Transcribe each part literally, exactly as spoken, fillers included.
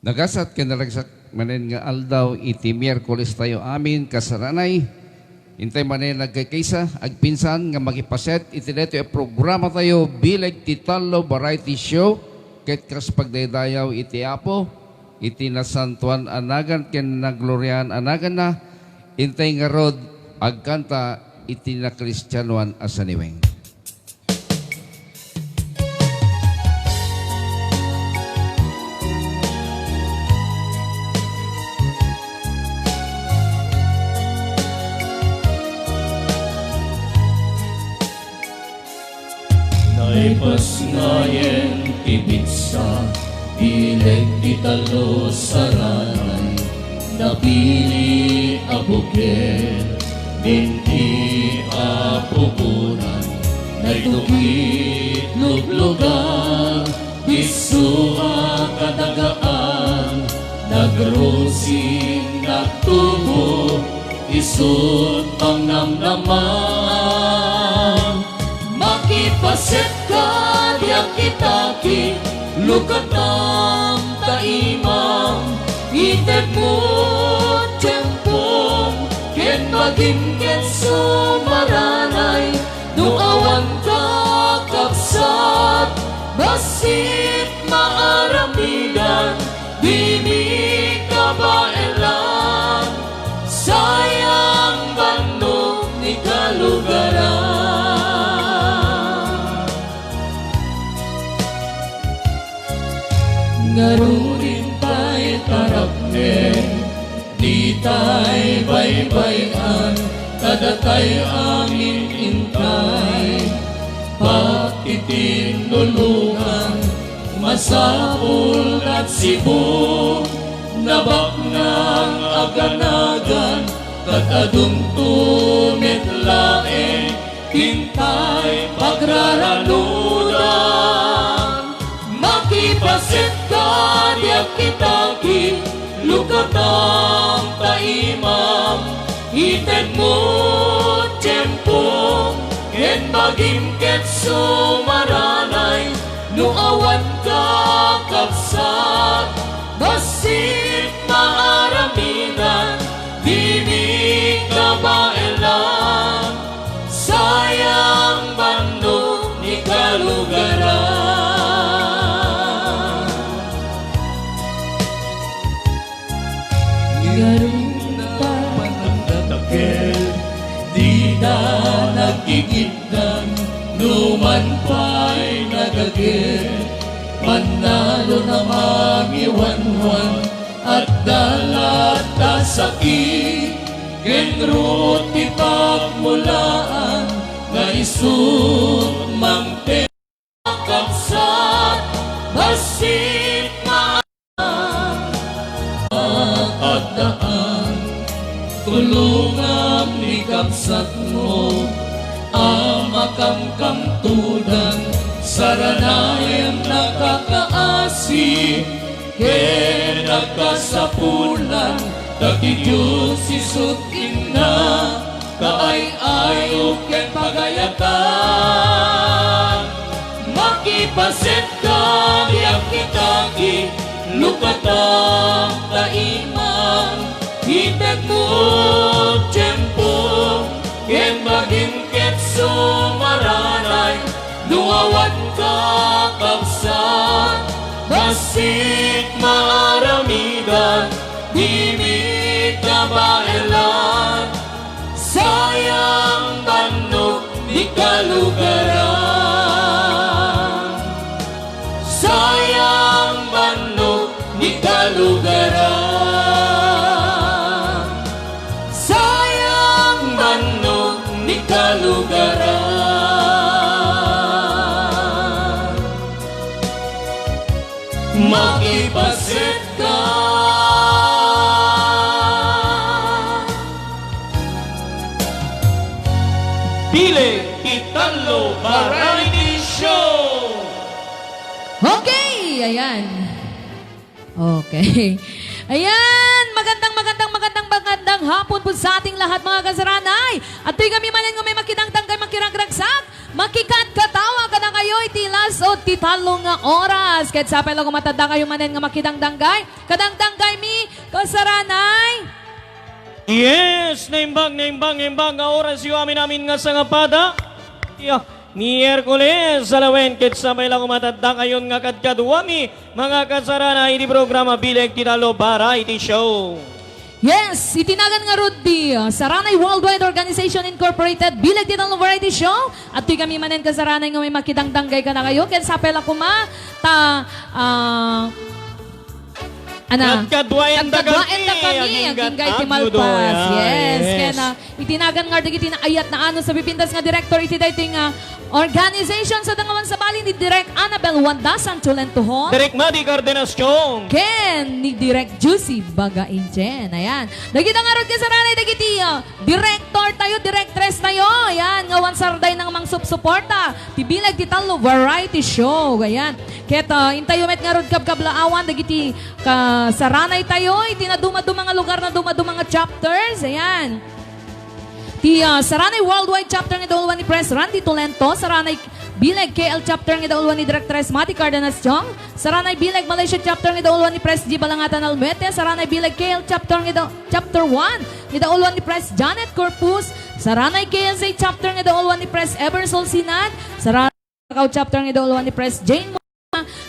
Nagasat ken naragsak manen nga aldaw iti Miyerkules tayo amin, kasaranay. Intay manen nagkaykaysa, agpinsan nga makipaset iti daytoy a programa tayo, Bileg ti Tallo Variety Show, ket kas pagdaydayaw iti Apo, iti nasantoan a nagan ken nagloriaan a naganna, intay ngarud agkanta iti nakristianoan a saniweng. Naipasngayen ti pitsa, bileg ti tallo saranay, napili a bukel, binti a pupunan, naitukit luglugar, disso a kadagaan, nagrusing, nagtubo, isu't pangnamnaman. Makipaset ka, diak kitaki, lukatam ta imam, itedmo tiempom, ken bagim ket sumaranay, no awan ka, kabsat, bassit maaramidan, dimi kabaelan, sayang bannog ni kalugaran. Ngarud intay tarapnen, ditay baybay-an, kadatay amin intay pagtitindulongan, masapul nagsibu, nabaknang aganagan, ket adunto met laeng intay pagraranudan. Makipaset ka, diak kitaki, lukatam ta imam, itedmo tiempom, ken bagim ket sumaranay, no awan ka, kabsat, bassit maaramidan, dimi kabaelan, sayang bannog ni kalugaran. Ngarud ta panagdakkel, dita nagkikitdan, numan pay nagagel, mannalon a mangiwanwan, adda latta sakit, ken rut ti pagmulaan, nga isu't mangted. Kabsat, bassit maadaan, addaan, tulongam ni kabsatmo a makamkamtudan, saranayan a kakaasi, ken a kasapulan, ta ti Dios isu't inna, kaay-ayo ken pagayatam. Makipaset ka, diak kitaki, lukatam ta imam, itedmo tiempom, ken bagim ket sumaranay, no awan ka, kabsat, bassit maaramidan, dimi kabaelan, sayang bannog ni kalugaran. Sayang bannog ni kalugaran. Sayang bannog ni kalugaran. Makipaset ka. Bileg ti Tallo Variety Show. Okay, ayan. Okay. Ayan, magandang, magandang, magandang, magandang hapon po sa ating lahat, mga kasaranay. At tuy kami manen nga may makidangdang kay makiragragsak, makikatkatawa kadakayo iti lasot ti tallo nga oras. Ket sapay la koma ta addakayo manen nga makidangdanggay. Kadangdanggaymi, kasaranay. Yes, naimbag, naimbag, naimbag nga orasyo amin-amin nga sangapada. Ya, Miyerkules, alawen, ket sapay la koma ta addakayon nga kadkaduami, mga kasaranay, iti programa Bileg ti Tallo Variety Show. Yes, iti nagan ngarud ti, uh, Saranay Worldwide Organization Incorporated, Bileg ti Tallo Variety Show. Adtoy kami manen kasaranay nga may makidangdanggay kadakayo, ken sapay la koma ta, ah, ana, kadkaduaenda kami, agingga ti malpas. Yes, yes. Ken, ah, iti nagan ngarud dagiti naayat, naanus a pipintas nga direktor iti daytoy nga organization, sa dangawan sabali ni Direk Annabel Wanda Sancho Lentohon. Direk Madi Cardenas Chong. Ken ni Direk Juicy Baga Inchen. Ayan. Dagita ngarud kasaranay dagiti, ah, direktor tayo, direktres tayo. Ayan, nga awan sardayna nga mangsupsuporta ti Bileg ti Tallo Variety Show. Ayan. Ket, ah, intayo met ngarud kabkablaawan dagiti kasaranay tayo iti nadumaduma nga lugar, nadumaduma nga chapters. Ayan. Ti, ah, Saranay Worldwide Chapter nga idauluan ni Pres Randy Tolento, Saranay Bileg K L Chapter nga idauluan ni Director Esmati Cardenas Chong, Saranay Bileg Malaysia Chapter nga idauluan ni Pres G Balangatan Almuete, Saranay Bileg K L Chapter nga ida-, Chapter one nga idauluan ni Pres Janet Corpus, Saranay K S A Chapter nga idauluan ni Pres Ebersol Sinad, Saranay Macau Chapter nga idauluan ni Pres Jane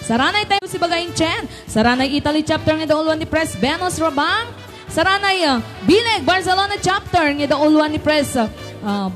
Saranay tayo si Bagain Chen. Saranay Italy Chapter nga idauluan ni Pres Venus Rabang. Saranay, ah, Bileg Barcelona Chapter nga idauluan ni Pres, ah,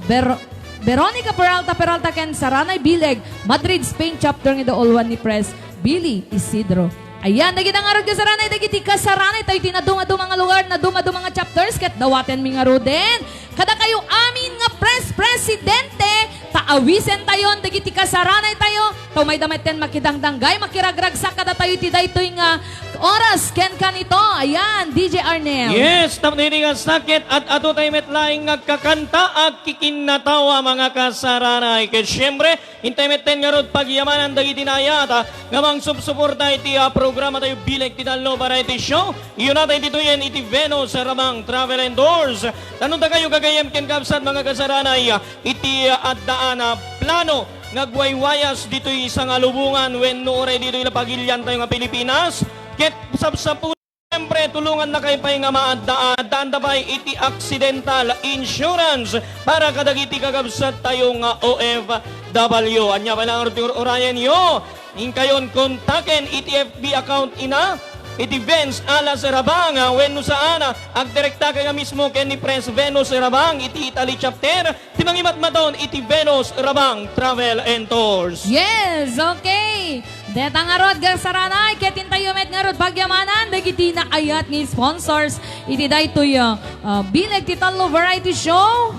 Ver-, Veronica Peralta Peralta ken Saranay Bileg Madrid Spain Chapter nga idauluan ni Pres Billy Isidro. Ayan, dagita ngarud kasaranay dagiti kasaranay tayo ti nadumaduma nga lugar, nadumaduma nga chapters, ket dawatenmi ngaruden kadakayo amin nga pres-presidente, ta awisentayon dagiti kasaranay tayo, ta umayda metten makidangdanggay, makiragragsak kadatayo iti daytoy nga oras ken kanito. Ayan, D J Arnel. Yes, tapno iti nga sakit, ad-adu tayo met laeng nga agkakanta, agkikinnatawa, mga kasaranay. Ket siyempre, intay metten ngarud pagyamanan dagiti naayat, ah, nga mangsupsuporta iti, ah, programa tayo Bileg ti Tallo Variety Show. Iyunatay ditoyen iti Venus Rabang Travel and Tours. Tanong ta kayo, gagayyem ken kabsat, mga kasaranay, ah, iti, ah, addaan a plano nga agwaywayas ditoy sangalubongan wenno uray ditoy napagilian tayo nga Pilipinas. Ket sapsapo, siyempre, tulongannakayo pay nga maaddaan. Addaanta pay iti accidental insurance para kadagiti kakabsat tayo nga O F W. Ania pay la ngarud ti ur-urayenyo? Inkayon kontaken iti F B account ina, iti Venus Alas Rabang, ah, wenno saan, ah, agdirekta kayo mismo ken ni Pres Venus Rabang iti Italy Chapter, ti mangimatmataon iti Venus Rabang Travel and Tours. Yes, okay. Deta ngarud, kasaranay, ket intayo met ngarud pagyamanan dagiti naayat nga sponsors iti daytoy, ah, ah, Bileg ti Tallo Variety Show.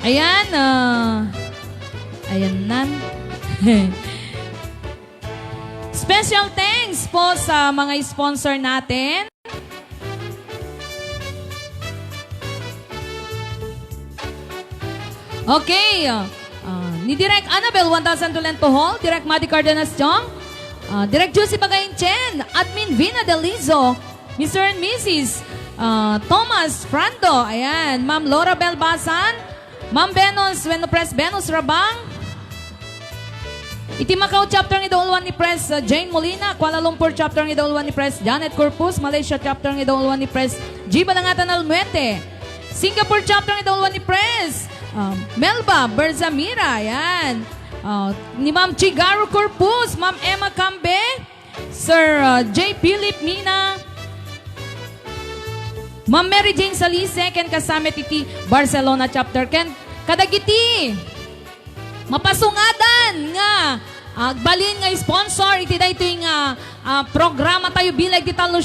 Ayan, ah, ayan nan. Special thanks po sa mga sponsor natin. Okay. Ah, ni Direk Annabel one thousand Tolento Hall, Direk Madi Cardenas Chong, ah, Direk Juicy Bagain Chen, Admin Vina Delizo, Mister and Missus, ah, Thomas Frando, ayan, Ma'am Laura Belbasan, Ma'am Venus, wenno Pres Venus Rabang. Iti Macau Chapter nga idauluan ni Pres, uh, Jane Molina, Kuala Lumpur Chapter nga idauluan ni Pres Janet Corpus, Malaysia Chapter nga idauluan ni Pres G Balangatan Almuete, Singapore Chapter nga idauluan ni Pres, um, Melba Berzamira, ayan. Uh, ni Ma'am Chigaro Corpus, Ma'am Emma Cambe, Sir, uh, J Philip Mina, Ma'am Mary Jane Salise, ken kasama iti Barcelona Chapter, ken kadagiti mapasungadan nga, ah, agbalin nga sponsor iti daytoy nga, ah, programa tayo, Bileg ti Tallo,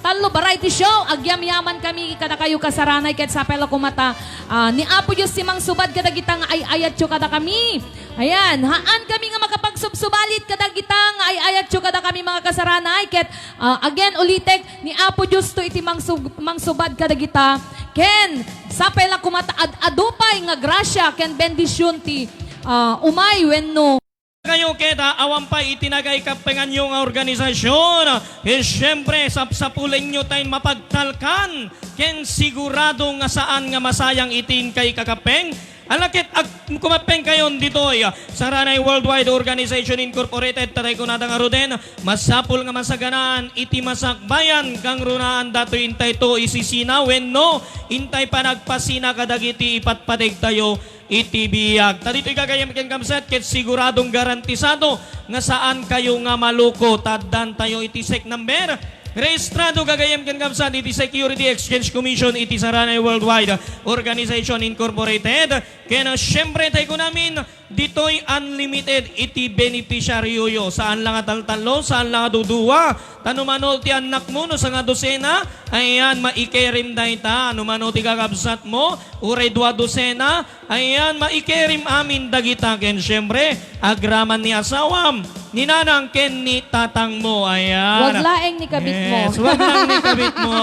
Tallo Variety Show. Agyamyaman kami kadakayo, kasaranay, ket sapay la koma ta, ah, ni Apo Dios ti mangsubad kadagita nga ay-ayatyo kadakami. Ayan, haan kami nga makapagsubsubalit kadagita nga ay-ayatyo kadakami, mga kasaranay, ket, ah, again, ulitek, ni Apo Dios to iti mangsub-, mangsubad kadagita, ken sapay la koma ta ad-adu pay nga grasia ken bendision ti, ah, umay wenno kayo ket, ah, awan pay iti nagaikappenganyo nga organisasyon. Ket siyempre, sapsapulenyo tayo mapagtalkan ken sigurado nga saan nga masayang iti inka ikakappeng. Ala ket ag-, kumappengkayon ditoy, Saranay Worldwide Organization Incorporated, tatay kunada ngaruden, masapul nga masaganaan iti masakbayan kangrunaan datoy intay to isisina wenno intay panagpasina kadagiti ipatpategtayo iti biag. Ta ditoy gagayyem ken kabsat, ket siguradong garantisado nga saan kayo nga maluko. Taddantayo iti sec number. Rehistrado gagayyem ken kabsat iti Security Exchange Commission iti Saranay Worldwide Organization Incorporated. Ken, ah, siyempre, tay kunamin, ditoy unlimited iti beneficiaryoyo. Saan la nga taltallo, saan la nga duduwa. Ta no mano ti annakmo, no sanga dosena, ayan, maikerim dayta. No mano ti kakabsatmo, uray dua dosena, ayan, maikerim amin dagita. Ken siyempre, agraman ni asawam, ni nanang ken ni tatangmo. Ayan. Wag laeng ni kabitmo. Yes, wag lang ni kabitmo.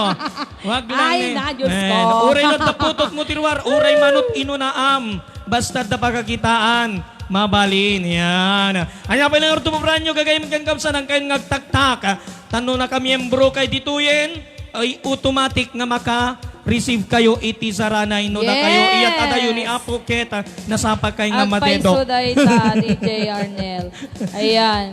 Wag lang Ay, ni na, Diyos Ayan. ko. Uray no taputotmo ti ruar, uray manot inunaam. Basta adda pakakitaan, mabalin. Yan. Ania pay la nga urto, pobranyo, gagayyem ken kabsat, kayon nga agtaktak. Tano nakamiembro kay ditoyen, ay automatic nga maka-receive kayo iti Saranay no dakayo Yes. iyat adayo ni Apo ket, ah, nasapakay nga Agpayso madedok. dayta, D J Arnel. Ayan.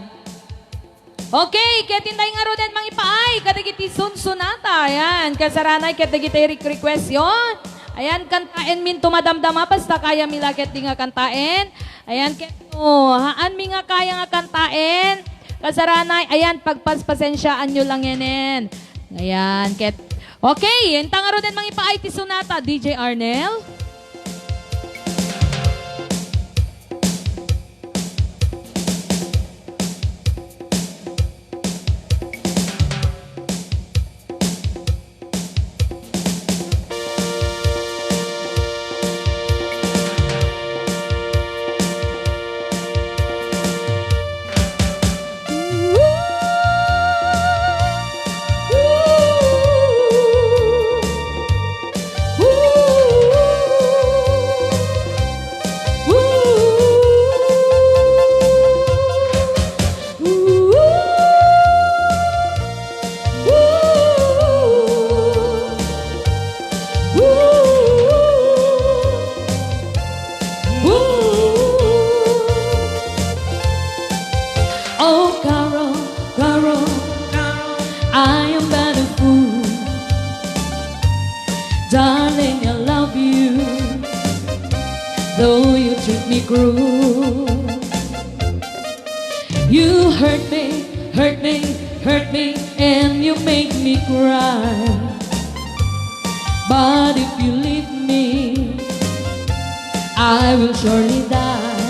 Okay, ket intay ngaruden mangipaay kadagiti sunsunata. Ayan, kasaranay ket dagiti rek-, request yon. Ayan, kantaenminto madamdama, basta kayami la ketdi nga kantaen. Ayan, ket no, haanmi nga kaya nga kantaen, kasaranay, ayan, pagpaspasensiaanyo lang yenen. Ayan, ket, okay, intay ngaruden mangipaay ti sunata, D J Arnel. Oh, Carol, Carol, I am but a fool. Darling, I love you, though you treat me cruel. You hurt me, hurt me, hurt me, and you make me cry. But if you leave me, I will surely die.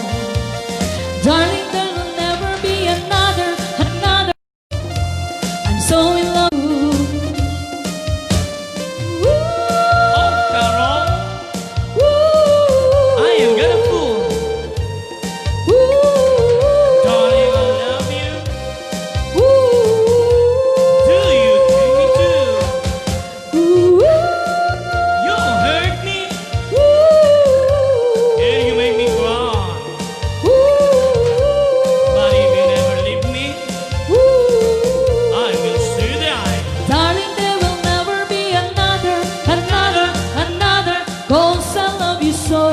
Darling, there will never be another, another. I'm so in love. Oh, Carol. I am gonna fool. Darling, I love you. Do you treat me too? You hurt me. And you make me cry. But if you never leave me, I will still die. Darling, there will never be another, another, another, 'cause I love you so.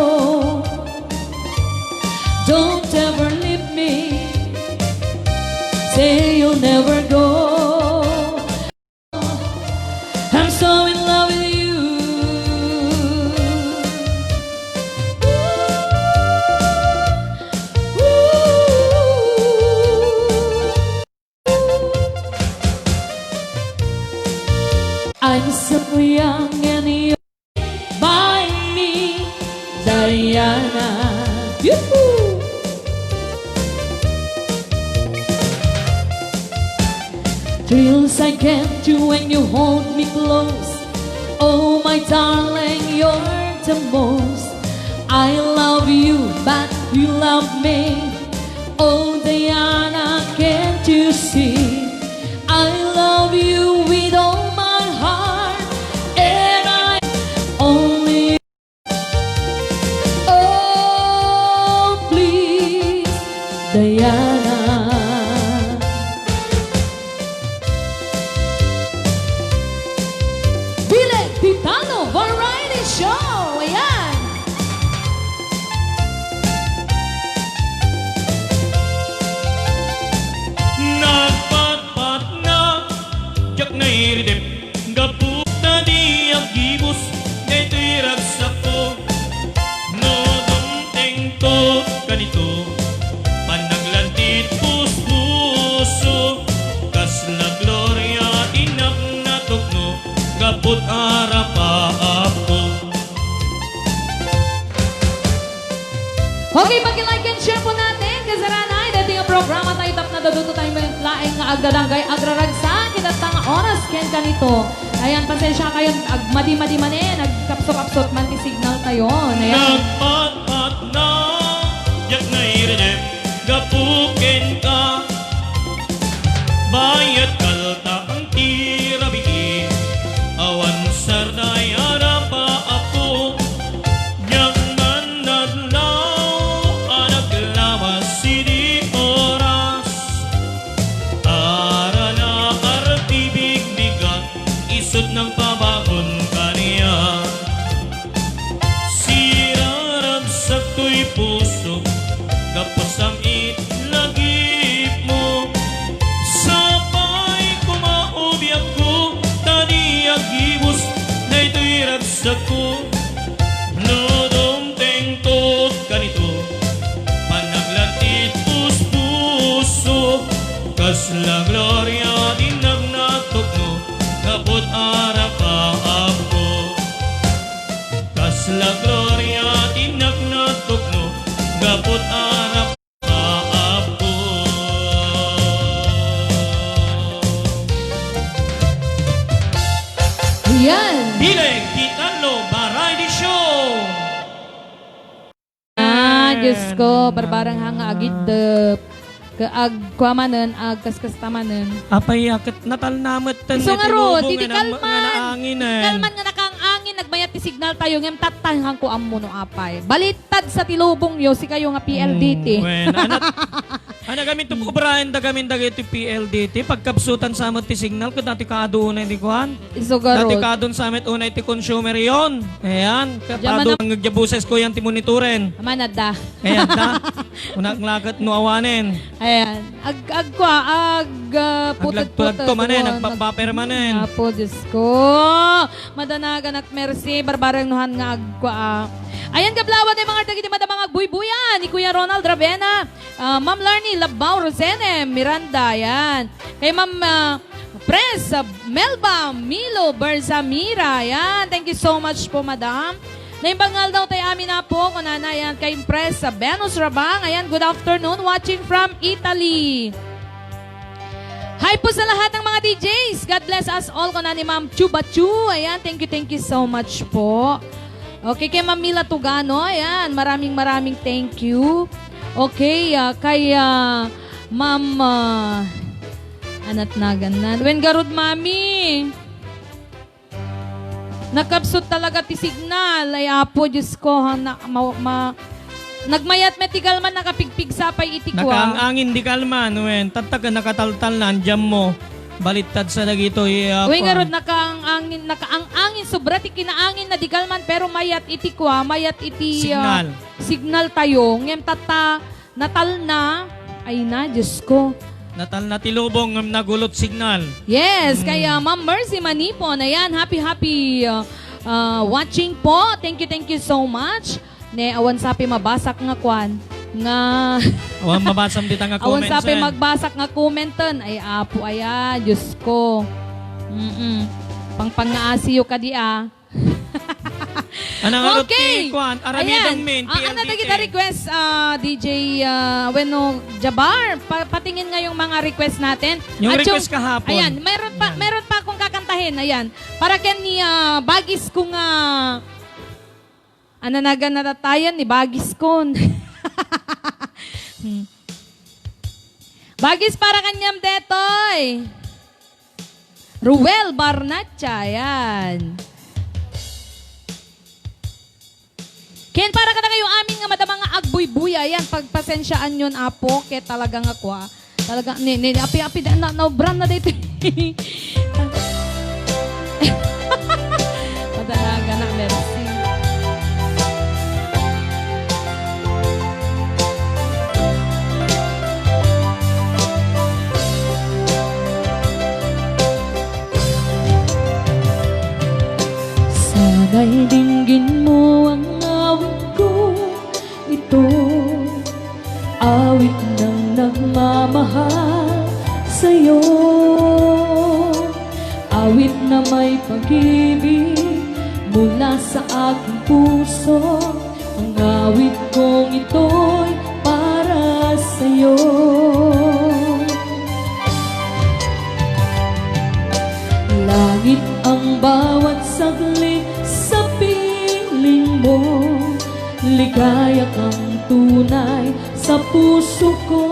Don't ever leave me. Say you'll never go. I'm so in love with you. I'm so young and you By me, Diana. Yoo-hoo! Thrills I get you when you hold me close. Oh, my darling, you're the most. I love you, but you love me. Oh, Diana, can't you see? I love you with all my heart, and I only. Oh, please, Diana. Bilay Titano Variety Show. Ayan. Put arap, Apo. Okay, paki-like and share po natin, kasarangay, daytoy nga programa tayo, tapno duadua tayo met laeng nga agdadangay, agraragsak, ita nga oras, ken kanito. Ayan, pasensya kayo, agmadi-madi manen, agkapsukapsut man ti signal tayo. Ayan. Nagpatpatna, diak nairidep, gapu kenka. Bayat kalta, ti rabii, awan sarday a rapa, Apo. Diak man nadlaw a naglawas idi oras. Arana arti bigbigat, isut nang pabangon kaniak. Siraragsak toy puso, gapu sam-it lagipmo. Sapay koma a biagko, ta diak gibus daytoy ragsakko. No dumtengto kanito, panaglantit puspuso, kasla gloria ti nagnatukno, gapu ta arap, Apo. Kasla gloria ti nagnatukno, gapu ta arap, Apo. Ayan. Bileg ti tallo, Variety Show. Ah, Diyos ko, barbareng ha nga agiddep. Ka-, agkua manen, agkaskasta manen. Apay, a, ket natalna metten. Isu nga ti rod, lubong, iti nga na-, kalman. Nga naangin, eh. Kalman nga nakaang-angin, nagmayat ti signal tayo, ngem tattay, haanko ammo no apay. Balittad sa ti lubongyo, sikayo nga P L D T. Mm, wen, anat-, anagamin to, obraen da gamin dagiti P L D T, pagkapsutan sa met ti signal, ket dati kaadu unay ti kuan. Isu garud. Dati kaadun sa met unay ti consumer yon. Ayan, Diyan kapado man ang ngegya boses ko yan ti monitoren. Aman, adda. Ayan, da. Unak laket no awanen. Ayan. Ag-, agkua, ag, ah, puted-puted. Aglagto-lagto manen, kuan, agbabaper manen. Apo, Diyos ko. Madanagan ak, mersi, barbareng nuhan nga agkua, ah. Ayan, gablawa, day mga dagiti madamang agbuybuyan, ni Kuya Ronald Ravena, ah, Ma'am Larnie Labao Rosene Miranda, ayan. Kay Ma'am, ah, Pres, ah, Melba Milo Berzamira, ayan. Thank you so much po, madam. Naimbag nga aldaw tayo amin, apo, kunana, ayan, kay Pres, ah, Venus Rabang, ayan, good afternoon, watching from Italy. Hi po sa lahat ng mga D Js. God bless us all, kuna ni Ma'am Chuba Chu. Ayan, thank you, thank you so much po. Okay, kay Ma'am Mila Tugano, ayan, maraming, maraming thank you. Okay, ah, kay, ah, Ma'am, ah, anat nagan nan. Wen garud, Mami. Nakapsut talaga ti signal. Ay, Apo, Diyos ko, ha, na, ma, ma, nagmayat met ti kalman, nakapigpigsa pay iti kua. Nakaang-angin di kalman, wen. Tatta ket nakataltalna, andyan mo. Balittad sa dagitoy, ah, Uy, kua. Ngarud, nakaang-angin, nakaang-angin, sobra ti kinaangin na di kalman, pero mayat iti kua, mayat iti, ah, signal. Signal tayo. Ngem tatta, natalna, ay na, Diyos ko. Natalna ti lubong ngem nagulot signal. Yes, mm. Kaya Ma'am Mercy Manipon, ayan, happy, happy, uh, uh, watching po. Thank you, thank you so much. Ne, awan sapi mabasak nga kwan, nga awan mabasam dita nga awan comments, sapi eh. Magbasak nga commenten. Ay, apo, aya, Diyos ko. Mm-mm. Pangpangaasiyo ka di, ah. Anang arot ti kuan, aramidem min, ah, ano dagita request, ah, D J, ah, wenno Jabar? Pa-, patingin nga yung mga request natin. Yung request kahapon. Ayan, meron pa, meron pa akong kakantahin. Ayan. Para ken ni, ah, bagis ko nga, ananagan na tatayan ni bagis kon. Hmm. Bagis para kaniam detoy. Ruel Barnacha, ayan. Ken para kadakayo amin nga madama nga agbuybuya, ayan, pagpasensiaan yon, Apo, ket talaga nga kua. Talaga, ni, ni, ni, api, api, na, naubran na dito. Madanagan na, mersi. Sana'y dinggin mo ang awit ko, ito, awit ng nagmamahal sa'yo. Awit na may pag-ibig mula sa aking puso, ang awit kong ito'y para sa'yo. Langit ang bawat saglit sa piling mo, ligaya kang tunay sa puso ko.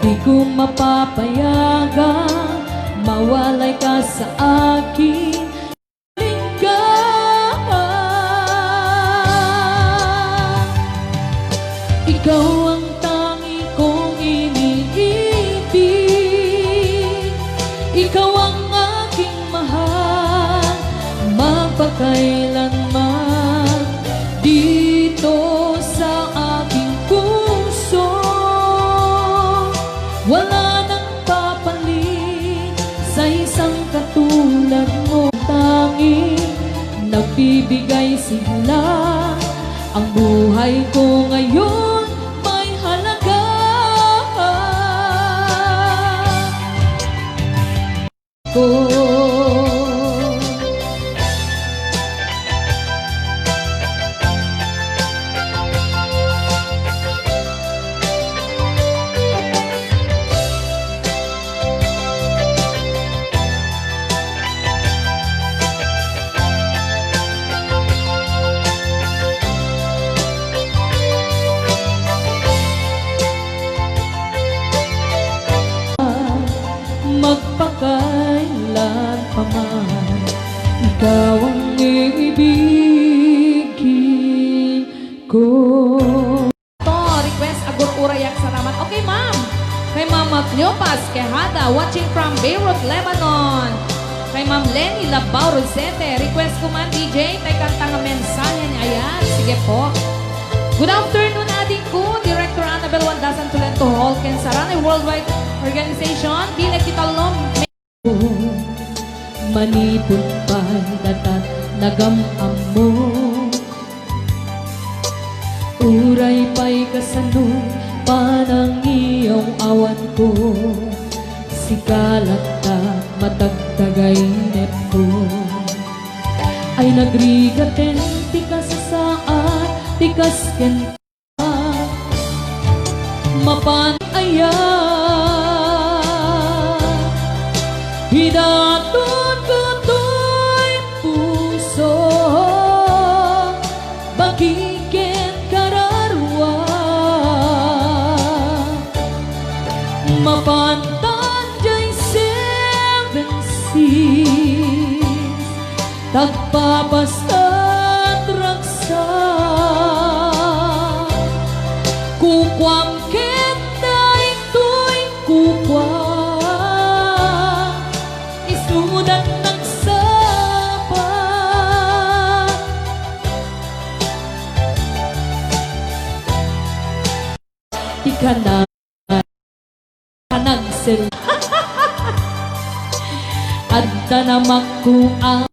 Di ko mapapayagan mawalay ka sa akin. Ka. Ikaw ang tangi kong iniibig. Ikaw ang aking mahal magpakailanman. Dito sa aking puso, wala nang papalit sa isang katulad mo. Tanging nagbibigay sigla, ang buhay ko ngayon may halaga ko. Magpakailan pa man, ikaw ang iibigin ko. To, request, Agur-ura Yak Saraman. Okay, ma'am. Kay Mama Cleopas Quejada, watching from Beirut, Lebanon. Kay Ma'am Lenny Labao Rosete, request ko man, D J, tay kanta nga Mensahe ni Ayat. Sige po. Good afternoon, ading ko, Director Annabel Wandasan Tolentino Hall, ken Saranay Worldwide Organization, bilang kita lom-, Manipud pay datan nagam-ammo. Uray pay kasano panangiyaw-awan ko, sika latta matagtagainep ko. Ay nagrigaten ti kasasaad, ti kasken mapan aya. Idaton ko toy puso, bagi ken kararua. Mapan tan jay seven seas, tagpapastat raksa. Kukuam ket daytoy kukuam, isudat nagsapa. Ti kana Panagsel. Adda namakkuan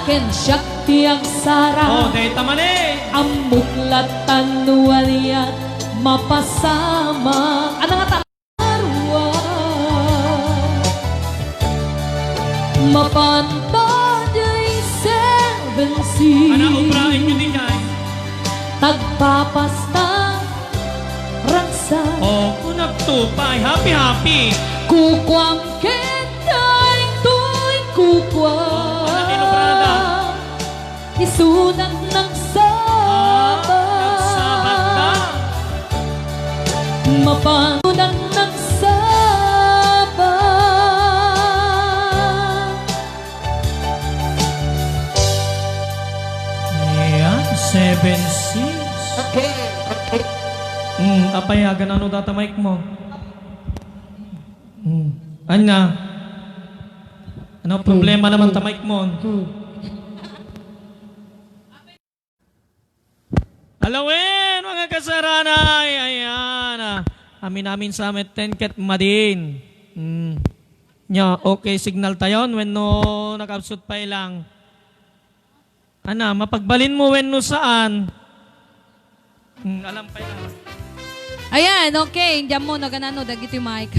ken siak ti agsara. Oh, dayta manen. Ammok lattan no ania mapasamak. Ano nga ta-, arwa? Mapanta jay seven seas. Ana, obraen nyo di jay. Tagpapasta Raksa. Oh, unag to pay. Happy, happy. Kukuam ket daytoy kukuam. Oh, anak, inobrada. Isunak nagsaba. Ah, nagsaba ta. Mapanudan nagsaba. Ayan, seven six. Okay, okay. Hmm, apay, agan ano data mic mo? Hmm. Anya? Ano problema naman ta mic mo? Hmm. Alawen, mga kasaranay, ayan, ah, amin-amin sa metten ket madin. Hmm. Nya, okay signal tayon wenno nag-absent pay lang? Ana, mapagbalin mo wenno saan? Hmm, alam pay lang. Ayan, okay. Diyan mo, naganano, dagiti mic.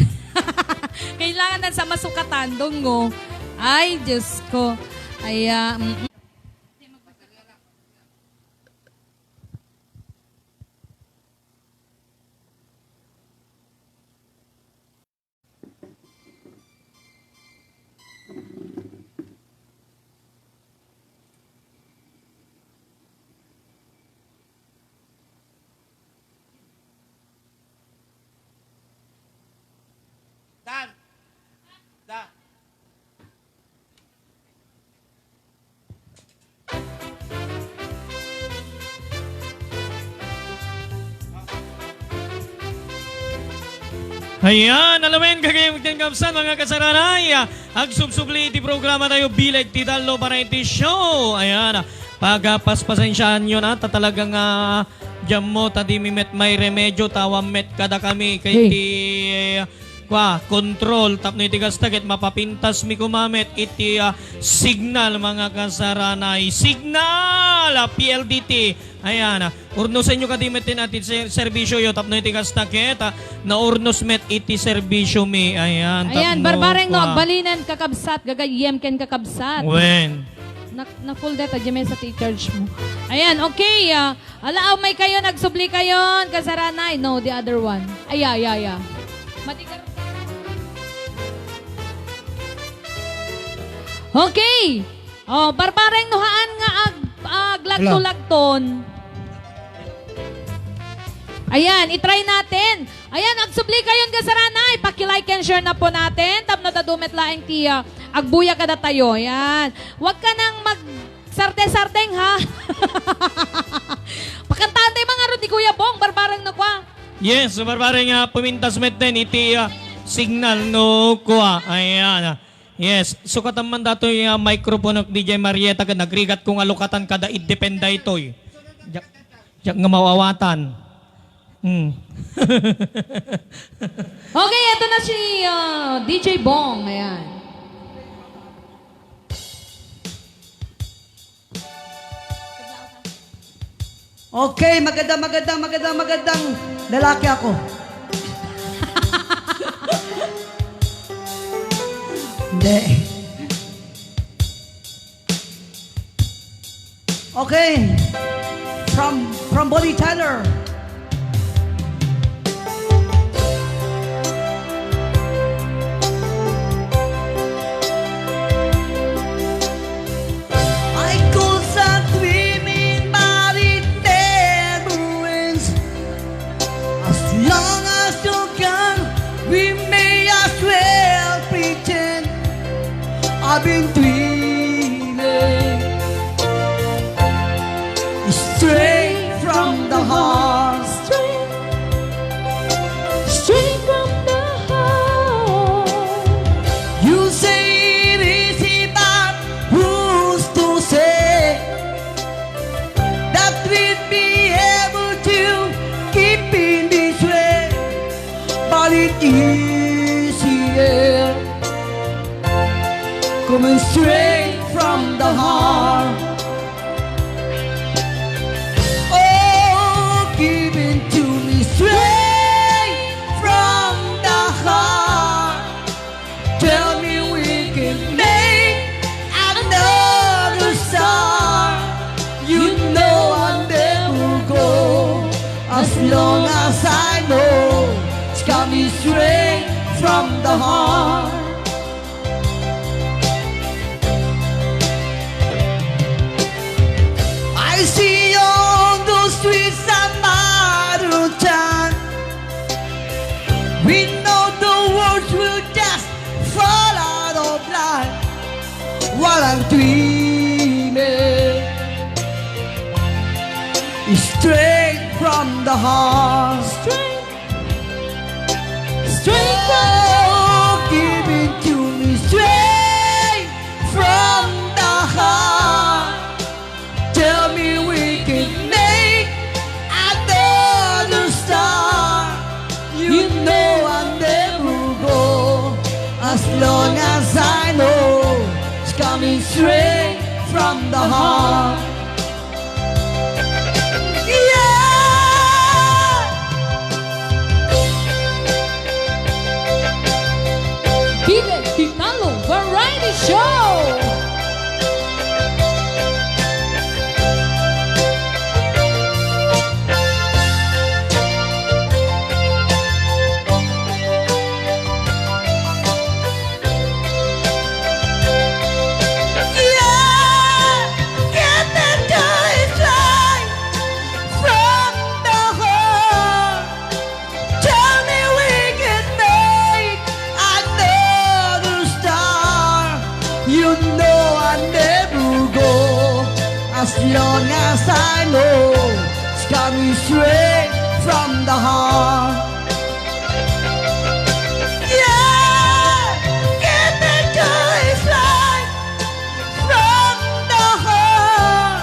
Kailangan na sa masukatan, dungo. Ay, Diyos ko. Ay, ah, mm. Dan. Da. Ayan, alawen, kagayam ken kabsat, mga kasaranay. Agsubsubli iti programa tayo, Bileg ti Tallo para iti show. Ayan, pagpaspasensiaanyo na, ta talaga nga, diyan mo, ta di mi met mairemedyo, ta awan met kadakami, kay Hey. ti Kua, control, tapno iti kasta ket mapapintas mi koma met iti, ah, signal, mga kasaranay. Signal, ah, P L D T. Ayan, ah, urnosenyo kadi met ti ser-, serbisioyo, tapno iti kasta ket, ah, naurnos met iti serbisiomi. Ayan, Ayan, tapno, barbareng no, kua. Agbalinen, kakabsat, gagayyem ken kakabsat. Wen. Na, na full data, Jemesa, ti charge mo. Ayan, okay, ah, Ala, umay kayon, agsubli kayon, kasaranay. No, the other one. Aya, aya, aya. Matigar. Okay. Oh, barbareng no haan nga ag-, aglagto-lagton. Ayan, i-try natin. Ayan, agsubli kayon, kasaranay. Paki-like and share na po natin. Tapno ta dumet laeng ti, ah, agbuya kadatayo. Ayan. Huwag ka nang mag- Sarte-sarteng, ha? Pakantaen tayo, mga Rod, ni Kuya Bong, barbareng no kua. Yes, barbareng nga pumintas met din iti, ah, signal no kua. Ayan, ah. Yes, sukatan man datoy, ah, microphone ni D J Marietta ket nagrigat ko nga lukatan kada idependa itoy. Diak, diak nga mawawatan. Hmm. Okay, eto na si, ah, D J Bong. Ayan. Okay, maganda, maganda, maganda, magandang lalaki ako. Hindi. Okay. From, from Bonnie Tyler. I could start swimming, but it never ends. As long as you can, we may as well pretend. I've been dreaming straight from the heart. Straight, straight from the heart. You say it easy, but who's to say that we'd be able to keep in this way? But it easier coming straight from the heart. Oh, give it to me straight from the heart. Tell me we can make another star. You know I'll never go as long as I know it's coming straight from the heart. I see you on the streets of Maruchan. We know the words will just fall out of line while I'm dreaming straight from the heart. Straight, straight from the Oh, give it to me straight from the heart. Tell me we can make another star. You know I'll never go as long as I know it's coming straight from the heart. Yeah! Long as I know it's coming straight from the heart. Yeah, keep it going straight from the heart.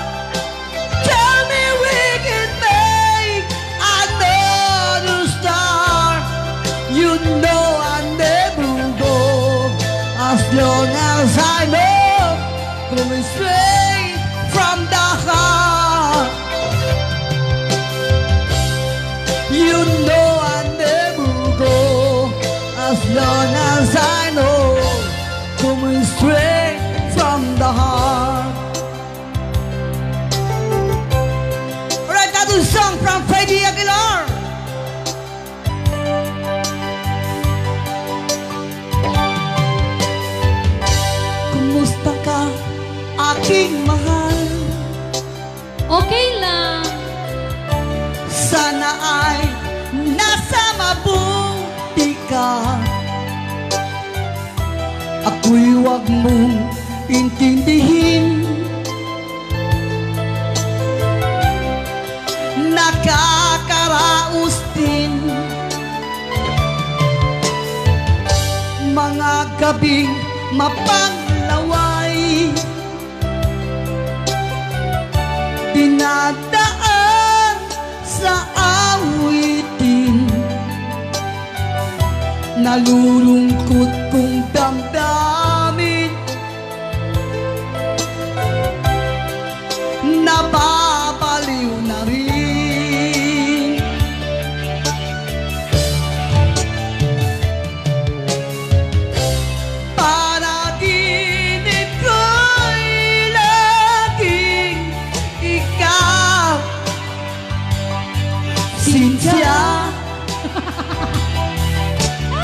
Tell me we can make another star. You know I never go as long as I know. Coming straight from the heart. You know I never go as long as I know. Coming straight from the heart. Alright, that was song from Freddy Aguilar. Kumusta ka, aking mahal? Okay lang. Sana ay nasa mabuti ka. Ako'y wag mong intindihin. Nakakaraos din mga gabing mapaglaway. Dinadaan sa awitin, nalulungkot kong damdamin, nababaliw na rin. Panaginip ko'y laging ikaw, Cynthia.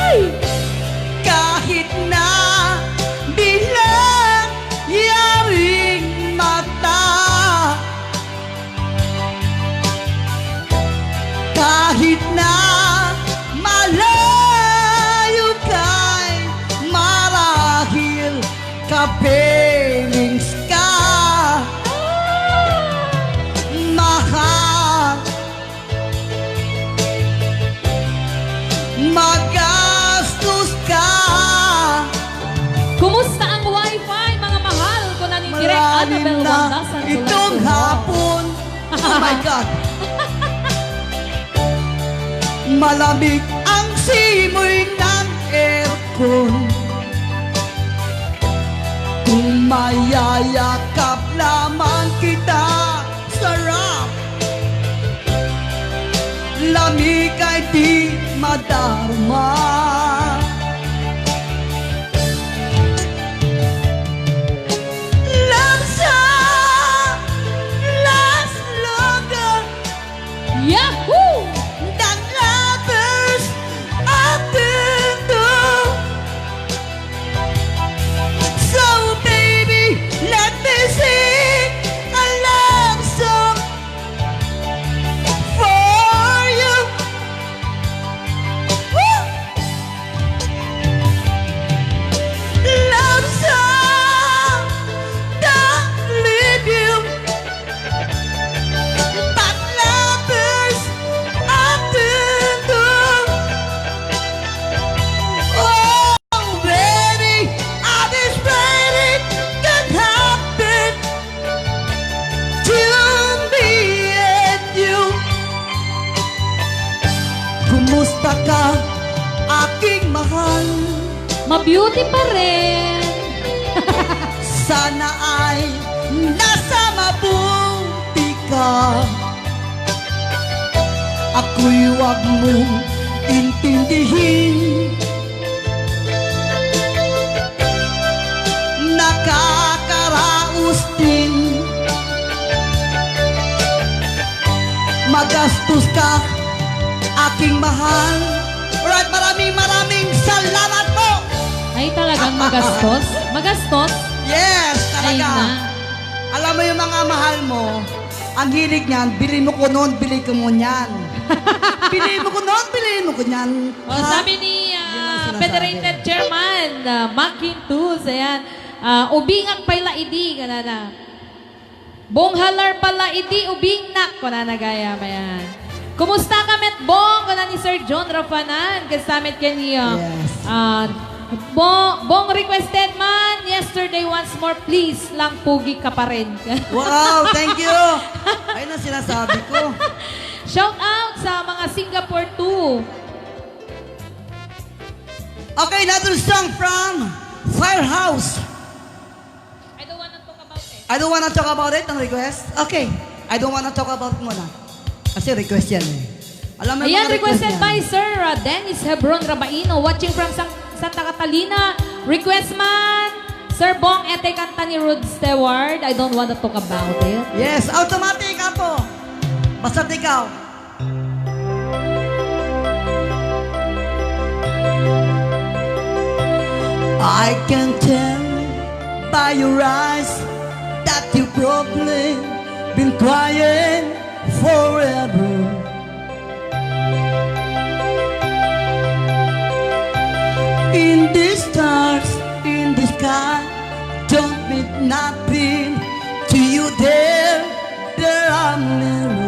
Ay! Kahit na di lang yaring mata, kahit na malayo ka'y marahil ka-feelings ka, mahal. Magastos ka. Kumusta ang wifi, mga mahal? Kuna ni Direk Annabel Wanda Sansolan. Itong hapon. Oh my God. Malamig ang simoy ng aircon. Kung mayayakap lamang kita, sarap. Lamig ay di madarma. Love song lasts longer. Yahoo! Than lovers often do. So baby, let me sing a love song for you. Woo! Love song, don't leave you. But lovers often do. Oh, baby, I desperately can't help it. To me and you. Kumusta ka, aking mahal? Mabeauty pa rin. Sana ay nasa mabuti ka. Ako'y wag mong intindihin. Nakakaraos din. Magastos ka, aking mahal. Alright, maraming, maraming salamat po. Ay, talagang magastos? Magastos? Yes, talaga. Ay, na. Alam mo yung mga mahal mo, ang hilig niyan, bili mo kunon, bili ko ngunyan. Bili mo kunon, bili mo ngunyan. O, ha? Sabi ni, ah, Yun ang sinasabi. Federated Chairman, ah, Macintus, ayan, ah, "Ubingak pay la idi," kanana. Bong, halar pala iti ubingnak, kunana gayam, ayan. Kumusta ka met, Bong? Kuna ni Sir John Rafanan, kasta met ken ni, uh, Yes. uh, Bong, Bong requested man, "Yesterday once more, please lang, pogi ka pa rin." Wow, thank you. Ayun ang sinasabi ko. Shout out sa mga Singapore two. Okay, another song from Firehouse. I don't wanna talk about it. I don't wanna talk about it, ang request. Okay. I don't wanna talk about muna. Kasi request yan eh. Alam mo yung Ayan, mga request requested niya. by Sir, uh, Dennis Hebron Rabaino, watching from San-, Santa Catalina. Request man, Sir Bong, ete kanta ni Rod Stewart, "I don't wanna talk about it." Yes, automatic apo. Basta ikaw. I can tell by your eyes that your problem been quiet forever. In the stars, in the sky, don't mean nothing to you there. There are mirror.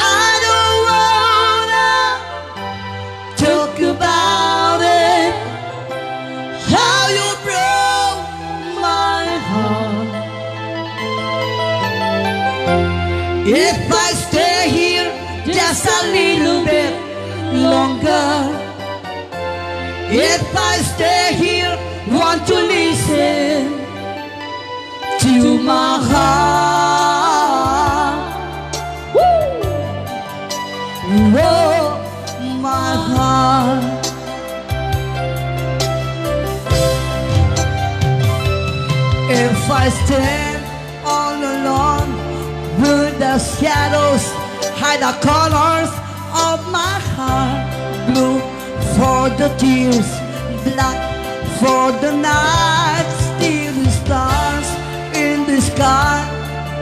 I don't wanna talk about it. How you broke my heart. If I stay here just a little bit longer, if I stay here, want to listen to my heart. Woo! Oh, my heart. If I stand all alone, will the shadows hide the colors of my heart? Blue for the tears, black for the night, still the stars in the sky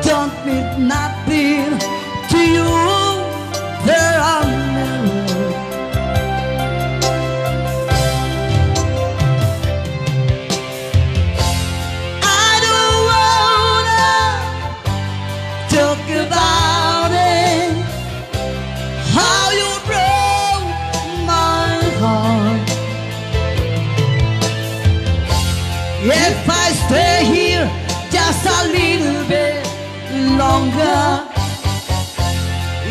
don't mean nothing to you. There are many. I don't wanna talk about it. How you broke my heart. If I stay here just a little bit longer,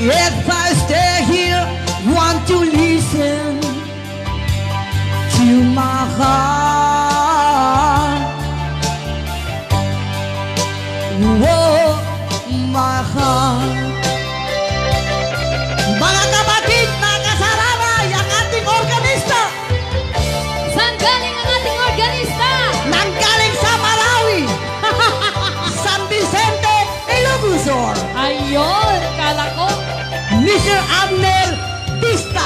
if I stay here, want to listen to my heart. Oh, my heart. Mga kapatid, mga kasarangay, ang ating organista. Saan galing ang ating organista? Nanggaling sa Marawi. San Vicente, Ilocos Sur. Ayun, kala ko. Mister Abner Pista.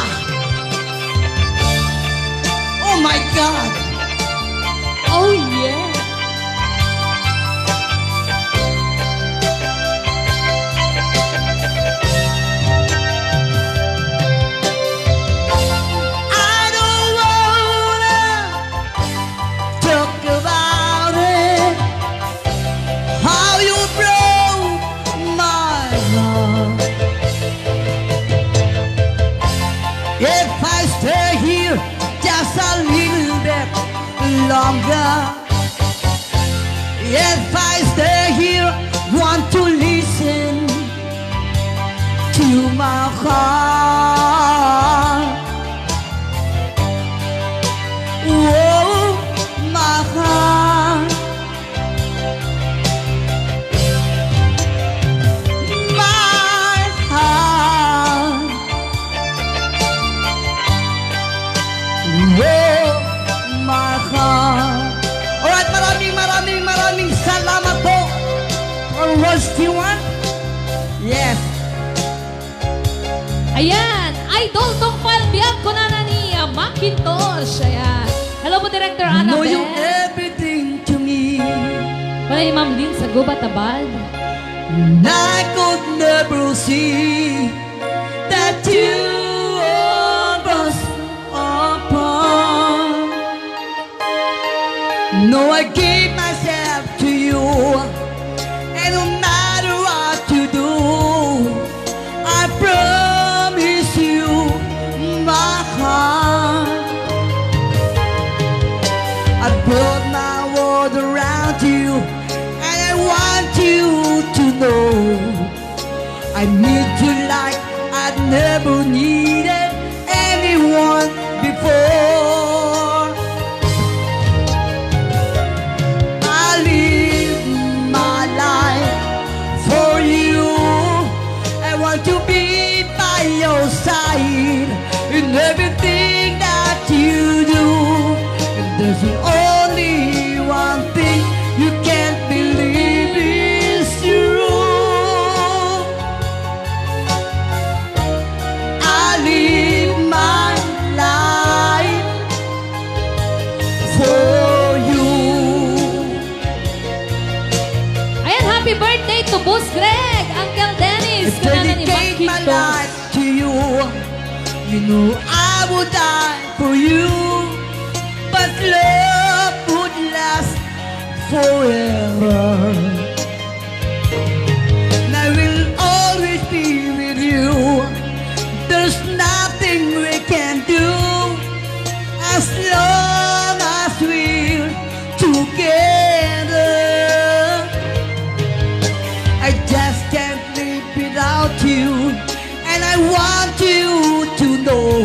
Oh my God! Oh yeah! I don't wanna talk about it. How you broke my heart. If I stay here just a little bit longer, if I stay here, want to listen to my heart. Oh, my heart. My heart. Oh, my heart. Alright, maraming, maraming, maraming salamat po for Rod Stewart. Yes. Ayan, Idol Tungpal Biag, kunana ni, ah, Macintosh. Ayan. Hello po, Director Annabel. Know you everything to me. Wala ni Ma'am Lynn sa Gubat, Abad. And I could never see that you are us apart. No, I give myself to you, and no matter what you do, I promise you my heart. I put my world around you, and I want you to know I need you like I've never needed anyone before. I live my life for you. I want to be by your side in everything that you do. And there's only one thing you can't believe is true. I live my life for you. Ayan, happy birthday to Boss Greg, Uncle Dennis, I kanana ni dedicate my Marquito. Life to you. You know I would die for you, but love would last forever. And I will always be with you. There's nothing we can do as long as we're together. I just can't live without you, and I want you to know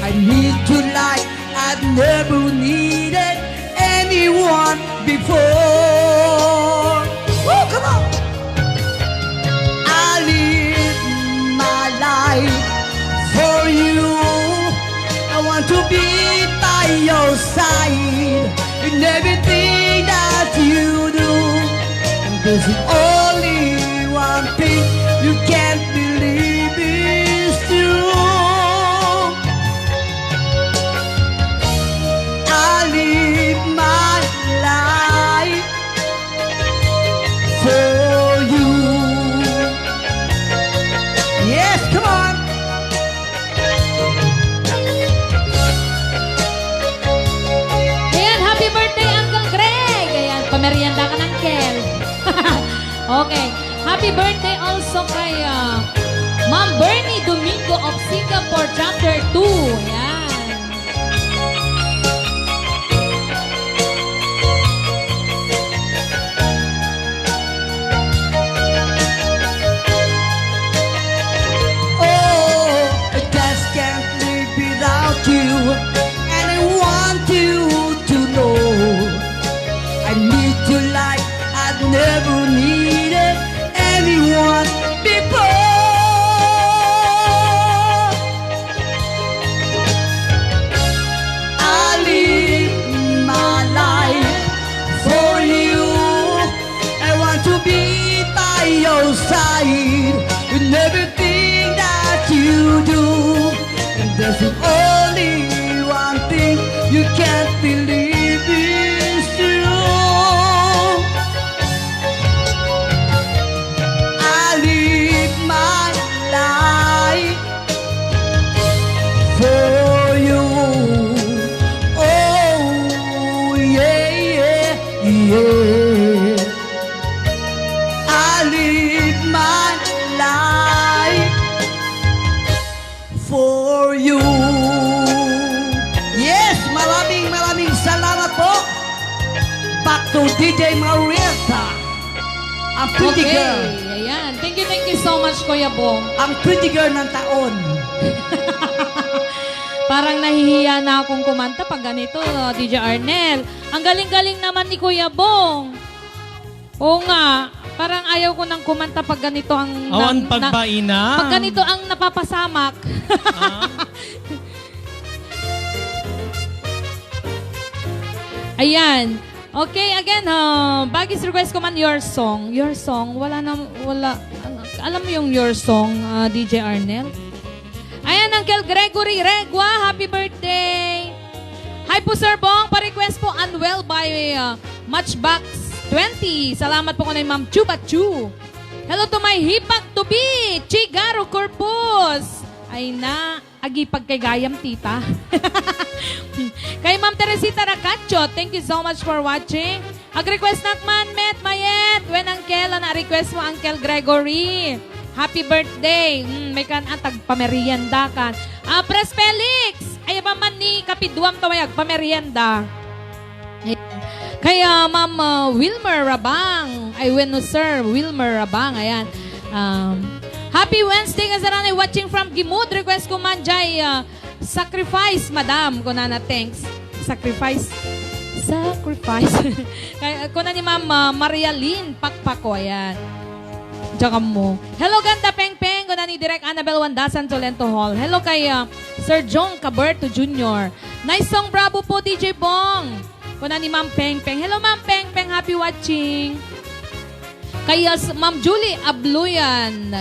I need you like I've never needed anyone before. Woo, come on! I live my life for you. I want to be by your side in everything that you do. And there's only one thing you can't believe is true. I live my life for you. Yes, come on. Ayan, happy birthday, Uncle Greg. Ayan, pamerienda ka, Uncle. Okay. Happy birthday also kay, ah, Ma'am Bernie Domingo of Singapore, Chapter two. Ayan. Oh, I just can't live without you, and I want you to know I need you like I've never needed anyone before. I live my life for you. I want to be by your side in everything that you do. And there's only one thing you can't believe is true. I live my life for you. Oh, yeah, yeah, yeah. I live my life for you. Yes, maraming, maraming salamat po. Back to D J Marietta. Ang pretty Okay, girl. Ayan. Thank you, thank you so much, Kuya Bong. Ang pretty girl ng taon. Parang nahihiya na akong kumanta pag ganito, D J Arnel. Ang galing-galing naman ni Kuya Bong. Oo nga, parang ayaw ko nang kumanta pag ganito ang Awan nang- na- pagbaina. Pag ganito ang napapasamak. Ah. Ayan. Okay, again, ha, Bagis request ko man your song. Your song, wala na, wala. Alam mo yung your song, ah, D J Arnel? Ayan, Uncle Gregory Regua, happy birthday! Hi po, Sir Bong. Pa-request po, Unwell by, uh, Matchbox twenty. Salamat po kanay Ma'am Chuba Chu. Hello to my hipag to be, Chigaro Corpus. Ay na. Agipag kay gayam, tita. Kay Ma'am Teresita Racacho, thank you so much for watching. Ag-request nak man met, mayet. Wen, Uncle, ano request mo, Uncle Gregory? Happy birthday. Mm, may kan, ah, tagpamerienda kan. Ah, Pres Felix, ay ba man ni kapiduam to may agpamerienda? Ayan. Kay, ah, Ma'am, ah, Wilmer Rabang. Ay, wenno Sir Wilmer Rabang. Ayan. Um, happy Wednesday, kasarana, watching from Guimud. Request ko man jay, ah, sacrifice, madam. Kunana, thanks. Sacrifice. Sacrifice. Kay, kuna ni Ma'am, ah, Maria Lynn Pakpako. Ayan. Diyan mo. Hello, ganda, Peng Peng. Kuna ni Direk Annabel Wandasan, Tolento Hall. Hello kay, ah, Sir Jong Caberto Junior. Nice song, bravo po, D J Bong. Kuna ni Ma'am Peng Peng. Hello, Ma'am Peng Peng. Happy watching. Kay, ah, s-, Ma'am Julie Abluyan.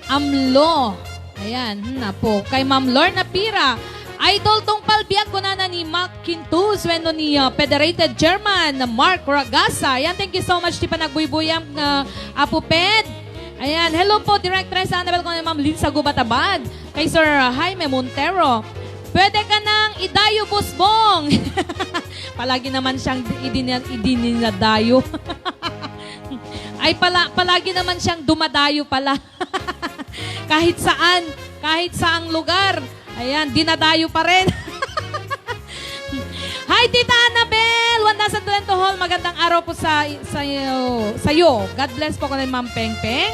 Amlo. Ayan, hmm, apo. Kay Ma'am Lorna Pira. Idol tungpal biag, kunana ni Mac Quintus, wenno ni, ah, Federated Chairman Mark Ragasa. Ayan, thank you so much ti panagbuybuyam, ah, Apo Ped. Ayan, hello po, Direk Tres Annabel, kuna ni Ma'am Linsa Gubatabad. Kay Sir Jaime Montero. Pwede ka nang idayo, Boss Bong. Palagi naman siyang di-, idina-, idinadayo. Ay, pala, palagi naman siyang dumadayo pala. Kahit saan, kahit saang lugar. Ayan, dinadayo pa rin. Hi, Tita Annabel! Wanda San Lorenzo Hall, magandang araw po sa, sa'yo, sa'yo. God bless po, kunana ni Ma'am Peng Peng.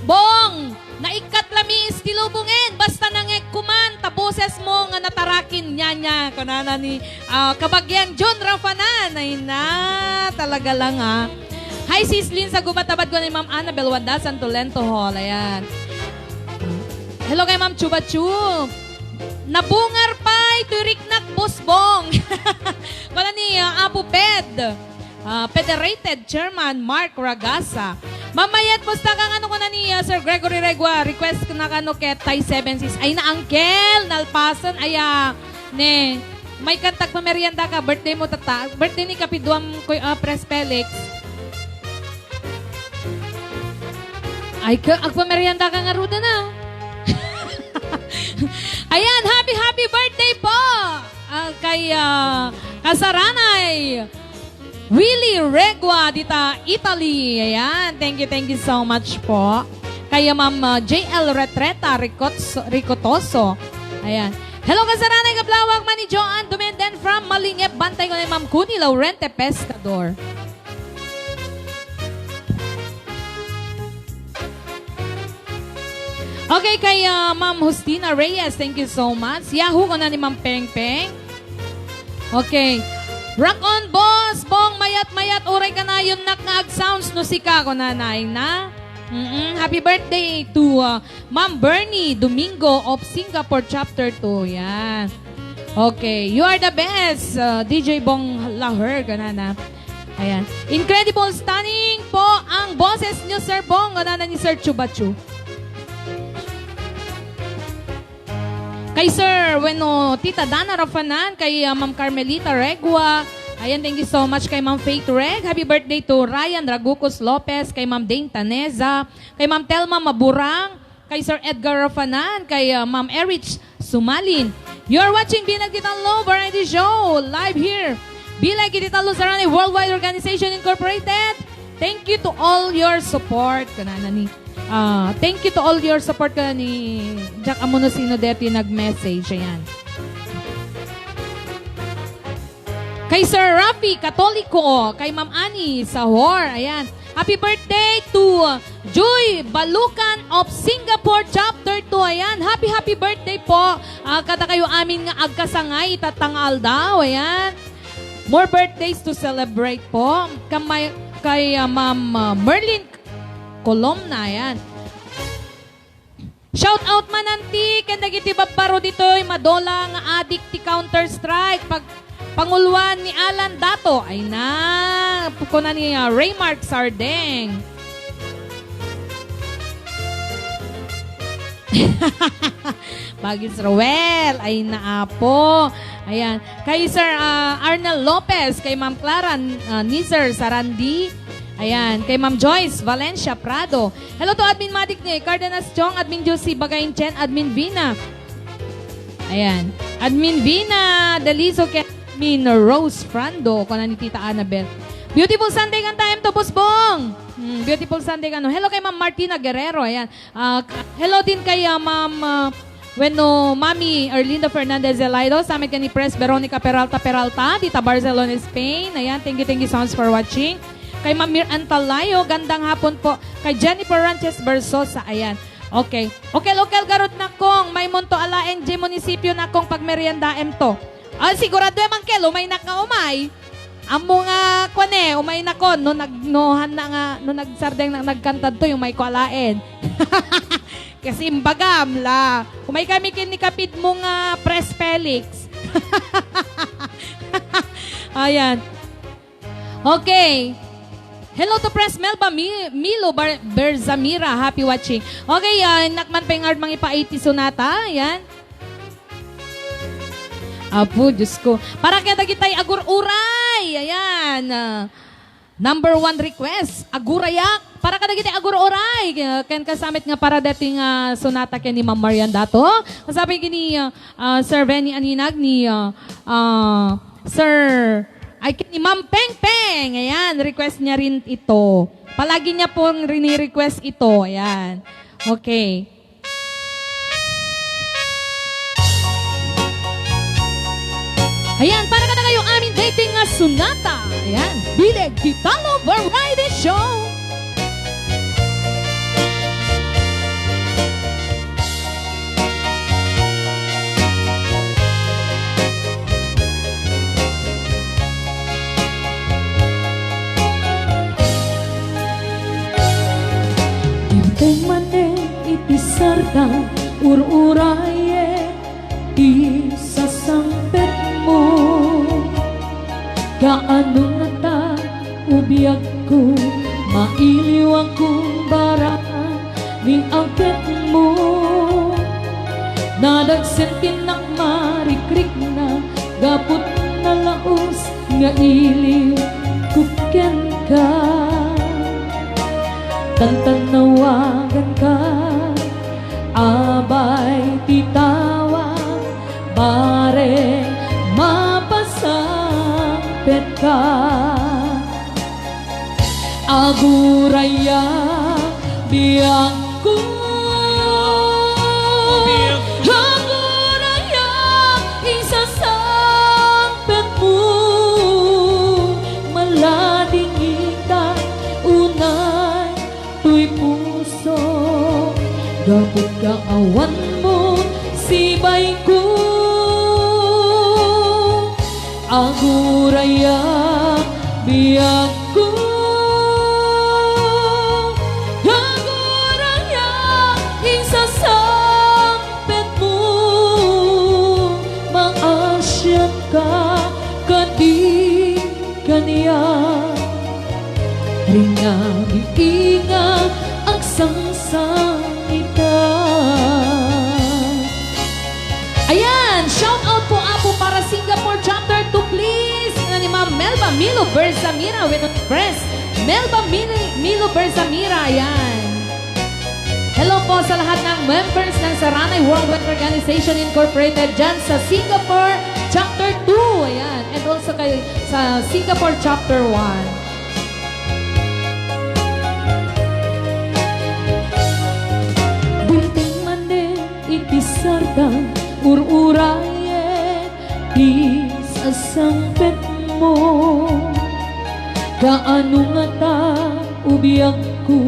Bong, naikkat lamis ti lubongen, basta nangegko man, ta boses mo nga natarakin, nyanya, kunana ni, ah, Kabagian John Rafanan. Ay na, talaga lang, ah. Hi, Sis Lynn sa Gumatabad, kunana ni Ma'am Annabel Wanda San Tolento Hall. Ayan. Hello kay Ma'am Chuba Chu. Nabungar pay, toy riknak, Boss Bong. Kunana ni, ah, Apo Ped. Ah, Federated Chairman Mark Ragasa. Mamayat, pusta ka, ano, kunana ni, ah, Sir Gregory Regua, request na kano ket Tay Seven Six. Ay na, Uncle, nalpasan, aya, ne, may kantag mamerienda ka, birthday mo, tata, birthday ni Kapiduam, Kuy-, ah, Pres Felix. Ay, ka, agpamerienda ka nga ruda na. Ayan, happy, happy birthday po! Ah, kay, ah, Kasaranay. Willie Regua dita Italy. Ayan. Thank you, thank you so much po. Kaya Ma'am, uh, J L Retreta Ricotso-, Ricotoso. Ayan. Hello, Kasaranay Kablawag, Mani Joan Dumenden from Malingep. Bantay ko ni Ma'am Kuni Laurente Pescador. Okay, kay, uh, Ma'am Justina Reyes, thank you so much. Yahoo, kuna ni Ma'am Peng Peng. Okay. Rock on, boss! Bong, mayat-mayat, uray kanayonnak nga ag-sounds no sika, kunana, ay na. Mm-mm. Happy birthday to, uh, Ma'am Bernie Domingo of Singapore Chapter two. Yan. Okay. You are the best, uh, D J Bong Laher, kunana. Ayan. Incredible, stunning po ang boses niyo, Sir Bong, kunana ni Sir Chubachu. Kay Sir, wenno, Tita Dana Rafanan, kay, ah, Ma'am Carmelita Regua. Ayan, thank you so much kay Ma'am Faith Reg. Happy birthday to Ryan Ragucos Lopez, kay Ma'am Dane Taneza, kay Ma'am Telma Maburang, kay Sir Edgar Rafanan, kay, ah, Ma'am Erich Sumalin. You're watching Bilag Digital Law Variety Show live here. Bilag Digital Law Sarani Worldwide Organization Incorporated. Thank you to all your support. Kanana ni Ah, thank you to all your support ka ni Jack Amuno Sino Deti nag-message. Ayan. Kay Sir Rafi Katoliko, kay Ma'am Annie Sahor. Ayan. Happy birthday to Joy Balukan of Singapore Chapter two. Ayan. Happy, happy birthday po. Ah, kada kayo amin nga agkasangay ita nga aldaw. Ayan. More birthdays to celebrate po. Kamay, kay, ah, Ma'am, ah, Merlin Columna, ayan. Shout out man, anti, ken dagiti babbaro ditoy, madola nga adik ti Counter Strike, pag-, panguluan ni Alan Dato. Ay na, kuna ni, ah, Raymark Sardeng. Bagis Roel, ay na, apo. Ayan. Kay Sir, ah, Arnel Lopez, kay Ma'am Clara, ah, ni Sir Sarandi. Ayan. Kay Ma'am Joyce Valencia Prado. Hello to Admin Madik ni Cardenas Chong, Admin Josie Bagainchen, Admin Vina. Ayan. Admin Vina Daliso ken Admin Rose Frando, kuna ni Tita Annabel. Beautiful Sunday kanta, M to Busbong. Hmm, beautiful Sunday kano. Hello kay Ma'am Martina Guerrero. Ayan. Ah, hello din kay, ah, Ma'am, ah, wenno Mami Erlinda Fernandez Zelaido, sa amin kay ni Pres Veronica Peralta Peralta, dita Barcelona, Spain. Ayan, thank you, thank you so much for watching. Kay Ma'am Mir Antalayo, gandang hapon po. Kay Jennifer Ranches Versosa, ayan. Okay. Okel-okel garud nakong, maymonto alaen, di munisipyo nakong pagmeriendaem to. Ah, sigurado man kel, umay nak nga umay. Ammo nga, kwan eh, umay nakon, no nag-, no han na nga, no nagsardeng na nagkantad to, umay ko alaen. Kasi imbagam la. Umay kami kin ni kapid mo nga Pres Felix. Ayan. Okay. Hello to Pres Melba Mi-, Milo Bar-, Berzamira. Happy watching. Okay, ah, nakman pa yung ard mangipa eighty sonata. Ayan. Apo, Diyos ko. Para kaya dagitay agur-uray. Ayan. Ah, number one request, Agurayak. Para kadagiti agur-uray. Ah, ken kasamit nga para dati nga sonata ken ni Ma'am Marian Dato. Kasabi ni, ah, ah, Sir Benny Aninag ni, ah, ah, Sir, ay, ken ni Ma'am Peng Peng. Ayan, request niya rin ito. Palagi niya pong rinirequest ito. Ayan. Okay. Ayan, para kadakayo amin dating nga sonata. Ayan, Bileg Gitalo Variety Show. Dimteng manen iti sardang, ur-urayen ti sasangpetmo. Kaano ngata, o biagko, mailiw a kumbara ni agekmo. Nadagsen ti nakmarikrikna gapu ta nalaus nga iliwko kenka. Tantannawaganka, abay ti tawag, bareng mapasangpetka. Agurayak, biagko. Biagko. Agurayak, isasangpetmo. Maladingita, unay toy puso. Gapu ta awanmo, sibayko. Agurayak, biagko. Agurayak, isasangpetmo. Maasianka kadi kaniak. Ringngabi nga agsangsangita. Ayan, shout out po, Apo, para Singapore Chapter two, please. Nga ni Ma'am Melba Milo Berzamira with Express. Melba Mil-, Milo Berzamira, ayan. Hello po sa lahat ng members ng Saranay Worldwide Organization Incorporated dyan sa Singapore Chapter two, ayan. And also kay, sa Singapore Chapter one. Dimteng manen iti sardang, ur-urayen ti sasangpetmo. Kaano ngata, o biagko,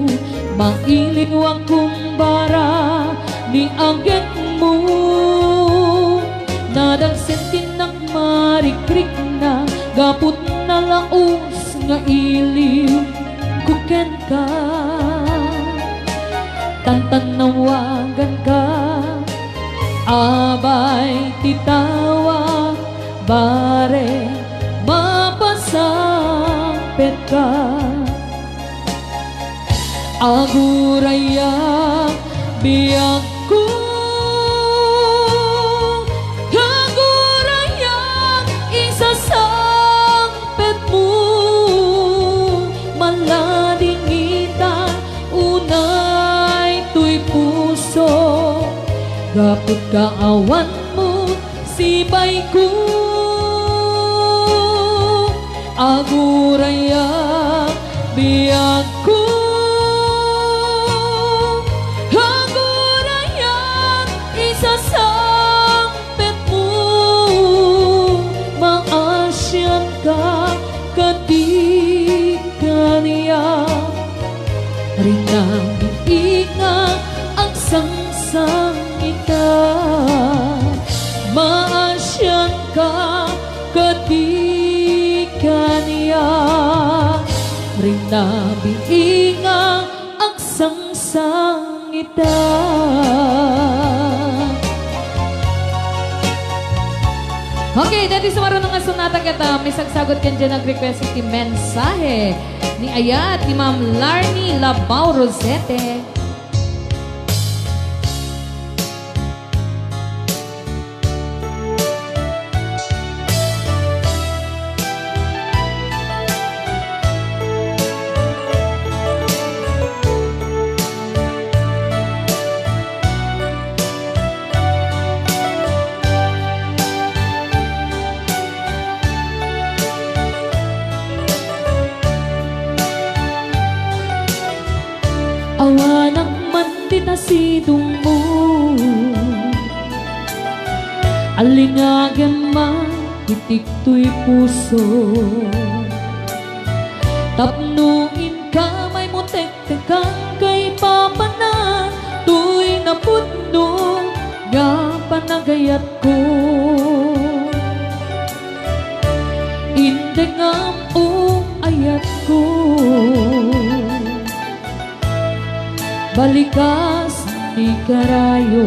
mailiw a kumbara ni agekmo. Nadagsen ti nakmarikrikna gapu ta nalaus nga iliwko kenka. Tantannawaganka, abay ti tawag, bareng mapasangpetka. Agurayak, biagko. Agurayak, isasangpetmo. Maladingita, unay toy puso. Gapu ta awanmo, Ti payko, agurayak, biagko, agurayak, isasangpetmo, maasianka, kadi kaniak. Rinabiin nga agsangsang ita, maasianka kadi kaniak. Rinabiin nga agsangsang ita. Okay, daytoy sumaruno nga sonata ket, ah, misagsagut ken diay nag-request iti mensahe ni ayat ni Ma'am Larny Labao Rosete. Awanak man ti nasidongmo, allingagen man ti tiktoy puso. Tapno inka maymo tektekan kaipapanan, toy napudno nga panagayatko. Indengam, o ayatko. Balikas ti karayo.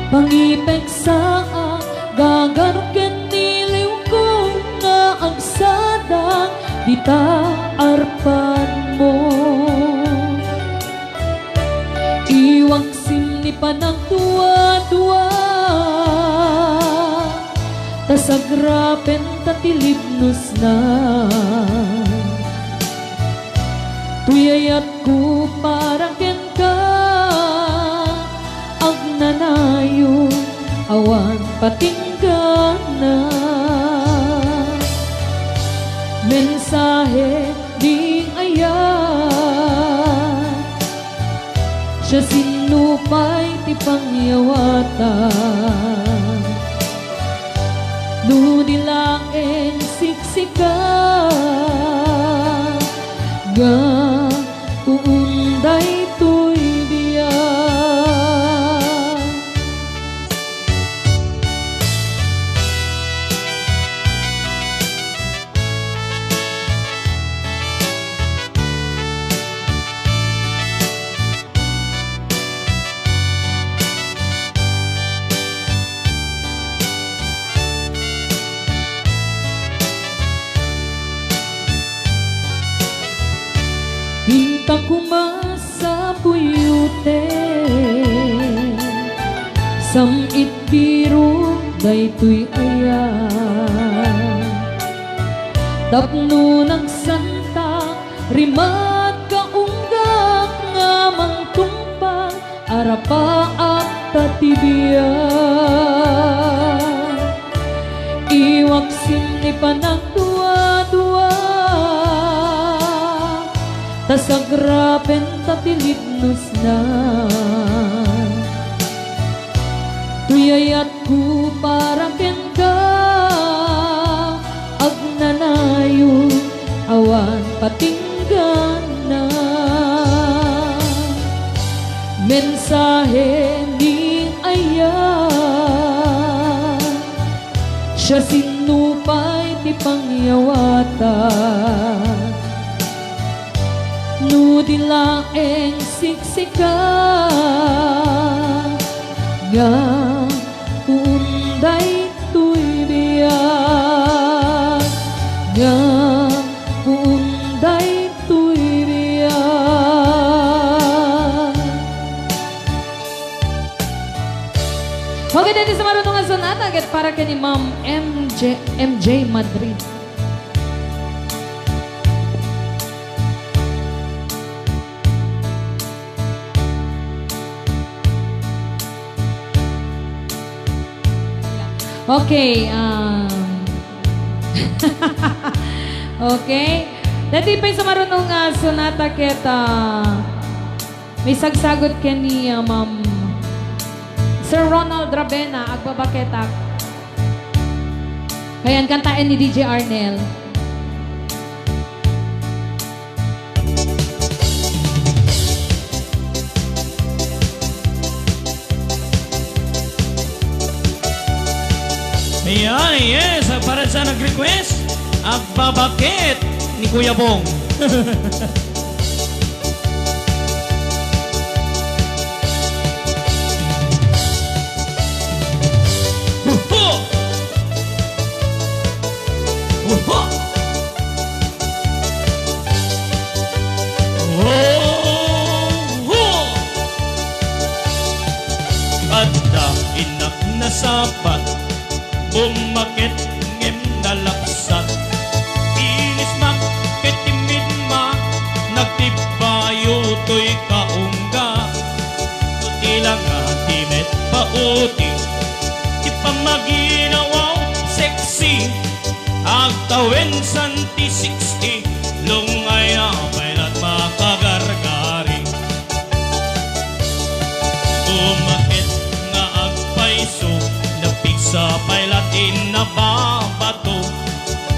Pangipeksaak, gagar ken niliwko nga agsadak dita arpadmo. Iwaksim ni panagduadua, ta sagrapen ta ti libnosna. Toy ayatko para kenka, agnanayon, awan patinggana. Mensahe ni ayat, siasino pay ti pangyawatan? No di laeng siksika, nga puon daytoy biag. Inta koma sa puyote, sam-it biro daytoy ayat. Tapno nagsanta, rimat kaunggak nga mangtungpal, arapaak ta ti biag. Iwaksim ni panagduadua, ta sagrapen ta ti libnosna. Toy ayatko para kenka, agnanayon, awan patinggana. Mensahe ni ayat, siasino pay ti pangyawatan? No di laeng siksika, nga puon daytoy biag, nga puon daytoy biag. Okay, daytoy sumaruno nga sonata ket para ken ni Ma'am M J, M J Madrid. Okay, um, okay. Dati pay sumaruno nga sonata ket, ah, may sagsagot ken ni, ah, Ma'am Sir Ronald Ravena, Agbabaketak. Ayan, kantaen ni D J Arnel. Ayan, yes. Para sa nag-request, Agbabaket ni Kuya Bong. Huho! Huho! Huho! Adda innak nasabat, bummaket ngem nalapsat. Inismak ket timmidmak, nagtibbayo toy kaungga. Ti langa ti met pauti, ti pammaginawaw sexy, agtawen santi sixty, lungay a pay lat makagargari. Umaket nga agpayso, napigsa pay lat inna babato,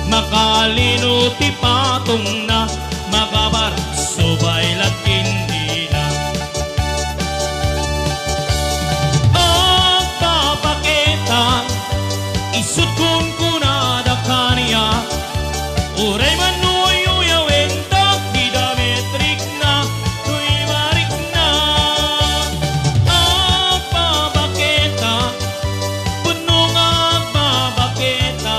makalino ti patongna, makabar subay lat ken dina. Agpapakita, isut' kunkunada kaniak, uray man no uyuyawentak, dida met rikna, toy marikna. Agpapakita, pudno nga agpapakita,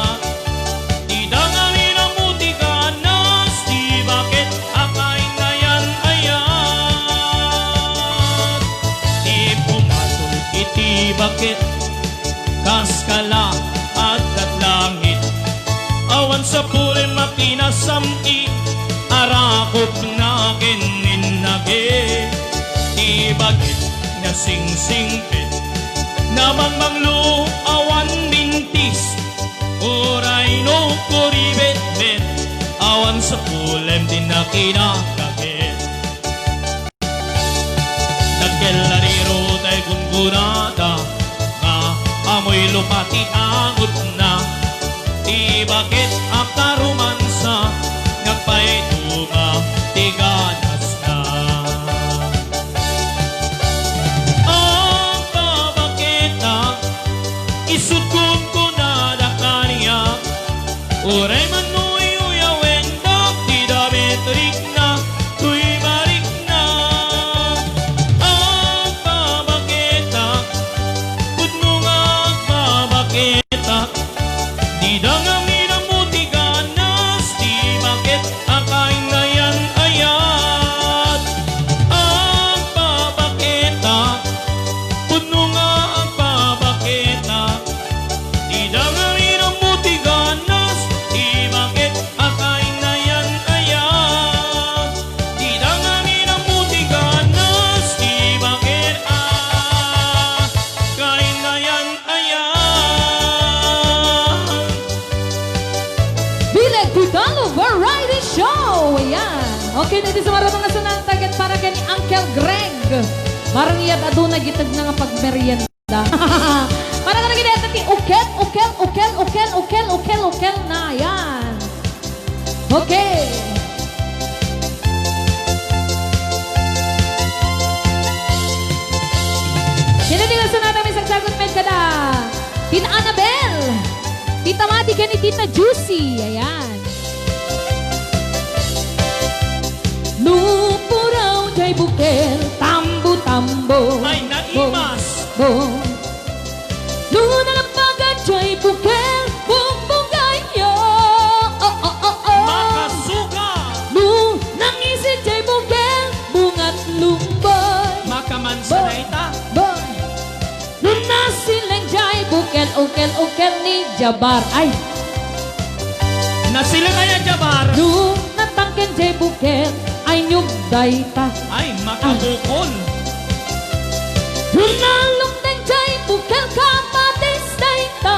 ti dangami namutiganas ti baket a kainayan-ayat. Ti pumatul iti baket, kas kala agkat langit. Awan sapulem a kinasam-i, arakopna ken ninnage. Ti baket nga singsingpet, nabangbanglo awan bintis. Uray no kuribetbet, awan sapulem ti nakinakabet. Dakkel a riro tay gunggurada, nga amoy lupa ti angutna. Ti baket a karumansa, nagpaiduma ti ganasna. Agpapakita, isut' kunkunada kaniak, uray man no uyuyawentak, dida met rikna, toy marikna. Agpapakita, pudno nga agpapakita, dida ngamin a mutiganas ti baket a kainayan-ayat. Agpapakita, pudno nga agpapakita, dida ngamin a mutiganas ti baket a kainayan-ayat. Dida ngamin a mutiganas ti baket a kainayan-ayat. Bileg ti Talo Variety Show! Ayan. Okay, dati sumaruno nga sonata ket para ken ni Uncle Greg. Marang iyat aduna gitedna nga pagmerienda. Para kadagiti ti ukel, ukel, ukel na. Ayan. Okay. Sino ti gusto natin may sagsagot med kada Tita Annabel, Tita Madi, ken ni Tita Juicy. Ayan. Nupuraw jay bukel, tambo-tambo. Ay, naimas. Bo, bo. Nuna nagbagat jay bukel, bungbungayo. Oh, oh, oh, oh. Makasuka. Nuna nangisit jay bukel, bungat lumbay. Makamansa na ita. Boy. Nuna nasileng jay bukel, ukel, ukel ni Jabar. Ay. Nasileng aya Jabar? Nuna natangken jay bukel, ay nyug dayta. Ay, makabukol. Nuna lumteng jay bukel, kamatis dayta.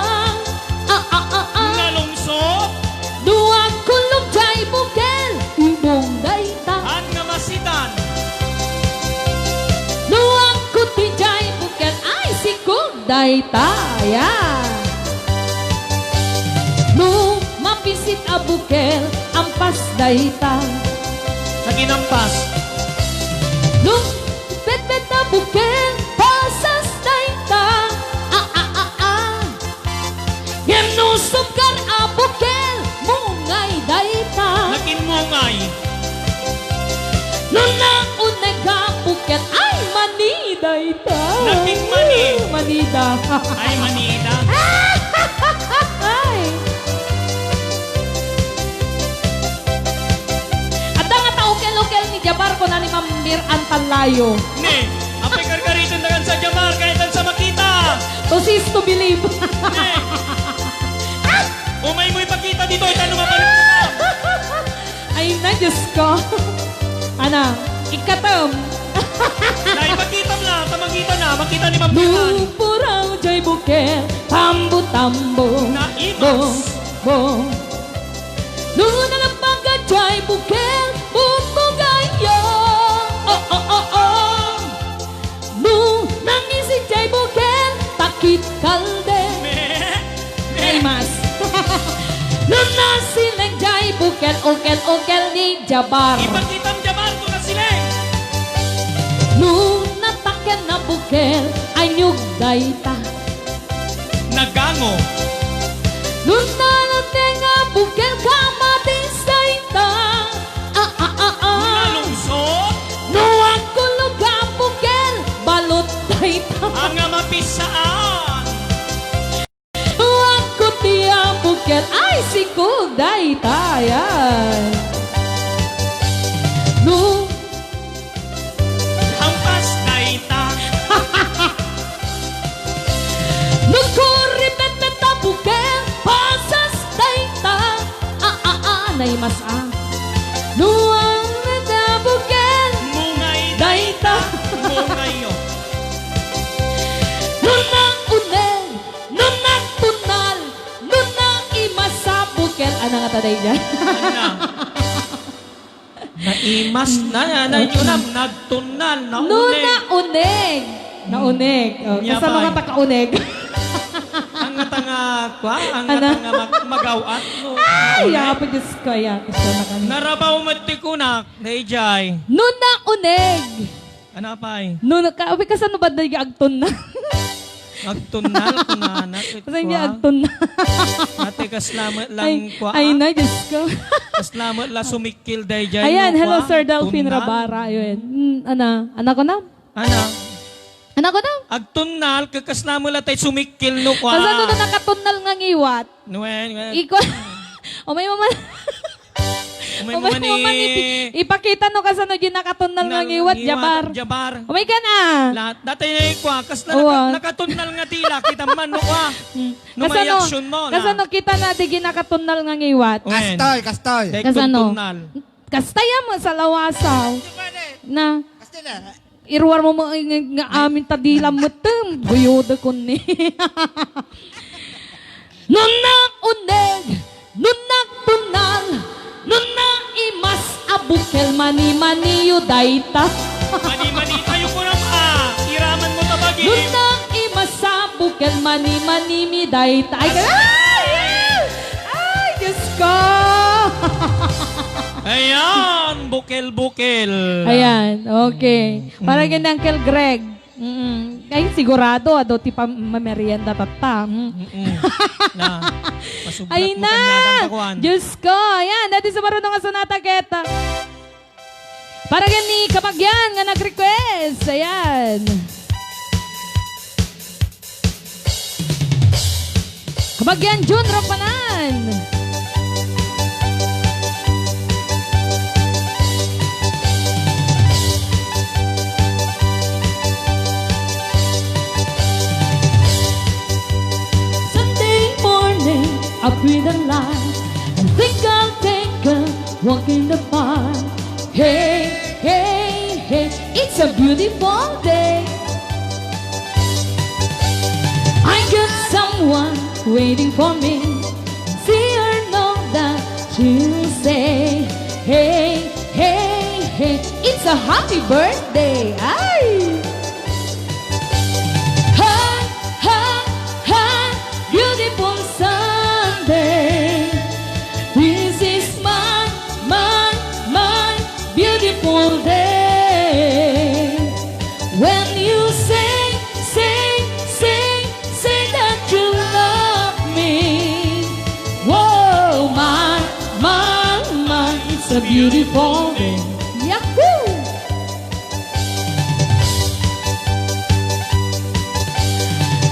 dayta, ayan. No mapisit a bukel, ampas dayta. Naging ampas. No betbet a bukel, pasas dayta. Ah, ah, ah, ah. Ngem no sumkar a bukel, mungay dayta. Naging mungay. No nauneg a bukel, ay, mani dayta. Naging mani. Manida. Ay, manida. Ay. Adda nga ta ukel-ukel ni Jabar, kuna ni Ma'am Mir Antalayo. Ne, apay karkariten da kan sa Jabar, kaya dan sa makita. To see is to believe. Ne. Umay mo ipakita dito, itano nga balik mo. Ay na, Diyos ko. Ana, ikatem. Na, ipakitam na, ta makita na, makita ni Ma'am Pitan. Nupuraw jay bukel, tambo-tambo. Naimas. Bo, bo. Nuna nga pagka jay bukel, buko gayo. Oh, oh, oh, oh. No nangisit jay bukel, takit kalde. Me. Me. Ay, mas. No nasileng jay bukel, ukel-ukel ni Jabar. Ipakitam Jabar, no nasileng. No nataken a bukel, anyog dayta. Nagango. No naluteng a bukel, kamatis dayta. Ah, ah, ah, ah. Nalungsot? No agkulog a bukel, balot dayta. Anga mapisaan. No agkuti a bukel, ay, sikog dayta, ay. No. Ampas dayta. No kuripetpet a bukel, pasas dayta. Ah, ah, ah, naimas, ah. No ang nagbukel, mungay dayta. Mungayo. No nauneg, no nagtunal, no naimas a bukel. Ana nga ta daydiay? Ana. Naimas na, na, na, yun ang nagtunal, nauneg. No nauneg. Nauneg. Oh, nya kasano pay? Nga ta kauneg? Ang nga ta nga, kwa, ang nga ta nga mag-, magaw-at, no? Ay, nauneg. Apo, Diyos ko, ya, gusto na kami. Narabaw met ti kunak, daydiay. No nauneg. Ano, apay? No, naka-, apay, kasano ba daydiay agtunnal? Agtunnal, kunana, ket kasano daydiay agtunnal? Ate, kasla met lang, ay, kwa, ay na, Diyos ko. Kasla met la sumikkil daydiay, ayan, no, hello, kwa? Sir Delphine Rabara, ayun. Mm, ana, ana ko na? Ana? Ana ko na? Agtunnal, ket kasla met la tay sumikkil, no, kwa? Kasano no nakatunnal nga ngiwat? Nuen, nuen. Iko-, umay mo man. Umay mo man, ipi-, ipakita no kasano di nakatunnal nga ngiwat, Jabar. Jabar. Umay ka na. Lahat. Dati na yung kwa, kasla naka-, nakatunnal nga dila, kita man, no, kwa? Hmm. No, kasano, may action mo, na. Kasano kita na di nakatunnal nga ngiwat? Wen. Kastoy, kastoy. Dahil kasano? Tunnal. Kastay a mo sa lawasaw. Na. Kastoy na. Iruar mo mo nga, nga amin ta dila metten. Guyodekon ni. No nauneg, no nagtunnal, no naimas a bukel, mani-maniyo dayta. Mani-mani tayo ko na, ah, iraman mo ta bagim. No naimas a bukel, mani-mani mi dayta. Ay, ay, ay! Ay, Diyos ko! Ayan, bukel-bukel. Ayan, okay. Mm. Para kay Uncle Greg. Mm-mm. Ay, sigurado, adu ti pam-, mamerienda tatta. Mm. Mm-mm. Na, pasublat mo kaniadang kakuan. Diyos ko, ayan, dati sa marunong nga sonata ket, ah, para ken ni Kabagyan nga nag-request, ayan. Kabagyan Jun Rapanan. Sunday morning, up with the light. I think I'll take a walk in the park. Hey, hey, hey, it's a beautiful day. I got someone waiting for me. See her know that she'll say, hey, hey, hey, it's a happy birthday. Ay! Hi, hi, beautiful day. When you say, say, say, say that you love me. Whoa, my, my, my, it's a beautiful day. Yahoo!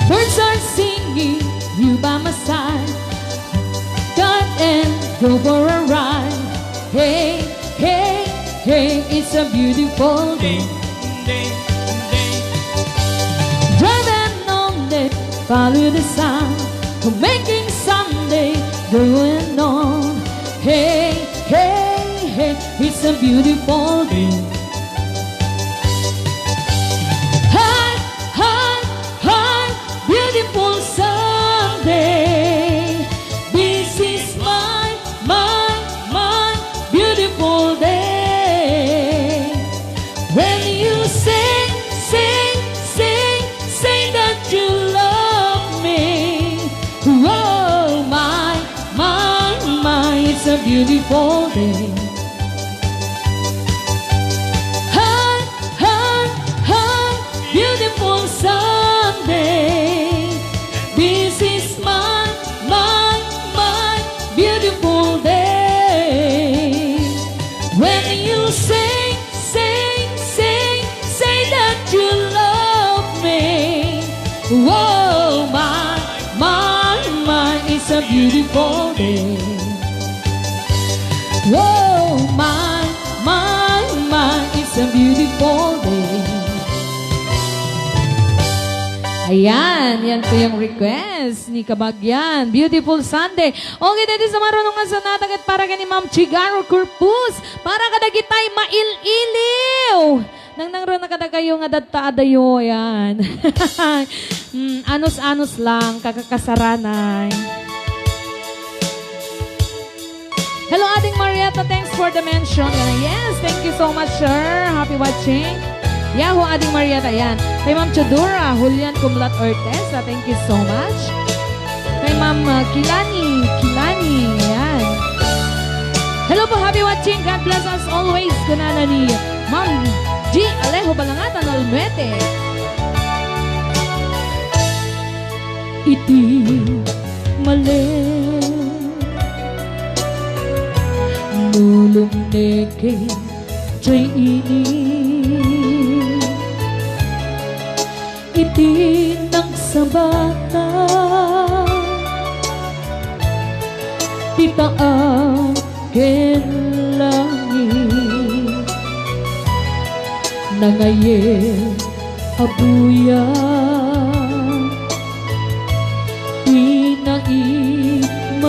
Birds are singing, you by my side. Got and go for a ride. Hey, hey, hey, it's a beautiful day. Driving on the, follow the sun. Making Sunday going on. Hey, hey, hey, it's a beautiful day. Hi, hi, hi, beautiful Sunday. This is my, my, my beautiful day. When you say, say, say, say that you love me. Oh, my, my, my, it's a beautiful day. Hi, hi, hi, beautiful Sunday. This is my, my, my beautiful day. When you say, say, say, say that you love me. Whoa, my, my, my, it's a beautiful day. Whoa, my, my, my, it's a beautiful day. Ayan, yan po yung request ni Kabagyan. Beautiful Sunday. Okay, that is the marunong nga sonata ket para kay ni Ma'am Chigaro Corpus. Para kadagitay mail-iliw. Nangnangruna kadakayo nga dadta adayo, ayan. Mm, anus-anus lang, kakakasaranay. Hello, Ading Marietta. Thanks for the mention. Yes, thank you so much, sir. Happy watching. Yahoo, Ading Marietta. Yan. Kay Ma'am Chodora, Julian Kumlat Ortesa. Thank you so much. Kay Ma'am, uh, Kilani. Kilani. Yan. Hello po, happy watching. God bless us always. Kunana ni Ma'am G. Alejo Balangatan Olmete. Iti male nulong neke jay ini iti nagsabata ti taang ken langit. Nangayek a buyat ti naimatanga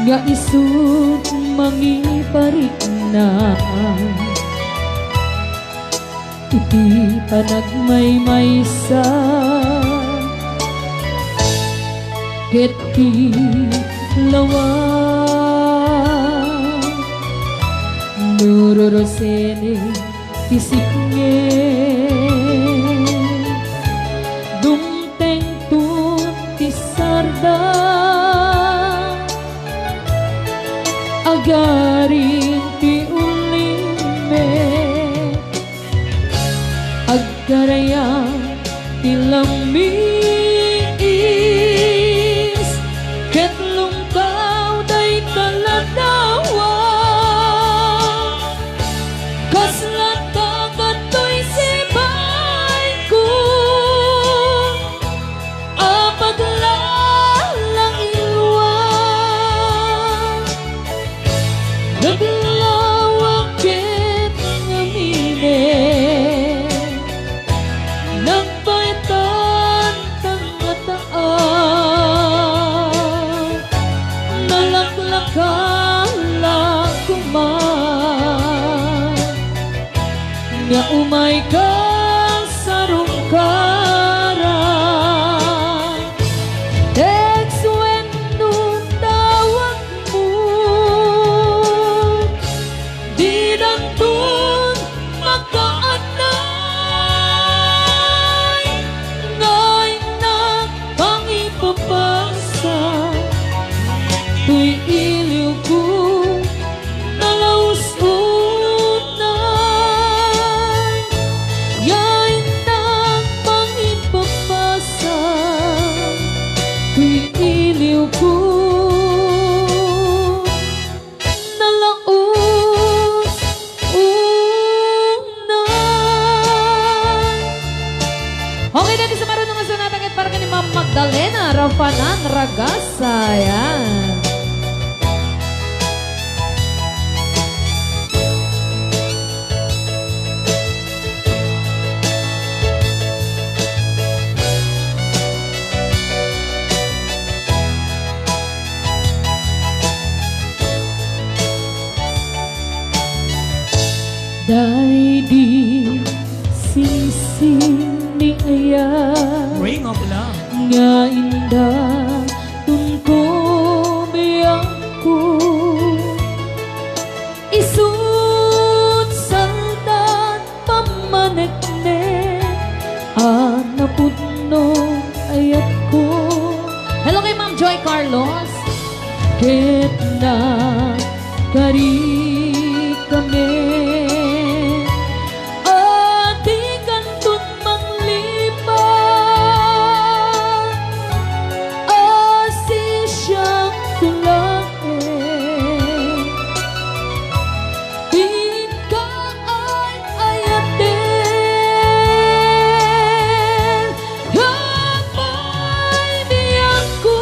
nga isut' mangiparikna iti panagmaymaysa ket ti lawa. Nururusene ti siknge, dumtengto ti sarda, agaring ti ulime. Agkarayam ti lammis ket lungkaw dayta ladawa. Kasla ta kadtoy sibayko a paglalangilwa. Naglawak ket ngaminen, nagbaytan ta nga taak, nalaklakala koma nga umayka sa rungkaran. Text wenno tawagmo, didanton makaanay. Nga innak mangipapasa toy iliwko. Daydi singsing ni ayat Ring of love. Nga inda tunkom biangko. Isut' saltan pammaneknek a napudno ayatko. Hello kay Ma'am Joy Carlos. Ket nagkarikami a dikanton manglipat a sisiak tulaen. Inka ay ayaten, apay biangko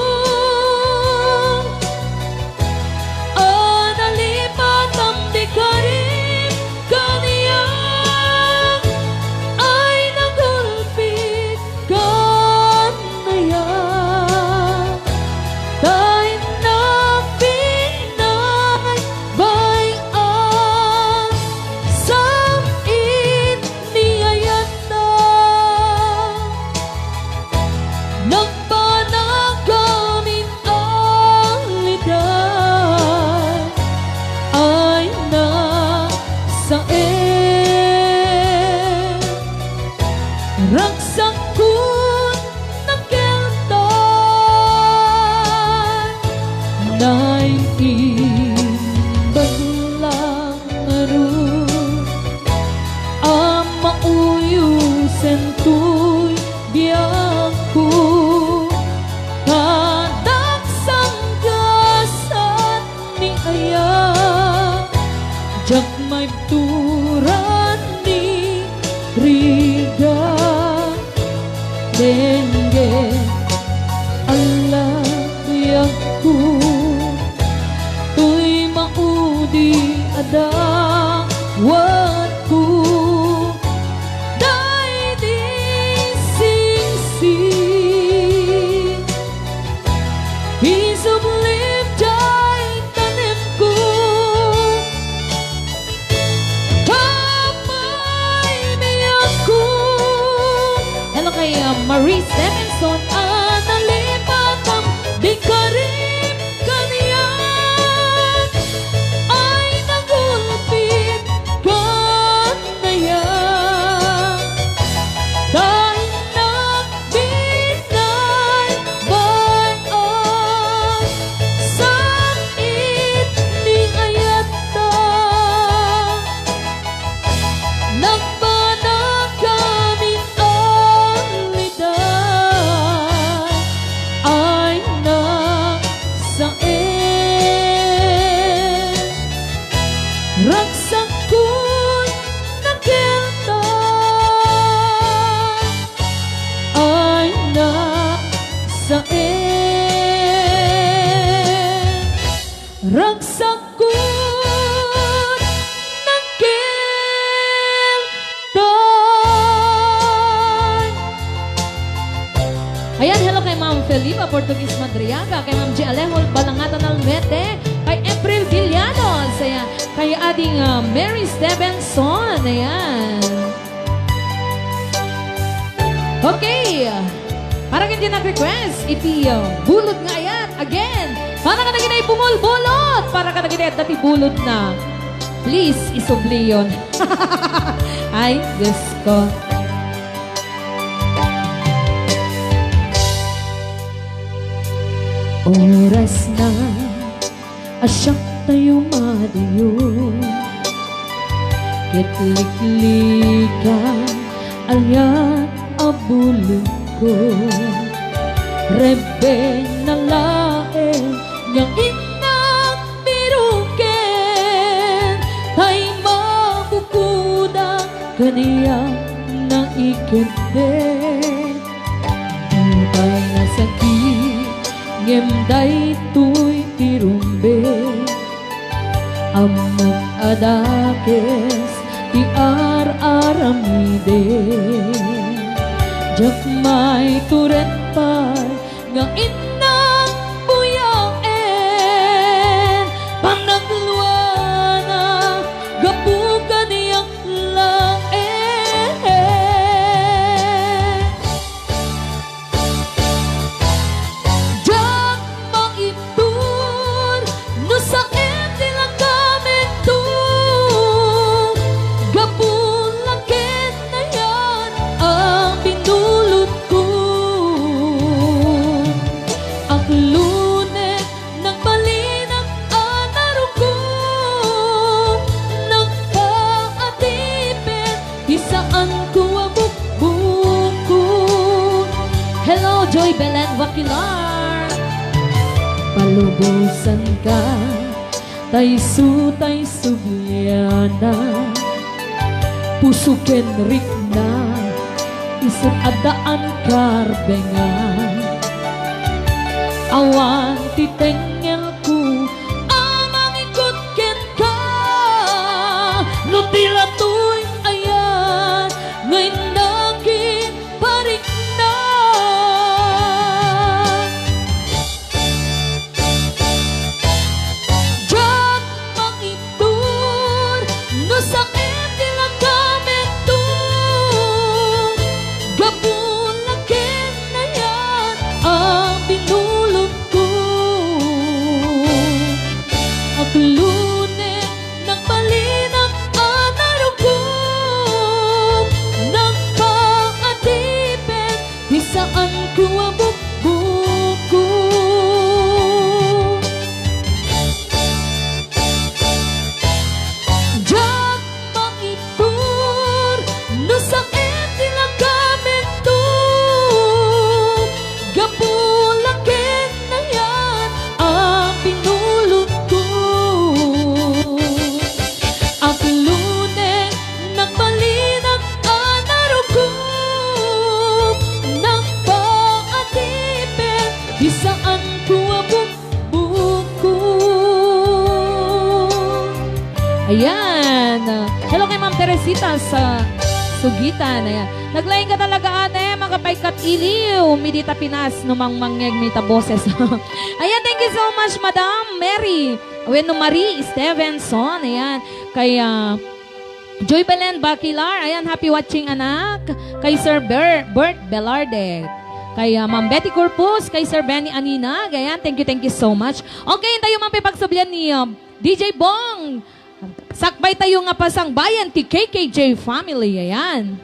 a nalipatam di karim kaniak ay nagulpi kanaya. Tay napinay bay-an sam-it ni ayatna. Nagpanagkamin a liday ay nasaen. Ragsakkon nakeltan, naimbag lang ngarud a mauyosen toy biangko. Kadak sanggasat ni ayat, diak maibturan ni rigat. Denggen, ala biangko, toy maudi a dawatko. Daydi singsing, isublim jay tanemko. Apay biangko. Hello kay, uh, Marie Stevenson. A nalipatam di karim kaniak ay nagulpi kanaya. Dahil nagpinay bay-an sam-it ni ayatna. Nagpanagkamin a liday ay nasaen. Ragsakkon nakeltan ay nasaen. Ragsakkon nakeltan. Ayan, hello kay Ma'am Felipa Portuguese Madriaga, kay Ma'am G Alejo Balangatan Almete, kay April Villanos, ayan, kay Ading, ah, Mary Stevenson, ayan. Okay. Para ken diay nag-request iti, uh, bulod nga ayat. Again, para kadagiti bumulbulot, para kadagiti adda ti bulodna. Please, isubliyon. Ay, Diyos ko. Oras na a siak tayo madiyo. Ket liklikan alian a bulongko. Rebbeng na laeng nga innak biroken, tay mabukodak kaniak naikeddeng. Nupay nasakit, ngem daytoy ti rumbeng. Ammok a dakes ti ar-aramidek. Diak maitured pay nga innak buyaen. Panagluana gapu kaniak Lubosanka, tay isu tay subliana. Puso ken rikna, isut' addaan karbengan. Awan ti tengngelko a mangikut kenka, no di la toy ayat nga innak parikna. Diak mangitur no saan ti lakametto, gapu la ken nayan a binulotko. Aglunek nagbalinak a narugom, nagpaadipen ti saanko a bukbuko. Diak mangitur no saan ti lakametto, gapu la ken nayan a binulotko. Aglunek nagbalinak a narugom, nagpaadipen ti saanko a bukbuko. Ayan. Hello kay Ma'am Teresita sa Sugitan. Ayan. Naglaing ka talaga, ate. Makapay kat iliw. Midita Pinas, no mangmangngeg mita boses. Ayan, thank you so much, Madam Mary. Wenno Marie Stevenson. Ayan. Kay, ah, Joy Belen Baquilar, ayan, happy watching, anak. Kay Sir Ber-, Bert Velarde. Kay, ah, Ma'am Betty Corpus, kay Sir Benny Aninag, ayan, thank you, thank you so much. Okay, intayo man pay pagsublian ni, ah, D J Bong. Sakbay tayo nga pasangbayan ti K K J family, ayan.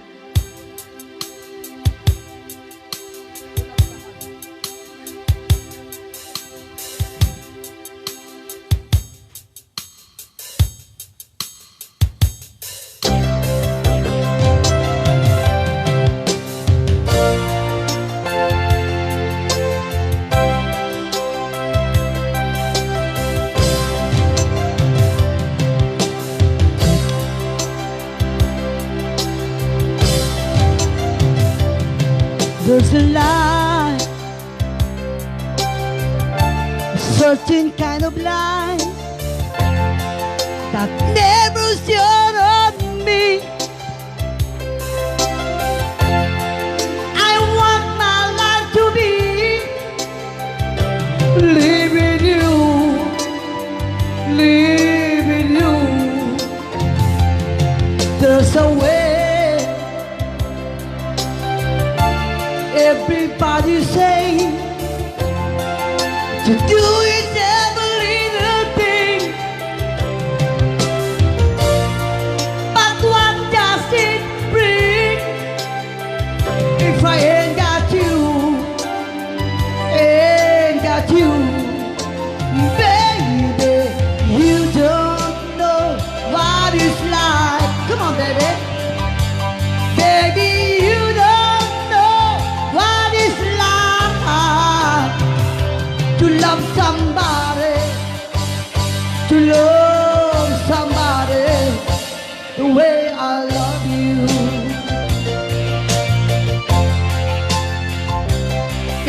There's a light, certain kind of light that never shone on me. I want my life to be living you, living you. There's a way everybody say to do is every little thing. But what does it bring if I ain't got you? Ain't got you, baby. You don't know what it's like. Come on, baby. Baby, you don't know what it's like to love somebody, to love somebody the way I love you.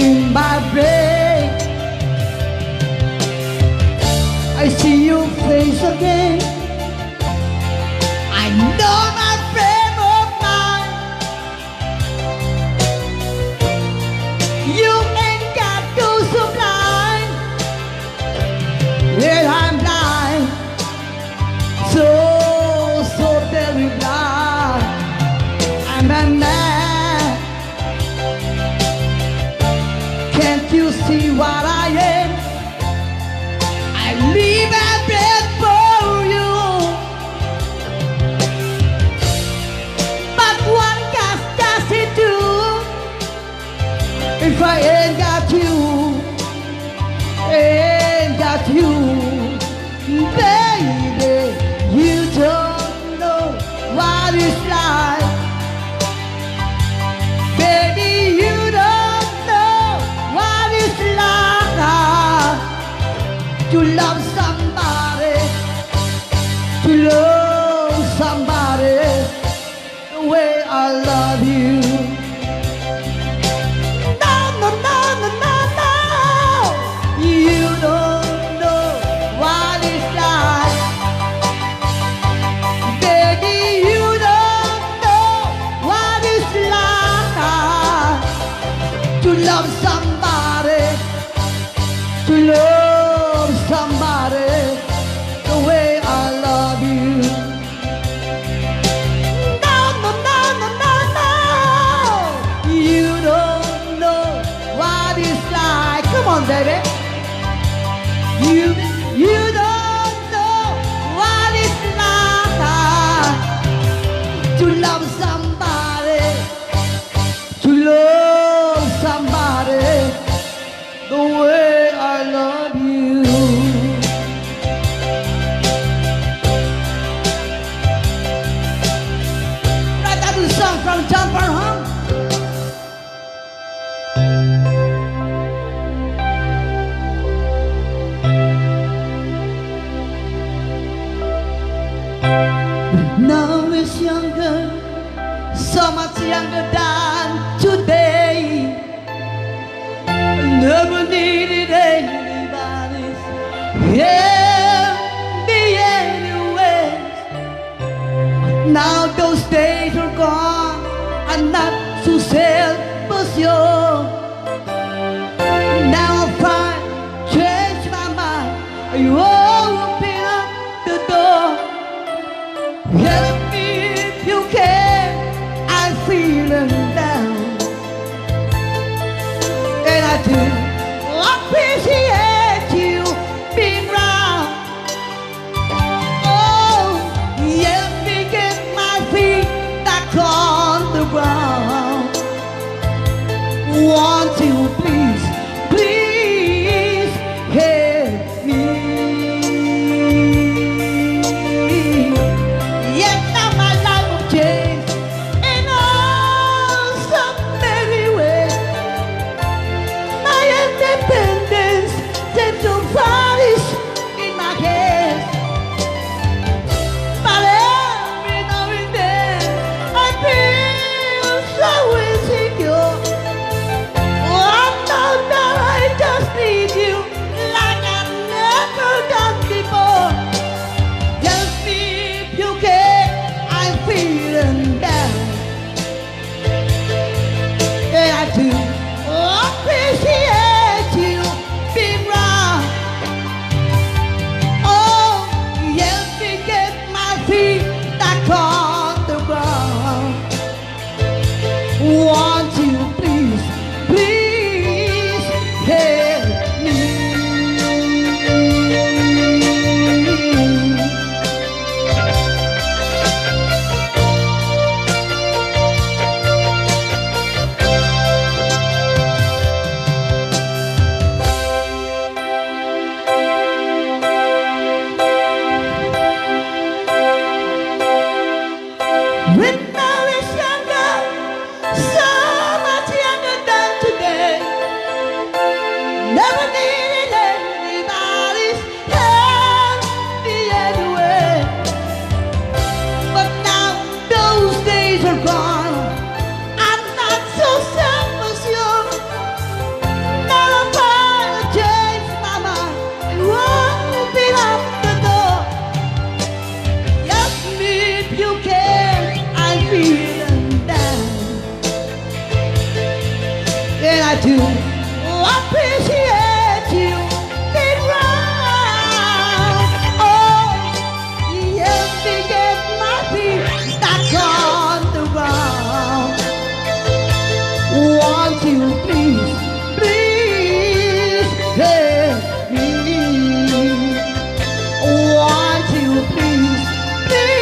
In my brain, I see your face again. I know, my friend of mine, you ain't got to so blind. Well, I'm blind, so, so very blind. I'm a man. Can't you see what I am? I live and breathe for you. But what does, does it do if I ain't got you? Ain't got you, baby. You Love somebody the way I love you. No, no, no, no, no, no. You don't know what it's like. Baby, you don't know what it's like to love somebody, to love somebody the way I love you. No, no, no, no, no, no. You don't know what it's like. Come on, baby. You, you don't know what it's like to love somebody, to love somebody the way I love you. Right, that is a song from John Parham. When I was younger, so much younger than today, never needed anybody's help me anyway. But now those days are gone, I'm not so self-assured. Now I find, change my mind, I open up the door. Help me if you can, I'm feeling down. And I do appreciate you being round. Oh, help me get my feet back on the ground. Won't you please, please help me? Yet now my life have changed in all so many ways. My independence seems to vanish in my hands. But every now and then, I feel so insecure. Oh, I know that I just need you like I've never done before. Just me if you can, I'm feeling down. And I do appreciate you being round. Oh, help me get my feet back on the ground. Won't you please, please help me? When I was younger, so much younger than today. Never needed anybody's help me anyway. But now those days are gone. I'm not so self-assured. Now I finally changed my mind and open up the door. Help me if you can, I'm feeling down. And I do appreciate you being round. Oh, help me get my feet back on the ground. Won't you please, please help me? Won't you please, please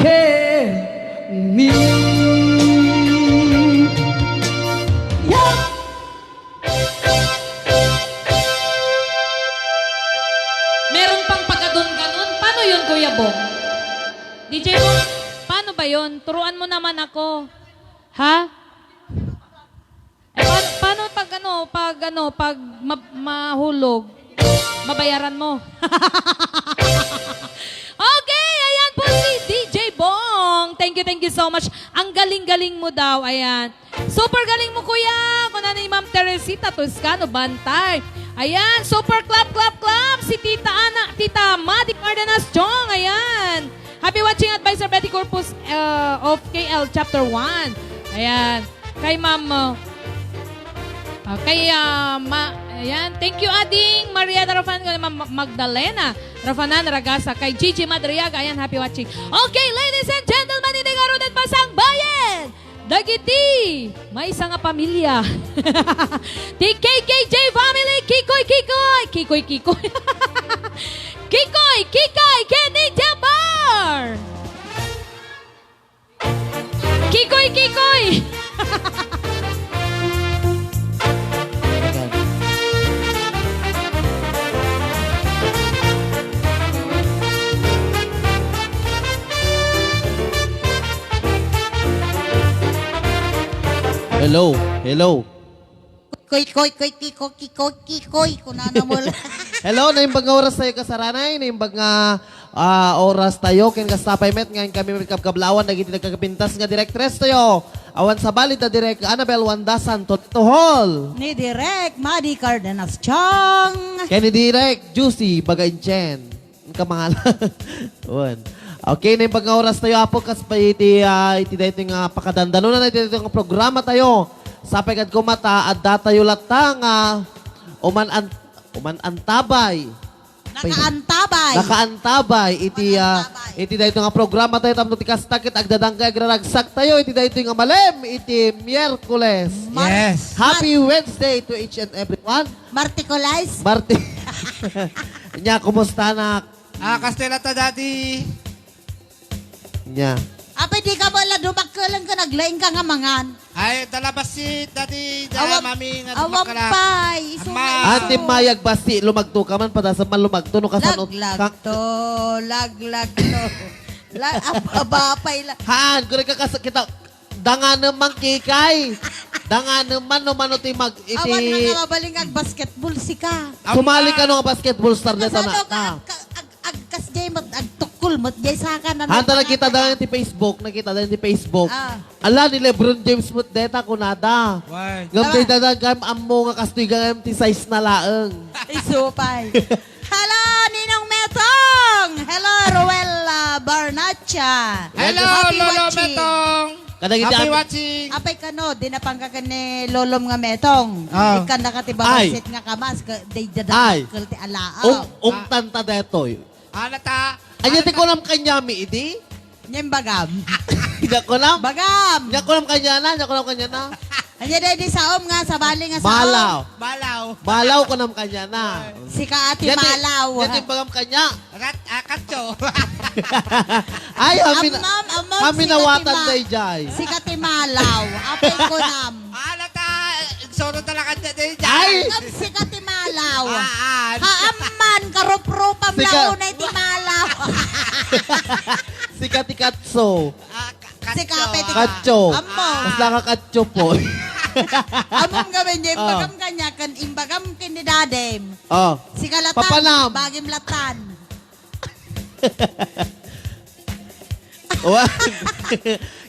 help me? Yeah. Meron pang pagadon-gadon? Paano yun, Kuya Bong? D J Bong, paano ba yun? Turuan mo naman ako. Ha? Eh, pa-, paano pag ano, pag ano, pag ma-, mahulog? Mabayaran mo. Okay, ayan po si D J Bong. Thank you, thank you so much. Ang galing-galing mo daw, ayan. Super galing mo, kuya. Kuna ni Ma'am Teresita Toscano Bantay. Ayan, super clap, clap, clap. Si Tita Ana, Tita Madi Cardenas Chong. Ayan. Happy watching, Adviser Betty Corpus, uh, of K L Chapter one. Ayan. Kay Ma'am, uh, ah, kay, ah, Ma-, ayan. Thank you, Ading Maria Darafan, kay Ma'am Magdalena Rafanan Ragasa, kay Gigi Madriaga. Ayan, happy watching. Okay, ladies and gentlemen, iti ngaruden, pasangbayen dagiti maysa nga pamilia. Ti K K J family, Kikoy, Kikoy, Kikoy, Kikoy. Kikoy, Kikay, ken ni Jabbar. Kikoy, Kikoy. Hello, hello. Koy, koy, koy, kikoy, kikoy, kikoy, kunana mo lang. Hello, naimbag nga oras tayo, kasaranay. Naimbag nga, ah, oras tayo. Ken kasta pay met nga kami met kabkablawan dagiti nagkakapintas nga direktres tayo. Awan sabali da Direk Annabel Wanda Santo Tuhol. Ni Direk Madi Cardenas Chang. Ken ni Direk Juicy Bagainchen. Kamangalan. Wen. Okay, naimbag nga oras tayo, Apo, kas pa iti, ah, iti daytoy nga pakadandanonan, iti daytoy nga programa tayo. Sapay kad kumata, adda tayo latta nga uman an-, uman antabay. Nakaantabay. Nakaantabay iti, ah, Nakaantabay. Iti daytoy nga programa tayo, tapno ti kasta ket agdadangkay agraragsak tayo iti daytoy nga malem iti Miyerkules. Mar-, Yes. Happy Mar- Wednesday to each and everyone. Martikules. Marti-, Nya, kumusta, anak? Ah, kastoy latta, Daddy. Nya. Apay, di ka ba la dumakkel ken aglaing ka nga mangan? Ay, dalabas si Daddy, da, Awam-, Mami, nga awam dumakkel, ah. Pay, isu Amma. nga isu. Ate Mayag, basti, lumagto ka man, padasam man lumagto, no, kasano, Laglagto, ka- laglagto. La-, ab-, aba, pay la- Haan, kung ka kas-, kita, danganem man, Kikay. Danganem man, no, mano ti mag-, iti Awan nga nga mabaling ag basketball, sika. Sumali ka, no, nga basketball star, deta Kasano na, ka, na. Ag-, ag-, ag-, kasjay met, agtukkol met, jay saka na Hanta, nakita da ti Facebook, nakita da ti Facebook. Ah. Ala, ni LeBron James met deta, kunada. Why? Ngem Tama. Dayta da, gam ammo nga kastoy gam ti size na laeng. Isupay. Hello, Ninong Metong! Hello, Ruel, ah, Barnacha. Hello, Happy Lolo watching. Metong! Kadagiti Happy am- watching! Apay kano, di napangka ken ni Lolom nga Metong. Ah. Ikkan na ka ti Ay. Babasit nga kamas, ka, di Ay. Dadakkel ti alaak. Ung-, Ah. Ungtan ta detoy. Ala ta. Anya ti kunam kaniami idi? Nya imbagam. Nya kunam? Bagam. Nya kunam kaniana, nya kunam kaniana. Anya daydi saom nga, sabali nga saom. Malaw. Malaw. Malaw kunam kaniana. Sika ati Nya ti, Malaw. Nya ti imbagam kania. Rat-, ah, katso. Ay, amin, Amam, amam, amin sika ti awatan ma-, dayjay. Sika ti Malaw. Apay kunam. Ala ta, igsuro talaga dayjay. Ay! Ngem sika ti Malaw. Ah, ah. Haan man, karuprupam Sika- la unay ti Malaw. Sika ti Katso. Ah, ka-, Sika Katso, pwede ah. Katso. Ammo. Mas nakakatso po. Amom gawin niya, Ah. Imbagam kania, ken imbagam ken ni Dadem. Ah. Sika latan, Papanam. Bagim latan. Wa-,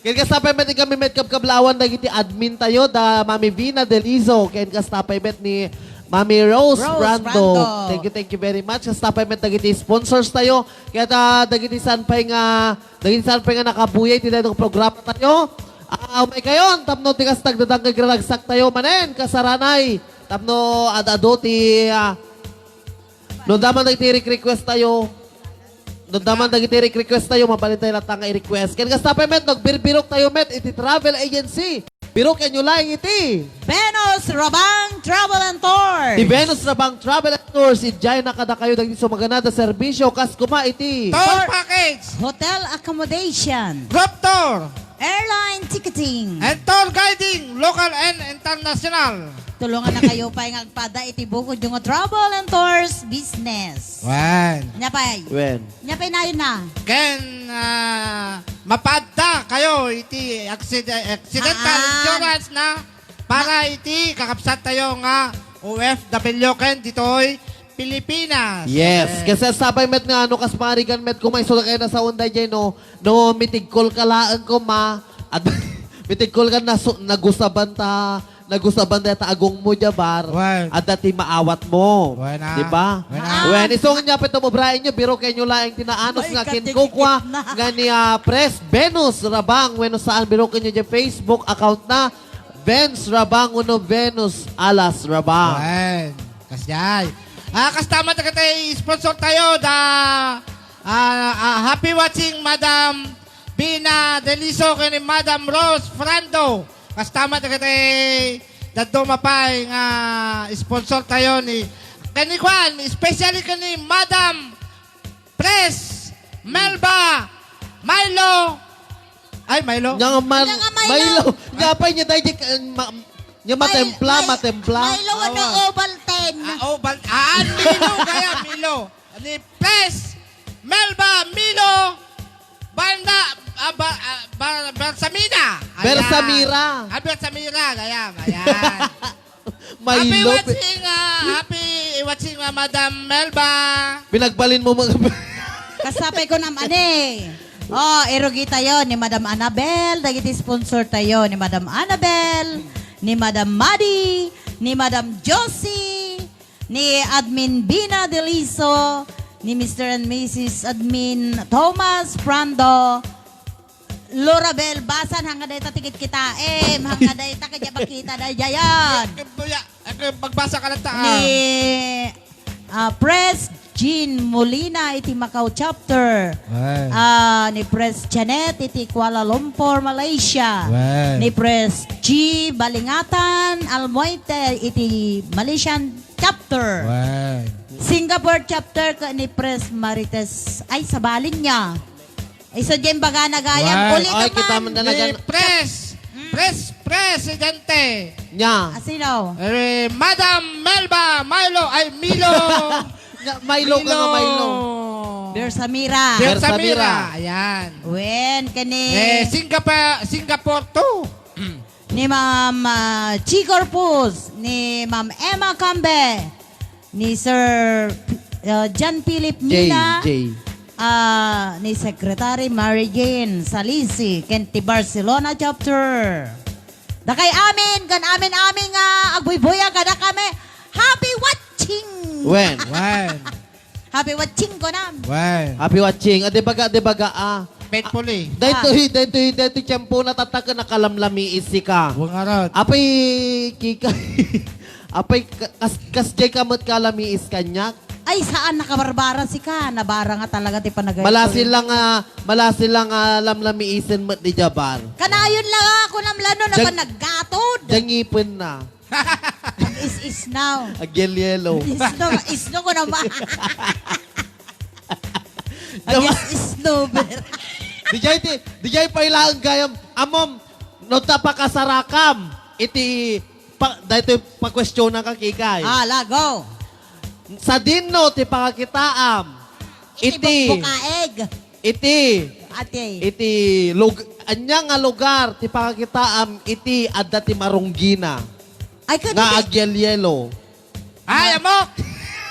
ken kasta pay met kami met kabkablawan dagiti admin tayo, da Mami Vina Delizo, ken kasta pay met ni Mami Rose Rose Brando. Brando. Thank you, thank you very much. Kasta pay met dagiti sponsors tayo. Ket, ah, dagiti san pay nga, dagiti san pay nga nakabuya iti daytoy programa tayo. Ah, umay kayon, tapno ti kasta agdadangkay agraragsak tayo manen, kasaranay. Tapno ad-adu ti, ah, No, daman dagiti request tayo. No, daman dagiti request tayo, mabalin tayo latta nga i-request. Ken kasta pay met, nagbirbirok tayo met iti travel agency. Birokenyo laeng iti Venus Rabang Travel and Tours. Ti Venus Rabang Travel and Tours, idiay na kadakayo dagiti sumaganada serbisio, kas kuma iti Tour package. Hotel accommodation. Group tour. Airline ticketing. And tour guiding, local and international. Tulongannakayo pay nga agpada iti bukodyo nga travel and tours business. Wen. Nya pay. Wen. Nya pay nayon na. Ken, ah, mapaadda kayo iti accide-, accidental Ah. insurance na para iti kakabsat tayo nga O F W ken ditoy Pilipinas. Yes. Amen. Kasi sapay met nga, ano, kas pangarigan met, kung maisuda kayo na sa unday jay, no, no, mitigkol ka laeng, kuma, at mitigkol ka na, su-, nagusaban ta, nagusaban ta ta agong mo, Jabar, Wen. At dati maawat mo. Wen, ah. Di ba? Wen, ah. Wen, isong niya, pito mo, Brian, nyo, biro kayo laeng tinaanos May nga kinkukwa, katikit na. Nga ni, ah, Pres Venus Rabang, wenno saan, biro kayo dyan Facebook account na, Venus Rabang, uno Venus Alas Rabang. Wen. Kasjay. Ah, kasta met dagiti sponsor tayo, da, ah, ah, happy watching, Madam Bina Deliso, ken ni Madam Rose Frando. Kasta met dagiti dadduma pay nga sponsor tayo ni, ken ni kuan, especially ken ni Madam Pres Melba Milo. Ay, Milo. Nya nga man, Nya nga Milo. Milo. Nya pa niya dahil di, eh, ma-, nya Mil-, matempla, Mil-, matempla. Milo, ano, Awa. Ovaltine. Ah, Oval-, ah, Milo, kaya Milo. Ni Pres Melba Milo Banda, ah, ba-, ah, ba-, Bersamida. Ayan. Bersamira. Ah, Bersamira, kaya, ayan. Happy Milo. Watching, ah, happy watching, ah, Madam Melba. Pinagbalin mo mga Kasapay ko nam-, ani. Oh, irugi tayo ni Madam Annabel, dagiti sponsor tayo ni Madam Annabel, ni Madam Madi, ni Madam Josie, ni Admin Bina Deliso, ni Mister and Missus Admin Thomas Prando, Lorabel, basan hangga dayta ti kitkitaem, hangga dayta kadya makita daydiayan. Kaya, eh, magbasa ka lang ta, ah. Ni, ah, Pres Jean Molina iti Macau chapter. Ay. Ah, ni Pres Janet iti Kuala Lumpur, Malaysia. Ay. Ni Pres G Balingatan Almoite iti Malaysian chapter. Ay. Singapore chapter ken ni Pres Marites. Ay, sabalin niya. Isu diay imbagana gayam. Why? Ulit Ay, naman. Kita man talaga. Ni Pres, Mm. Pres, Presidente. Nya. Ah, sino? Eh, Madam Melba, Milo, ay, Milo. Nya, Milo ka nga, Milo. Milo. Bersamira. Bersamira. Bersamira. Ayan. Wen, kani Eh, Singapore, Singapore too. Ni Ma'am, ah, Chi Corpus, ni Ma'am Emma Cambe, ni Sir, ah, John Philip J, Mina, J. ah, ni Secretary Mary Jane Salisi, ken ti Barcelona chapter. Dakay amin, ken amin-amin nga agbuybuya kadakami. Happy watching! Wen. Wen. Happy watching ko nam. Wen. Happy watching. Ah, di baga, di baga, ah. Faithfully. Ah, daytoy, Ah. daytoy, daytoy tiempo na tatta ken nakalamlamiis sika. Wen ngarud. Apay, kika, apay, ka-, kas, kasjay ka met kalamiis kaniak? Ay, saan, nakabarbara sika. Nabara nga talaga ti panagay. Malasin lang, ah, malasin lang, ah, lamlamiisen met ni Jabar. Kanayon lang ako nam lano, Jan-, napanaggatod. Jangipen na. Is-is now. Agyel yelo. Isno, isno ko naman. Dama- Agyes isno, ber. Dijay ti, dijay pay laeng gayam. Amom, no ta pakasarakam, iti pa, daytoy pakwestiona ka kikay. Ah, lago. Sadinno ti pakakitaam. Iti Iti bukbukaeg. Iti, Ati. Iti lug-, ania nga lugar ti pakakitaam iti adda ti marunggina Ay, kadi nga di- agyelyelo. Ay, amok!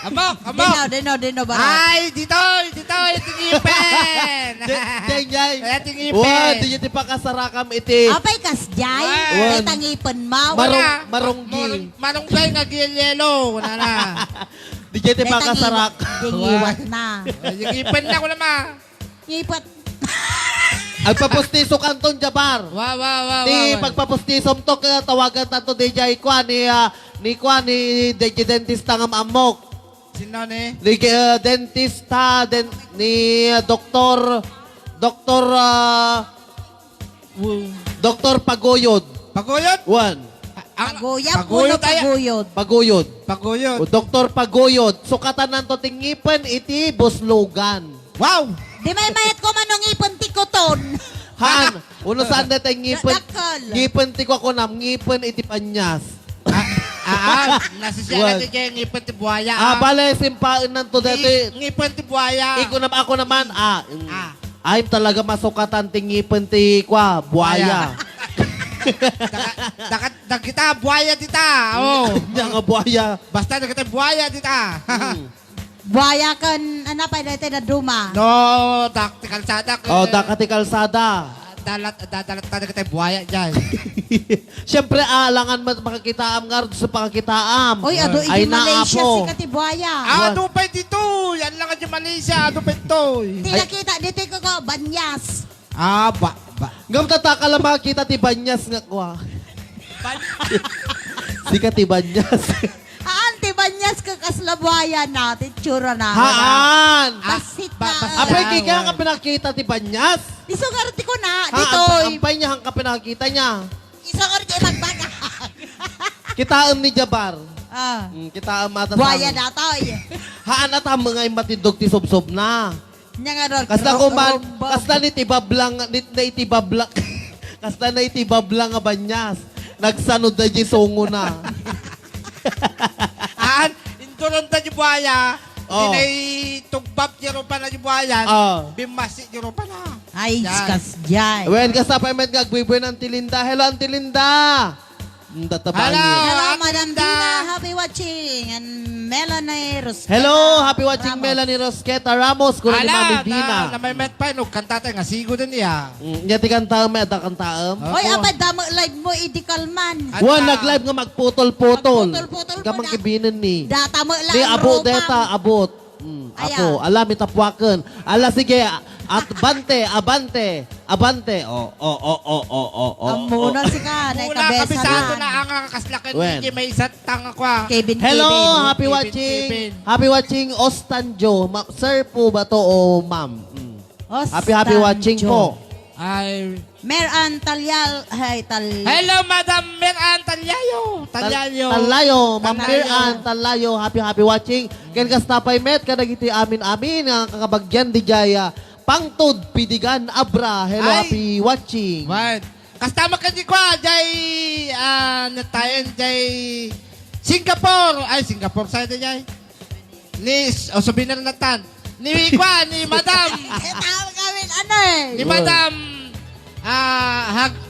Amok, amok! Dino, dino, dino, baro. Ay, ditoy, ditoy, ti ngipen! Di, di, di. Ay, ti ngipen. Wa, di, di pakasarakam iti. Apay, kasjay? Wa. Wan. Ita ngipen mo? Marung-, Wala. Marunggi. Marung-, marunggay nga agyelyelo. Wala na. Di, di, di Deta pakasarak. Ngiwat, di ngiwat na. Ay, yung ipin na ko naman. Ngipet. Agpapustiso kanton, Jabar. Wa, wa, wa, Ti wa, wa. Pagpapustisom to, kaya tawagan tanto D J kwan ni, ah, ni kwan ni D J dentista nga maamok. Sino ni? Ni, ah, dentista, den-, ni, ah, doktor, doktor, ah, Wu- doktor Paguyod. Paguyod? Wan. A-, ang Paguyap Paguyod kuno ay- Paguyod? Paguyod. Paguyod. O, doktor Paguyod. Sukatan nanto ti ngipen iti buslogan. Wow! Di may mayat ko man no ngipen ti kuton. Han, uno saan dati ngipen? Dakkel. Ngipen ti kukuanam, ngipen iti panyas. Ah, ah, ah, nasisiya Wan. Natin kaya ngipen ti buaya, Ah, ah. Bale, simpaen nanto dati. Ngi-, ngipen ti buaya. Iko nam-, ako naman, ah, mm. Ah. Ay, talaga masukatan ti ngipen ti, kwa, buaya. Buaya. Daka-, daka-, dagita, buaya dita. Oh. Nya nga buaya. Basta dagita buaya dita. Hmm. Buaya ken, ano pay daytoy dadduma? No, dak ti kalsada. Oh, daka ti kalsada. Dalat, dadalat ta dagita buaya diay. Siyempre, alangan met makakitaam nga arud sa pakakitaam. Oy, adu iti Ay, Malaysia, naapo. Sika ti buaya. Ah, adu pay ditoy. Yan lang di Malaysia, adu pay ditoy. Ti Ay. Nakita ditoy ko, ko, banyas. Ah, ba, ba. Ngem tataka la makakita ti banyas nga kua. Ban- Sika ti banyas. Haan, ti banyas ka kasla buaya na, ti tsura na. Haan. Basit na. Apay, kika ka pinakita ti banyas? Isu nga ti kuna, ditoy. Ampay niya, hangka pinakita niya. Isu nga ti magbaga. Kitaem ni Jabar. Ah. Mm, kitaem ata sa Buaya datoy. Haan, at hameng nga imatidog ti subsob na. Nya nga ron, Kasla ro-, kuman, romba. Kasla ni ti bablang, ni, na iti bablang. Kasla na iti bablang nga banyas. Nagsanud na di sungo na. Aan, induron da di buaya. Oh. Di na itugbab di rupa na di buaya. Oh. Bimmasi di rupa na. Ay, Yan. Kas, jay. Wen, kasta pay met nga agbuybuyna Auntie Linda. Hello, Auntie Linda. Hello, Hello, Madam Dina. Dina. Happy watching. And Melanie Rosqueta Hello, happy watching Ramos. Melanie Rosqueta Ramos. Kuna ni Ala, Mami Dina. Na, na may met pa, nagkanta tayo nga sigo din iya. Mm, nya ti kantaem, may adda kantaem? Oy, Opo. Apay, damo live mo, idi kalman. Wan, Ata. Nag-live nga magputol-putol. Magputol-putol Gamang pa na. Kibinin ni. Data mo lang, Ni Abo Rupang. Deta, abot. Mm, Aya. Apo, ala, mitapuaken. Ala, sige, at bante, abante. Abante. Oh, oh, oh, oh, oh, oh, oh, Ammona oh. Sika, na Muna ikabesa kami sa na. Ito na ang kaslakan Wen. Ni may satang ako ah. Kevin, Hello, Kevin. Happy Kevin, watching. Kevin. Happy watching, Ostanjo. Ma-, sir po ba to o ma'am? Mm. Happy, happy watching Ostanjo. Po. Ay. Mer Ann Talyal-, ay, Tal- Hello, Madam Mer Ann Talyayo. Tal-, Talyayo. Talayo, Ma'am Talayo. Mer Ann Talayo. Happy, happy watching. Ken kasta pay met, kadagiti amin-amin, nga kakabagyan, di jaya. Pangtod, Pidigan, Abra. Hello, Ay. Happy watching. Wan. Kasta makadi kwa, jay, ah, natayan, jay Singapore. Ay, Singapore, sa ito, jay. Ni, o, souvenir na tan. Ni kwa, ni Madam. Eh, tawag kami, ano eh? Ni Madam, ah, Hag-,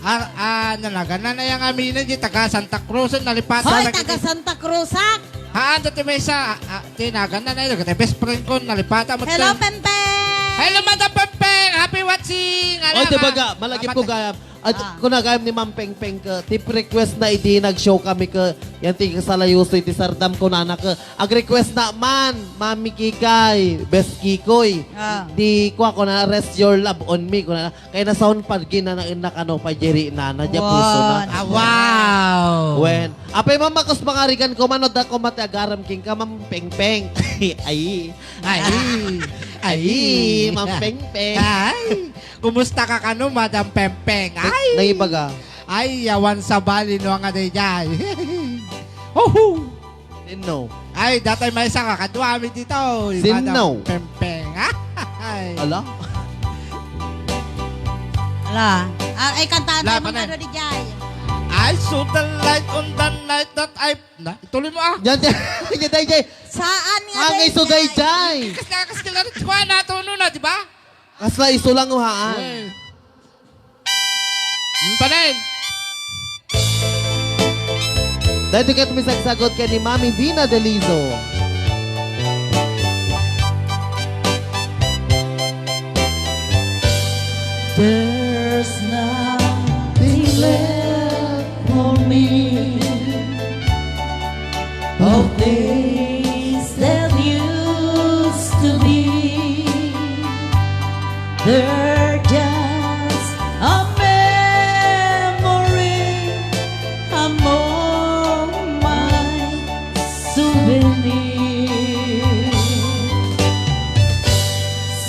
ah, ah, nalagan na na yung amina, di taga Santa Cruz, nalipatan Hoy, na taga kita. Santa Cruz, ah. Haan, dati may isa, ah, ah, tinagan na na yun, dati best friend ko, nalipatan mo Hello, to. Pempeng! Hello, Madam Pempeng! Happy watching! Oy, Alama. Di ba ga, malagip ko Amat- gayam. At Ah. Kuna gayam ni Ma'am Pengpeng ka, ti request na idi nag-show kami ka, yan ti kasalayoso iti sardam ko nana ka. Ag-request na man, Mami Kikay, Best Kikoy. Ah. Di kwa, kuna, rest your love on me. Kuna, kay na sound pad ginanaen na kano pa jeri nana, dia puso na. Wan. Ah, wow. Wen. Apay, Ma'am, makus mangarigan ko, mano da ko mati agaram king ka, Ma'am Pengpeng. Ay. Ay. Ay. Ay, Ma'am Pengpeng. Ay. Kumusta ka kano, Madam Pempeng? Ay! Naibaga. Ay, yawan sabali no nga dayjay. Huhu! Sinno? Ay, datay maysa ka, kadua mi dito, Sinno? Madam Pempeng. Ay. Ala? Ala. Ah, ay, kantaan Ala, tayo mga panay. Ano di jay? I saw the light on the night that I, na, ituloy mo ah. Yan, yan, yan, dayjay. Saan nga Ang dayjay? Iso dayjay. Kas na, kas kila rin, kuha na, tuno na, di ba? Kasla isu lang, uhaan. Uy. Ang panay. Dahil ket misagsagot ken ni Mami Vina Delizo. There's nothing left for me. Of days that used to be, they're just a memory among my souvenirs.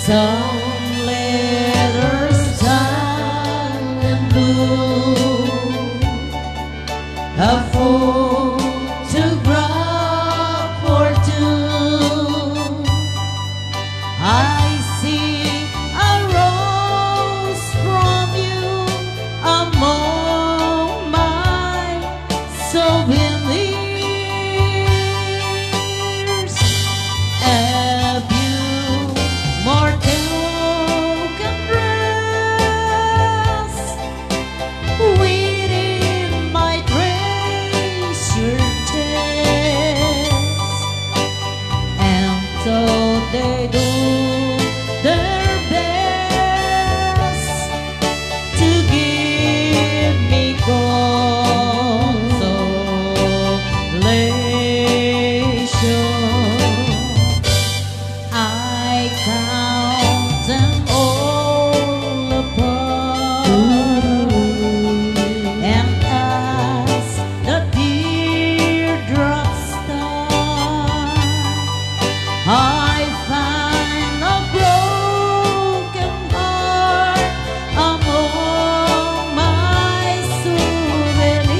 Some letters torn and blue, a photograph or two. I see a rose from you among my souvenirs. A few more So they do their best to give me consolation. I count them all apart, and as the teardrops start, I find a broken heart among my souvenirs.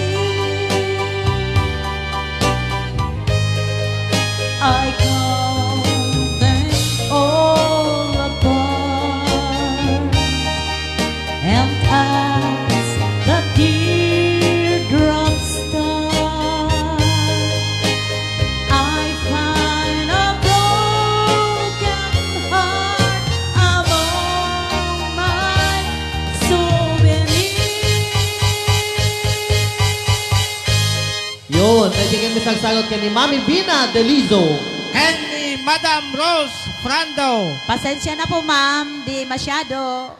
I count them all apart, and as the teardrops start, I find a broken heart among my souvenirs. Yun, pwede kayo misagsagot kay ni Mami Bina Delizo. Ken ni Madam Rose Frando. Pasensya na po, ma'am. Di masyado.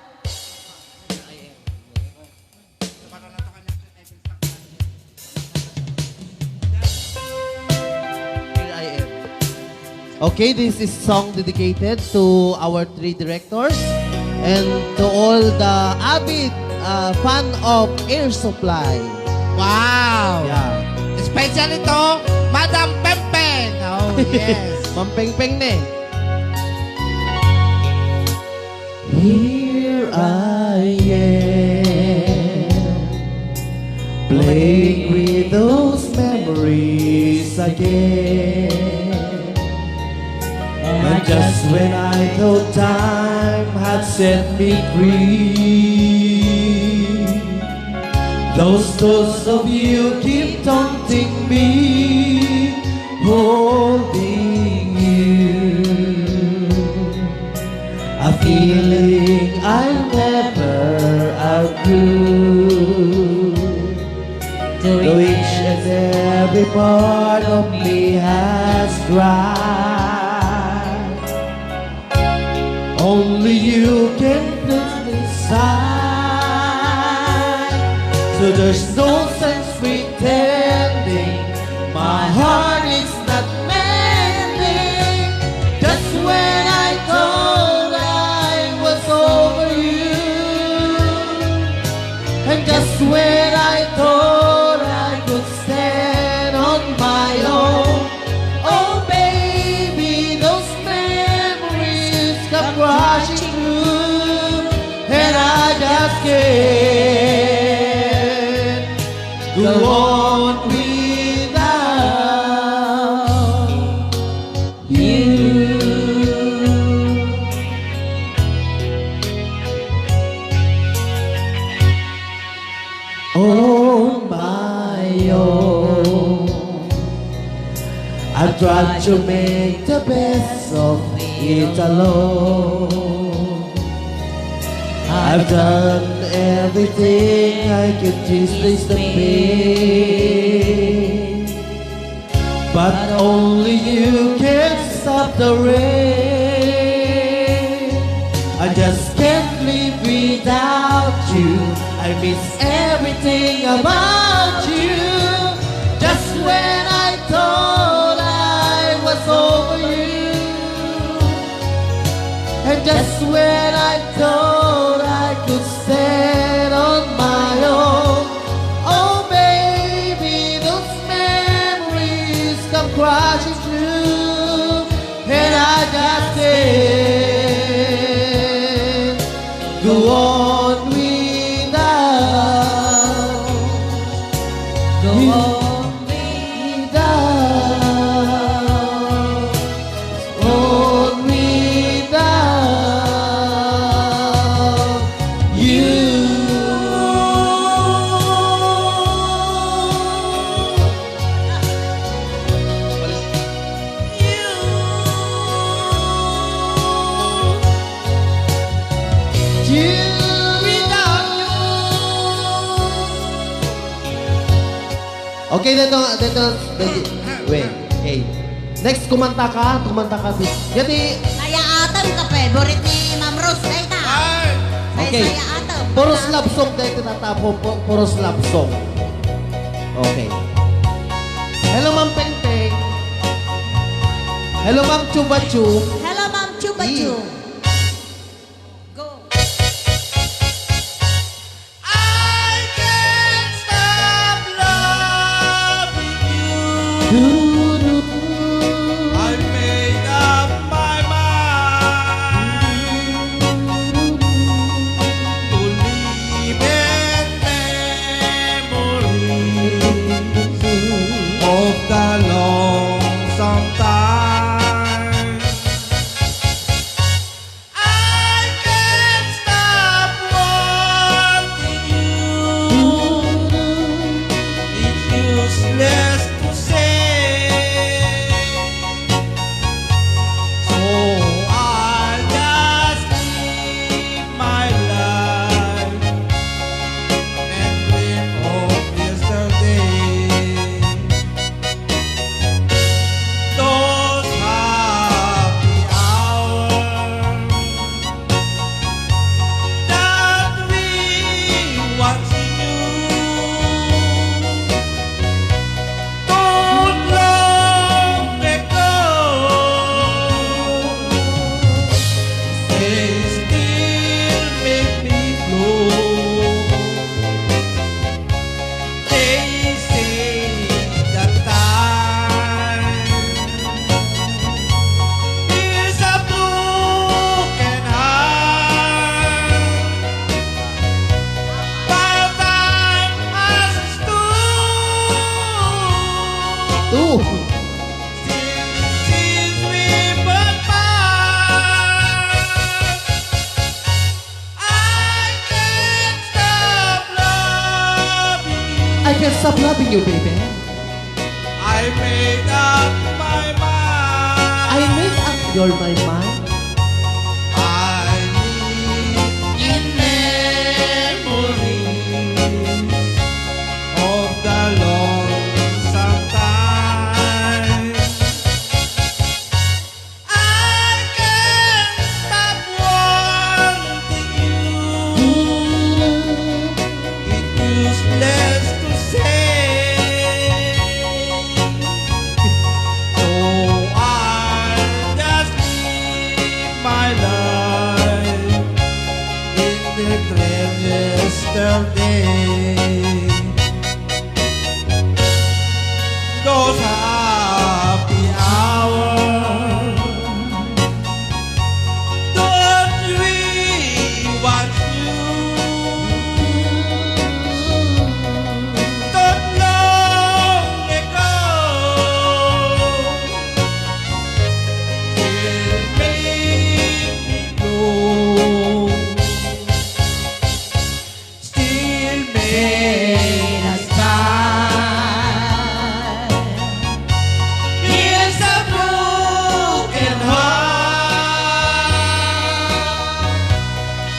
Here I am. Okay, this is song dedicated to our three directors and to all the avid, uh, fan of Air Supply. Wow! Yeah. Especially to Madam Pengpeng. Oh, yes. Mampengpeng ne. Here I am, playing with those memories again. And just when I thought time had set me free, those thoughts of you keep taunting me, holding you. A feeling I'll never outgrow. Though each and every part of me has cried, only you can fill inside. So there's no sense pretending my heart is not mending. Just when I thought I was over you, and just when I thought I could stand on my own, oh baby, those memories come crashing through, and I just can't go on without you. On my own, I tried to make the best of it alone. I've done everything I could to ease the pain, but only you can stop the rain. I just can't live without you. I miss everything about you. Just when I thought I was over you, and just when I thought I could stand on my own, oh baby, those memories come crashing through, and I just can't go on without, go on without, on without you. Okay, dito, dito, dito. Wait, hey. Next, kumanta ka, kumanta ka. Yati. Sayaat ka, favorite ni Ma'am Rose, dayta. Ay. Okay. Sayaat. Puros love song dayta, tata, pu-, pu-, puros love song. Okay. Hello, Ma'am Peng Peng. Hello, Ma'am Chuba Chu. Hello, Ma'am Chuba Chu. Go. I can't stop loving you. I made up my mind to live in memories of the lonesome time. I can't stop wanting you. It's useless to say. So I'll just live my life and dream of yesterday. Those happy hours that we once knew, too long ago, they still make me blue. They say that time is a broken heart, but time has stood. Two. Since we were part, I can't stop loving you. I can't stop loving you, baby. I made up my mind. I made up your my mind. I live in memories of the lonesome time. I can't stop wanting you. It's useless to say. So I'll just live my life in the dream yesterday. Those happy hours, don't we want you? Don't long ago, till made me blue. Still made us part. Here's a broken heart,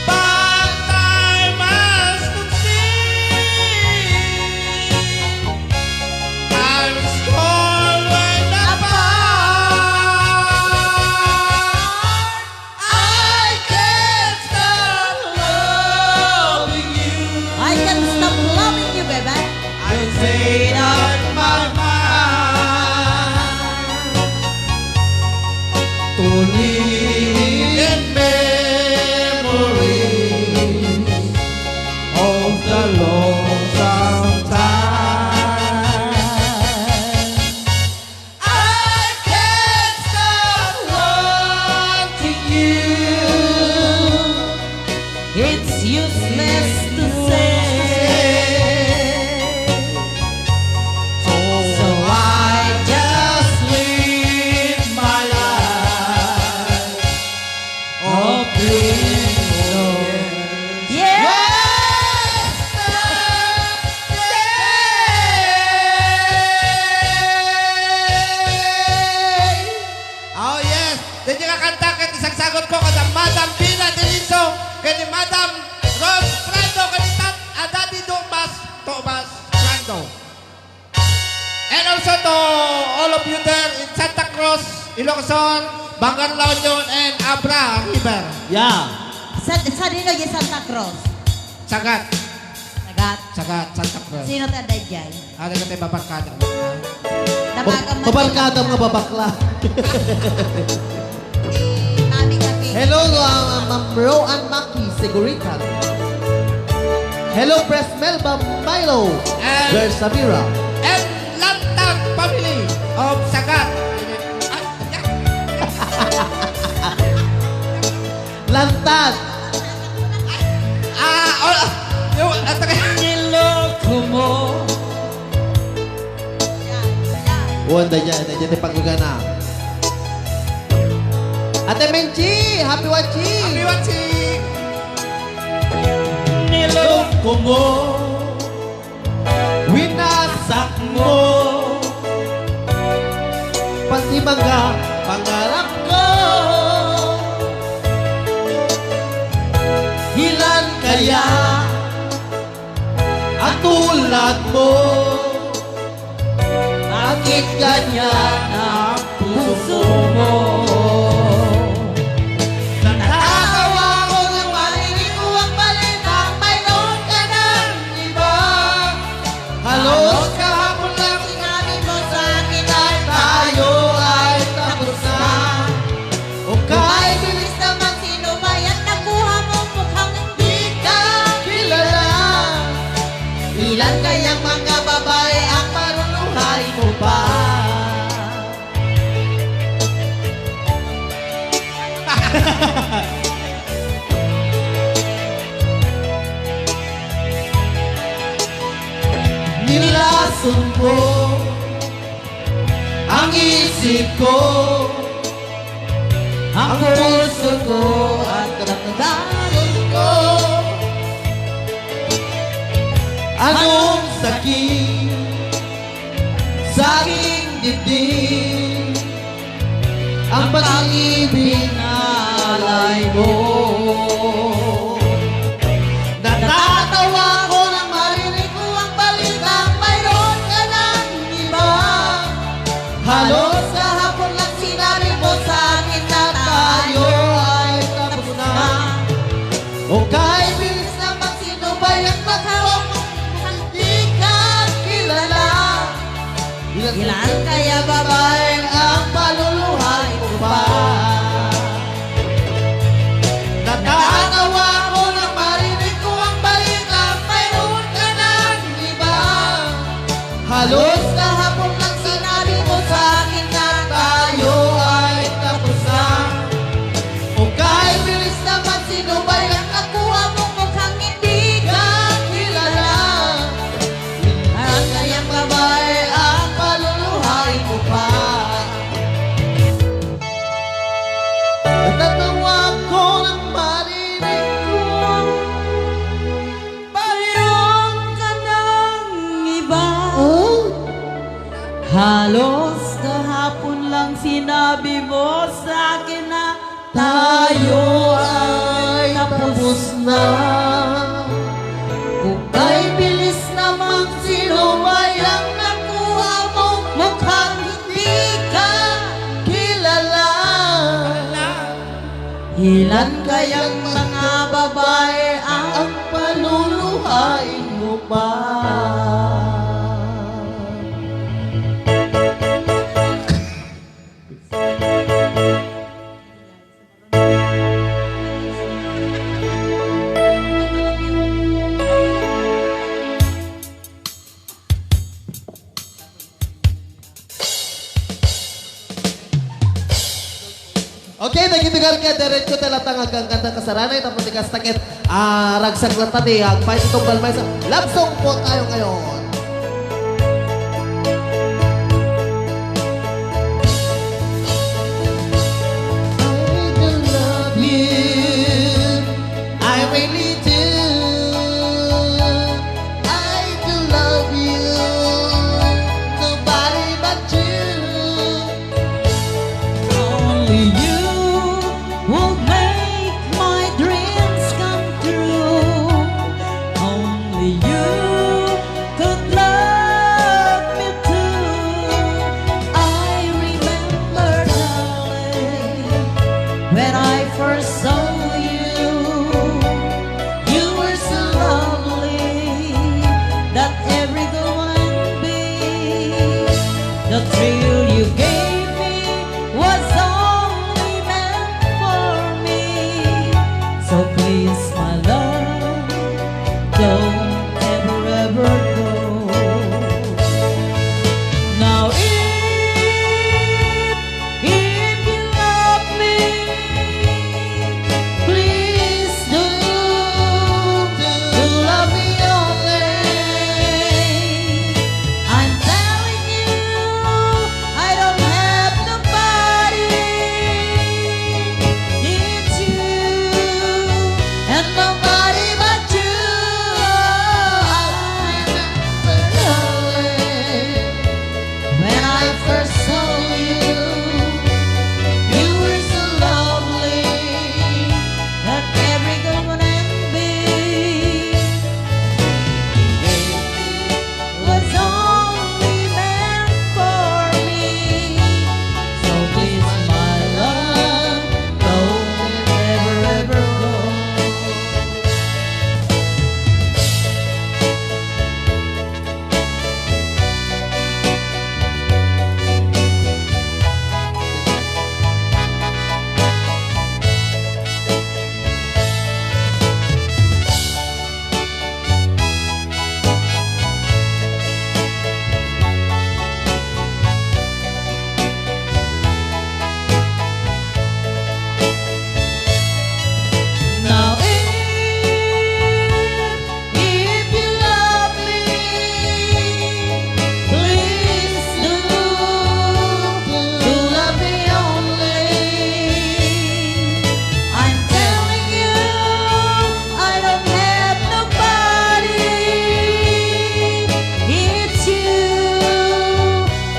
but time has concealed. Time's torn apart. I can't stop loving you. I can't stop loving you, baby. I made up my mind to live in memories of the lonesome time. I can't stop wanting you. It's useless to say. So I just live my life. Oh, please, oh. Yes! Oh, yes. Daydi nga kanta ket isagsagot ko kada Madam Bina Deliso, ken ni Madam Rose Prado, ken ni Tat-, ah, Daddy Tomas, Tomas Prado. And also to all of you there in Santa Cruz, Ilocos Sur, Bangan La Union, and Abra River. Yeah. Sa, sa dino di Santa Cruz? Sagat. Sagat. Sagat, Santa Cruz. Sino ta dayjay? Ano ka tayo babarkada? Damagan man Babarkada tayo. Mga babakla. Mami, kape. Hello, uh, Ma'am Ro and Maki Segurita. Hello, Pres Melba Milo. And Girl Samira. And Lantag family of Sagat. Ah, yeah. Lantad. Ah, oh, yung, at saka niloko mo. Wanda dyan, dyan, dyan, pagkagana. Ate Menchi, happy watching. Happy watching. Niloko mo. Winasak mo pati mga pangarap ko. Ilan kaya ang tulad mo? Bakit ganyan ang puso mo? Natatawa ko nang maririnig ko ang balita, mayroon ka ng iba. Halos kahapon lang sinabi mo sa akin na tayo ay tapos na. O kay bilis naman, sino ba yan nakuha mo? Mukhang hindi ka kilala. Ilan kayang mga babae ang paluluhain mo pa? Nilason mo ang isip ko, ang puso ko at damdamin ko. Anong sakit sa aking dibdib ang pag-ibig na alay mo. Natatawa ko nang maririnig ko ang balitang mayroon ka ng iba. Halos kahapon lang sinabi mo sa akin na tayo ay tapos na. O kay bilis naman, sino ba yan? Baka hindi ka kilala. Ilan kaya babaeng ang paluluhain mo pa? Natatawa ko nang marinig ko ang balita, mayroon ka ng iba. Halos kahapon lang sinabi mo sa akin na tayo ay tapos na. O kay bilis naman, sino ba yan? Nakuha mo, mukhang hindi ka kilala. Ang kayang babae ang paluluhain mo pa. Natatawa ko nang marinig ko ang mayroon ka ng iba. Oh? Halos kahapon lang sinabi mo sa akin na tayo ay tapos na. Kung kay bilis naman, sino ba yang nakuha mo? Mukhang hindi ka kilala. Ilan kayang mga babae ang paluluhain mo pa? Okay, dagiti garga, diretso ti latang agkangkanta kasarana, tapno ti kasta ket, ah, ragsak latta ti agpayso tunggal maysa. Love song po tayo ngayon. I do love you. I really do. I do love you. Nobody but you. Only you will make my dreams come true. Only you When I first saw you, you were so lovely that every good woman envy. The thrill you gave me was only meant for me. So please, my love, don't ever, ever go. Now, if, if you love me, please do, do love me only. I'm telling you, I don't have nobody. It's you and nobody but you. I remember, darling, when I first saw you, you were so lovely that every good woman envy. Was only meant for me. So please, my love, don't ever, ever go. Now, if, if you love me, please do, do love me only. I'm telling you, I don't have nobody. It's you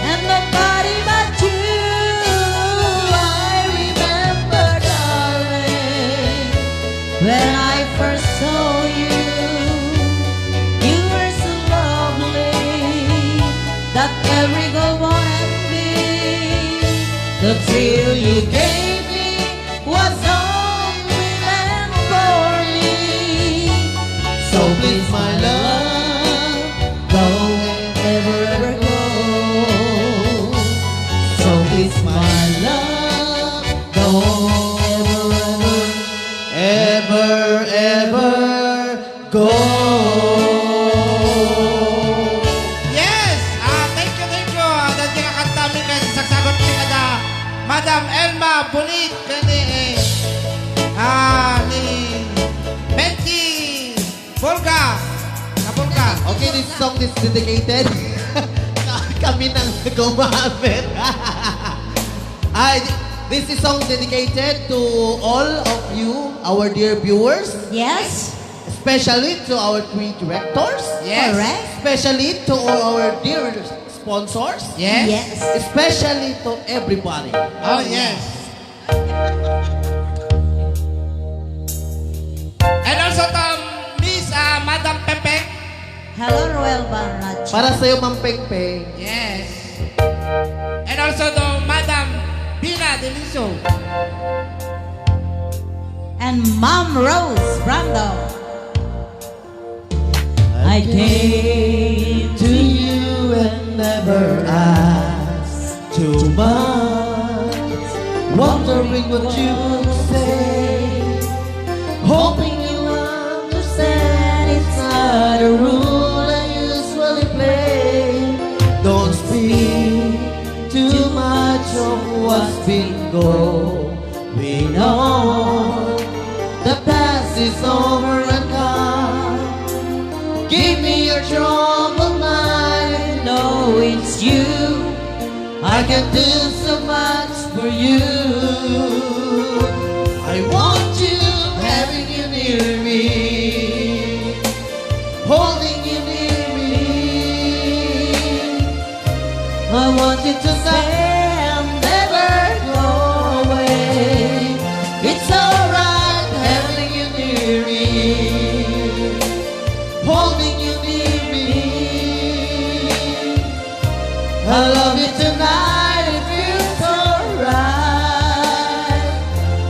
and nobody but you. I remember, darling, when I first saw you, you were so lovely that every girl wanted me. The thrill you gave me was only meant for me. So please, my love, don't ever, ever go. So please, my love, don't ever, ever, ever, ever go. Yes! Ah, thank you, thank you. Ah, dagiti kakanta mi ken sagsagutmi kada Madam Elma Bonit ken ni, eh, ah, ni Betty Bolga. Kabulga. Okay, this song is dedicated. Kami nang gumamit. Ay, this is song dedicated to all of you, our dear viewers. Yes. Especially to our three directors. Yes. Correct. Especially to all our dear sponsors. Yes. Yes. Especially to everybody. Oh, yes. And also to Miss, ah, Madam Pempeng. Hello, Roel Barnacho. Para sa'yo, Ma'am Pengpeng. Yes. And also to Madam Bina Deliso. And Ma'am Rose Brando. I came to you and never asked too much, wondering what you would say, hoping you understand it's not a rule I usually play. Don't speak too much of what's been going we know the past is over and gone. Give me your troubled mind and know it's you. I can do so much for you. I want you, having you near me, holding you near me. I want you to stay and never go away. It's alright having you near me, holding you near me. I love you tonight, it feels alright.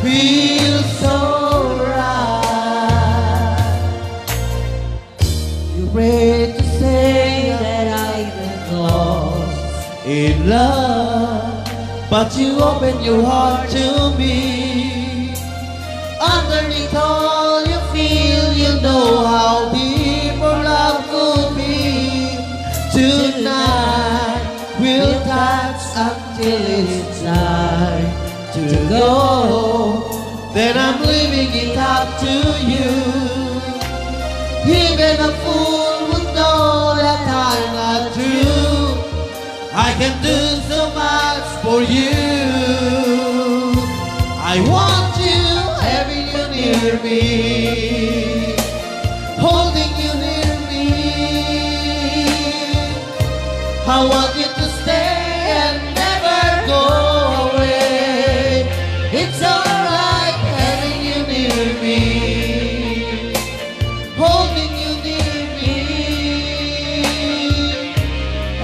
We Feels so right. You pray to say that I've been lost in love, but you open your heart to me. Underneath all you feel, you know how deep our love could be. Tonight we'll dance until it's time to go. Then I'm leaving it up to you. Even a fool would know that I'm not true. I can do so much for you. I want you having you near me, holding you near me. I want you to stay and never go away. It's alright having you near me, holding you near me.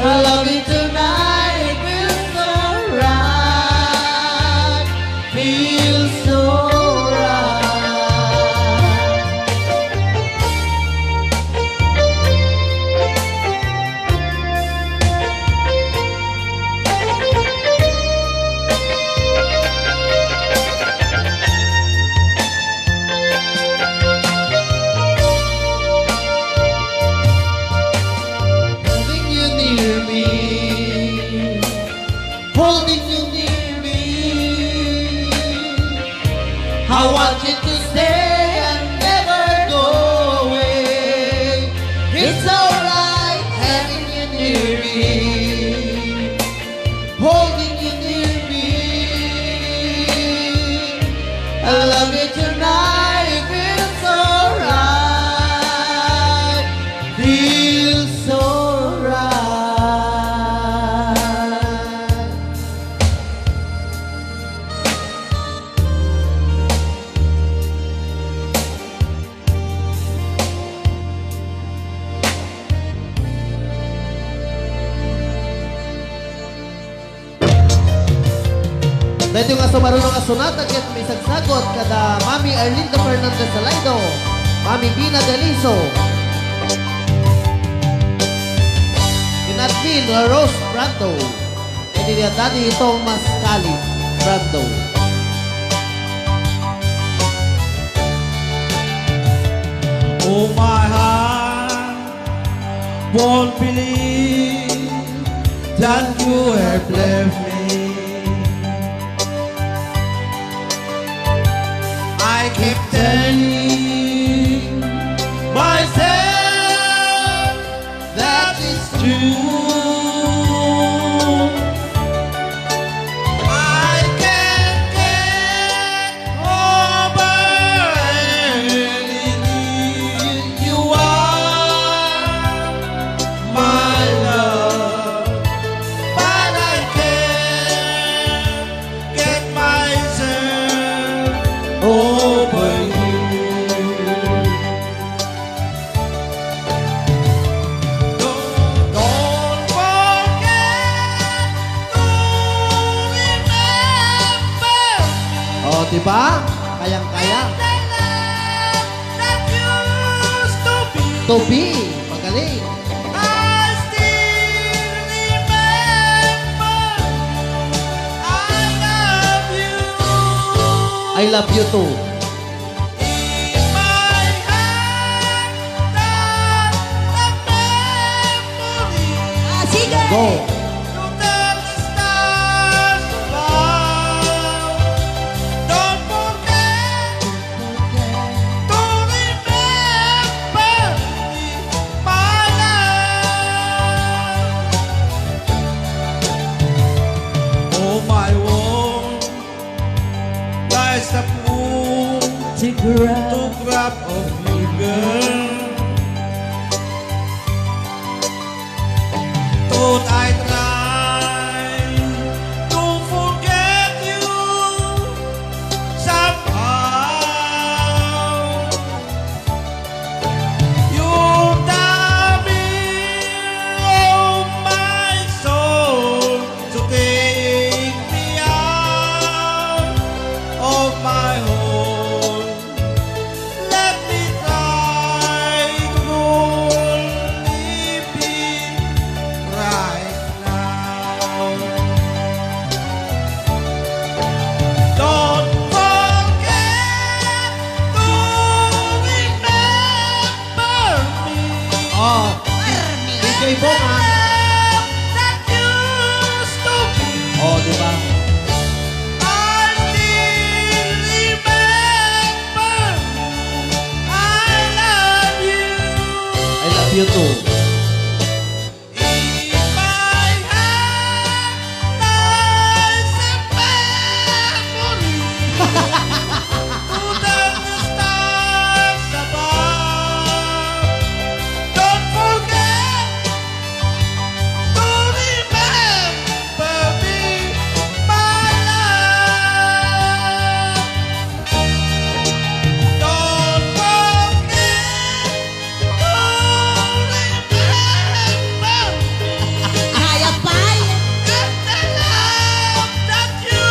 I love you tonight, it feels so right, feels so right. Having you near me, holding you near me. I want you to stay and never go away. It's alright having you near me, holding you near me. I love you tonight, it feels so right, feels so right. Daytoy nga sumaruno nga sonata ket maisagsagut kada Mami Arlinda Fernandez Salaido, Mami Bina Deliso, ken Admin Rose Brando, ken ni Daddy Thomas Cali Brando. Oh, my heart won't believe that you have left me. I keep telling myself that is true. I can't get over anything you are, my love, but I can't get myself over you. Don't, don't forget to remember me. O, di ba? Kayang-kaya. And the love that used to be. To be. Magaling. I still remember. I love you. I love you too. In my heart, that, that memory. Ah, sige. Go. To the stars above. Don't forget to remember me, my love. Oh, my world lies a pool, teardrop, teardrop of you, girl. Don't I try to forget you somehow? You're the mirror of my soul, so take me out of my Ito. If I had lies and memory to the stars above, don't forget to remember me, my love. Don't forget to remember. Kaya pa yan. And the love that you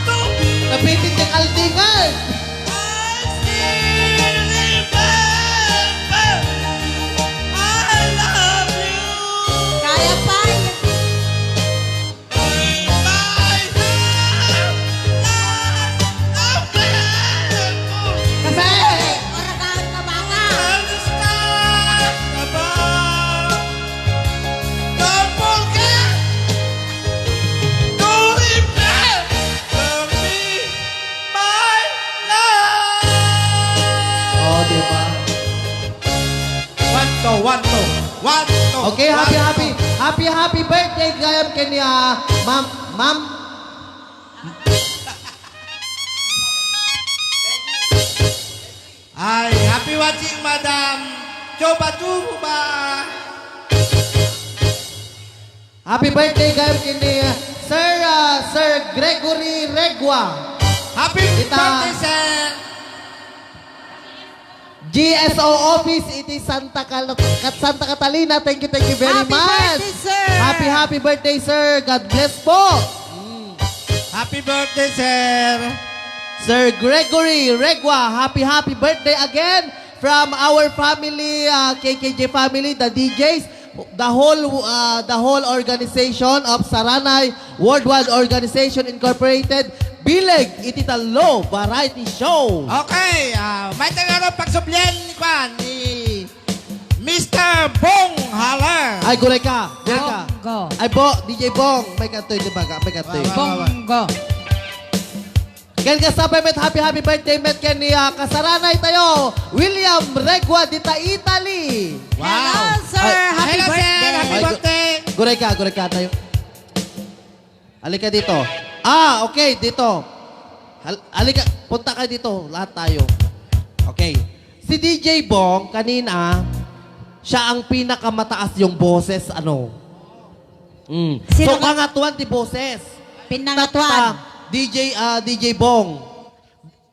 to me. Nabitin ng aldingan. I still remember. I love you. Kaya pa yan. Kasi, orasan ka, bata. Oh, di ba? One, two, one, two. One, two, Okay, happy, one, happy, two. Happy, happy birthday gayam ken ni, ah, Ma'am, Ma'am. Ay, happy watching, Madam Chuba Chuba. Happy birthday gayam ken ni, ah, Sir, ah, Sir Gregory Regua. Happy Kita- birthday, sir. G S O office iti Santa Cal-, Cat-, Santa Catalina. Thank you, thank you very Happy much. Birthday, sir! Happy, happy birthday, sir. God bless po. Mm. Happy birthday, sir. Sir Gregory Regua, happy, happy birthday again from our family, uh, K K J family, the D Js. The whole, uh, the whole organization of Saranay Worldwide Organization Incorporated, bileg iti tallo variety show. Okay, ah, may tayo pagsubli ni kwan, ni Mister Bong Haler. Ay, guray ka, guray ka. Bonggo. Ay, Bo, D J Bong, may kantoy, di ba? May kantoy. Wa, wa, wa, wa. Bonggo. Ken kasta pay met, happy, happy birthday met ken ni, ah, kasaranay tayo, William Regua dita Italy. Wow. Hello, sir. Ay, Happy hello, sir. Birthday. Happy Ay, gu-, birthday. Guray ka, guray ka tayo. Halika dito. Ah, okay, dito. Hal-, halika, punta ka dito, lahat tayo. Okay. Si D J Bong, kanina, siya ang pinakamataas yung boses, ano? Mm. Sino So, ka- kangatuan ti boses. Pinangatuan. Tatta, D J, ah, D J Bong.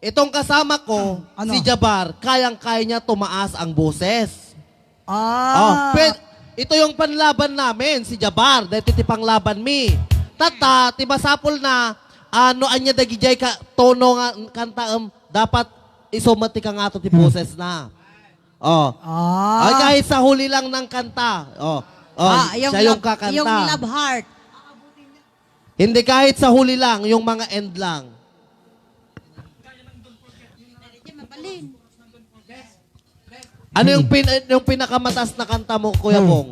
Itong kasama ko, Ano? si Jabar, kayang-kaya niya tumaas ang boses. Ah. Oh, pe-, ito yung panlaban namin, si Jabar, dahil iti panglaban mi. Tatta, ti masapul na, ano, anya dagijay ka, tono nga kanta, em, dapat iso met ti kangato ti boses na. Oh. Ah. Ay, kahit sa huli lang ng kanta. Oh. Oh, Ah, yung siya yung love, kakanta. yung love heart. Hindi, kahit sa huli lang, yung mga end lang. Ano yung pin-, yung pinakamataas na kanta mo, Kuya Hmm. Bong?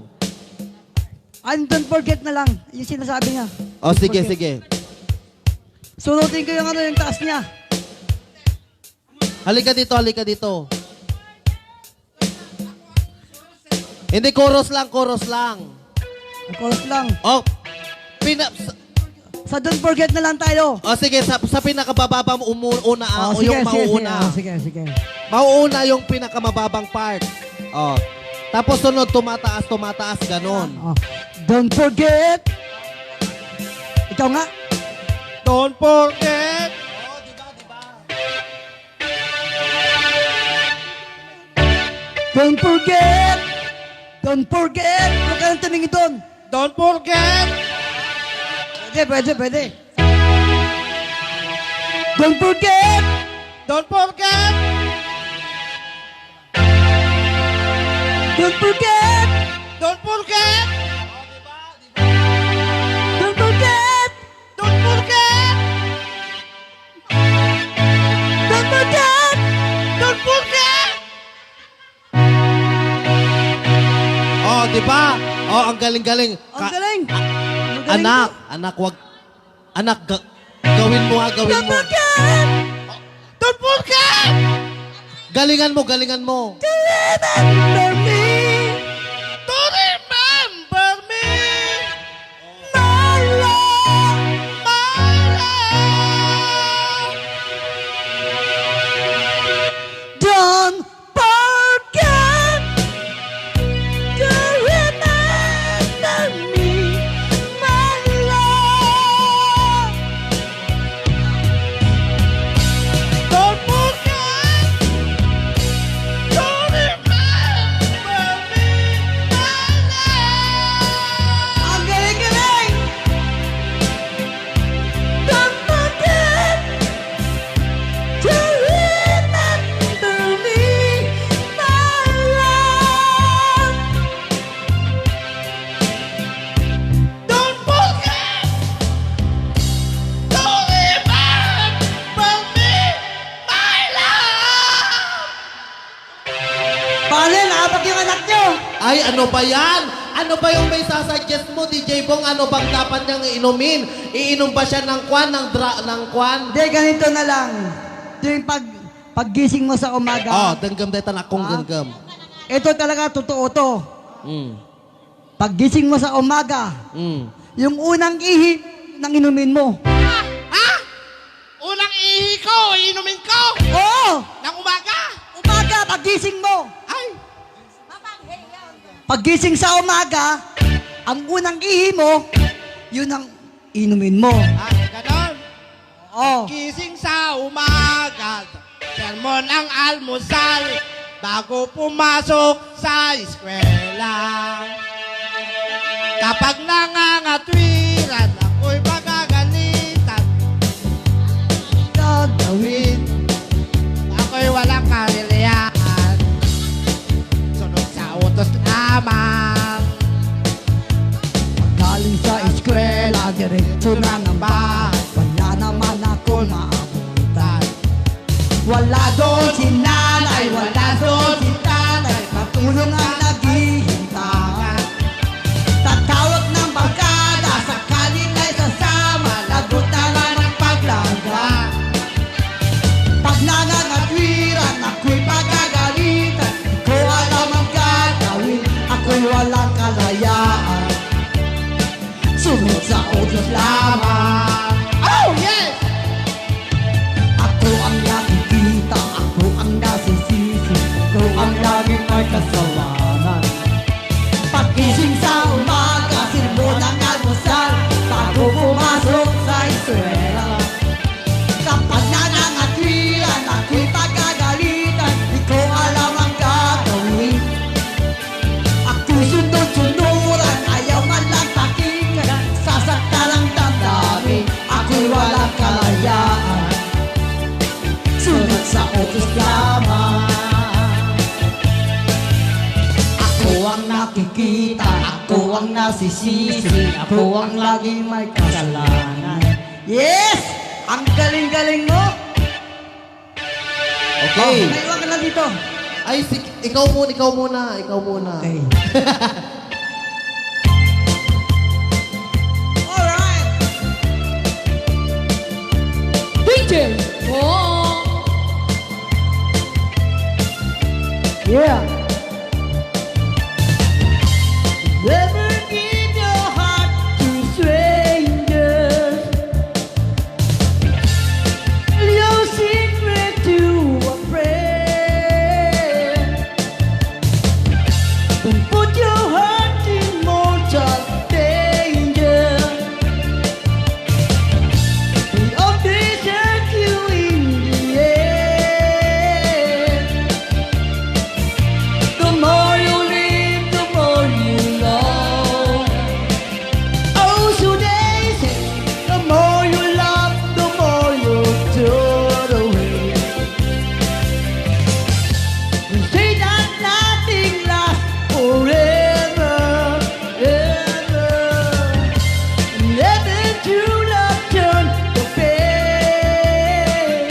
Ang Don't Forget na lang, yung sinasabi niya. Oh, Don't sige, Forget. sige. Sunutin ko yung ano, yung taas niya. Halika dito, halika dito. Hindi, chorus lang, chorus lang. Ang chorus lang. Oh, pina-, sa, Sa Don't Forget na lang tayo. Oh, sige, sa, sa pinakabababa mo umu-, una, ah, Oh, o sige, yung sige, sige. mauuna. Oh, sige, sige. Mauuna yung pinakamababang part. Oh. Tapos sunod, tumataas, tumataas, ganon. Oh. Don't forget. Ikaw nga. Don't forget. Don't forget! Don't forget! Huwag ka nang tumingin doon! Don't forget! Pwede, pwede, pwede. Don't forget! Don't forget! Don't forget! Don't forget! Don't forget! Don't forget! Don't forget! Don't forget! Oh, di ba? Oh, ang galing-galing. Ang Ka-, galing. Ang galing anak, ko. Anak, wag, anak, ga-, gawin mo ha, gawin Don't mo. Forget! Don't forget! Galingan mo, galingan mo. To remember me. Ay, ano ba yan? Ano ba yung may sasuggest mo, D J Bong? Ano bang dapat niyang inumin? Iinom ba siya ng kwan, ng dra-, ng kwan? Hindi, ganito na lang. Yung pag, paggising mo sa umaga. Oh, denggem dayta, nakong Ah. denggem. Ito talaga, totoo to. Mm. Paggising mo sa umaga, Mm. yung unang ihi, nang inumin mo. Ha? Unang ihi ko, inumin ko? Oo! Nang umaga? Umaga, paggising mo. Ay! Paggising sa umaga, ang unang ihi mo, yun ang inumin mo. Ah, ganon? Oo. Gising sa umaga, sermon ang almusal, bago pumasok sa eskwela. Kapag nangangatwiran, ako'y pagagalitan. Gagawin, ako'y walang kalilayan. Sunod sa utos lamang. Galing sa eskwela, diretso na ng bahay. Wala naman ako maabutan. Wala doon si nanay, wala doon si tatay. Patulong ang naghihintay. Tatawag ng barkada, sakali na'y sasama. Lagot na lang ang paglaga. Pag nangangatwiran, ako'y pagagalitan. Di ko alam ang gagawin, ako'y walang kalayaan. Sunod sa utos lamang. Oh, yes! Ako ang nakikita, ako ang nasisisi, ako ang laging may kasalanan. Paggising sa umaga, sermon ang almusal, bago pumasok sa eskwela. Kapag nangangatwiran, ako'y pagagalitan, di ko alam ang gagawin. Ako'y sundot-sunduran, ayaw man lang pakinggan, sasaktan ang damdamin, ako'y walang kalayaan. Sunod sa utos lamang. Ako ang nakikita, ako ang nasisisi, ako ang laging may kasalanan. Yes! Ang galing-galing mo! Okay. Oh, maiwan ka na dito. Ay, si-, ikaw muna, ikaw muna, ikaw muna. Okay. Alright. D J. Oh. Yeah. Never give your heart to strangers. Your secret to a friend. Don't put your heart in mortal danger. They all desert you in the end. The more you live, the more you love. Oh, so they say, the more you love, the more you turn away. They say that nothing lasts forever, ever. Never true love turn to pain.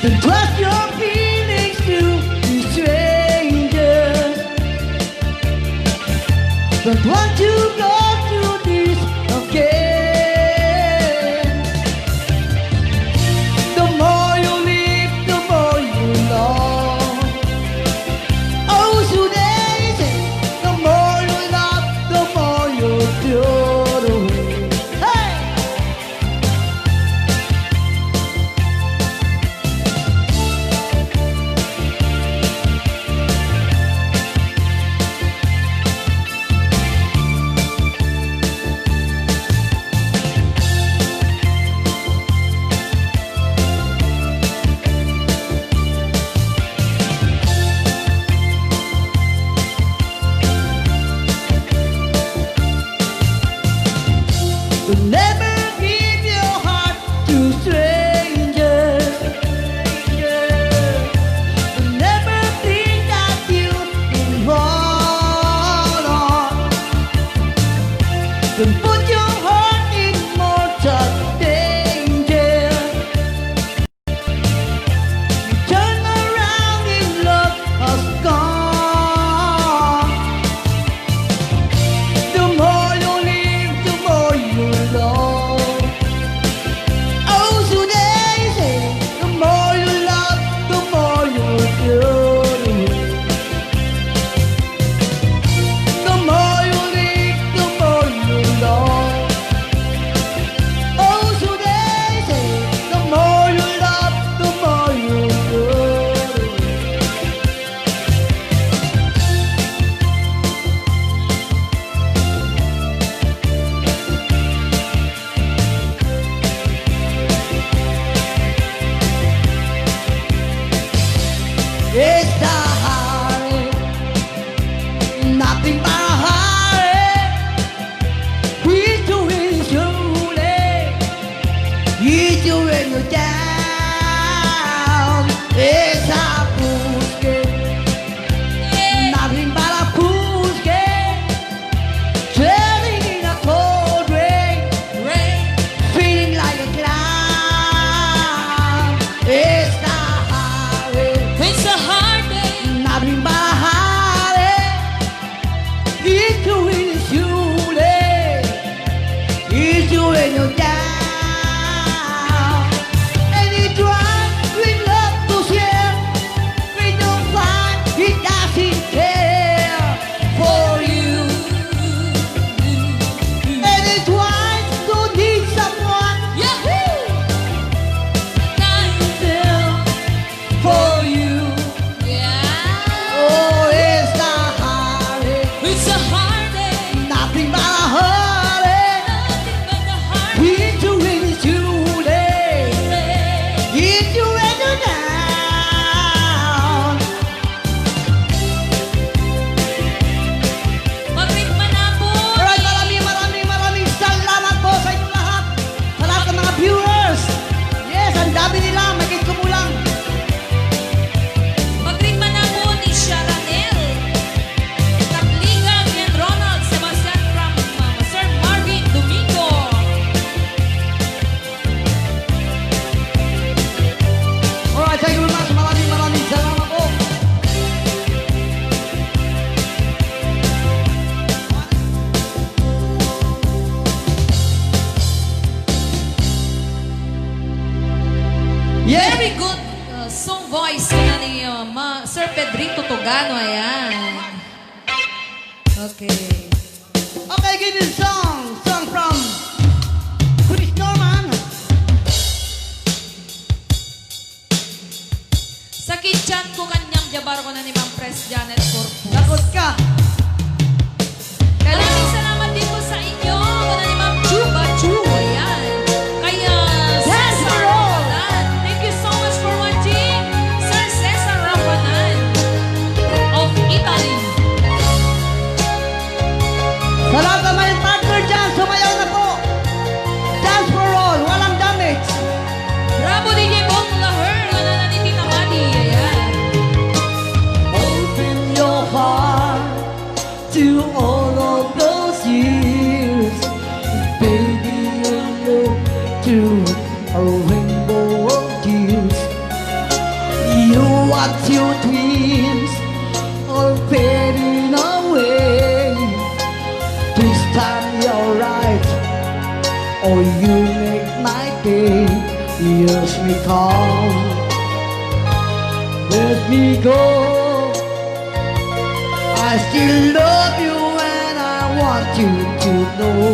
Don't trust your feelings to strangers. Don't want to go through this again. The more you live, the more you love. Oh, so they say, the more you love, the more you throw away. Hey! Very good, uh, song voice na ni, uh, Ma-, Sir Pedrito Togano, ayan. Okay. Okay, give me song, song from Chris Norman. Sa kitchen ko kanyang jabar ko na ni Ma'am Pres Janet Corpus. Lagot ka. Maraming salamat din po sa inyo. Ako na ni Ma'am Chuba Chu. Ayan. Kay, ah, Dance Cesar for all. Rafanan. Thank you so much for watching, Sir Cesar Rafanan of Italy. Sa lahat ng may partner dyan, sumayaw na po. Dance for all, walang damage. Bravo, D J Bong Lahur, manana ni Tita Madi. Ayan. Open your heart to all of those years. Baby, you look through a rainbow of tears. You watch your dreams all fading away. This time you're right. Oh, you make my day. Years may come, years may go. I still love you and I want you to know.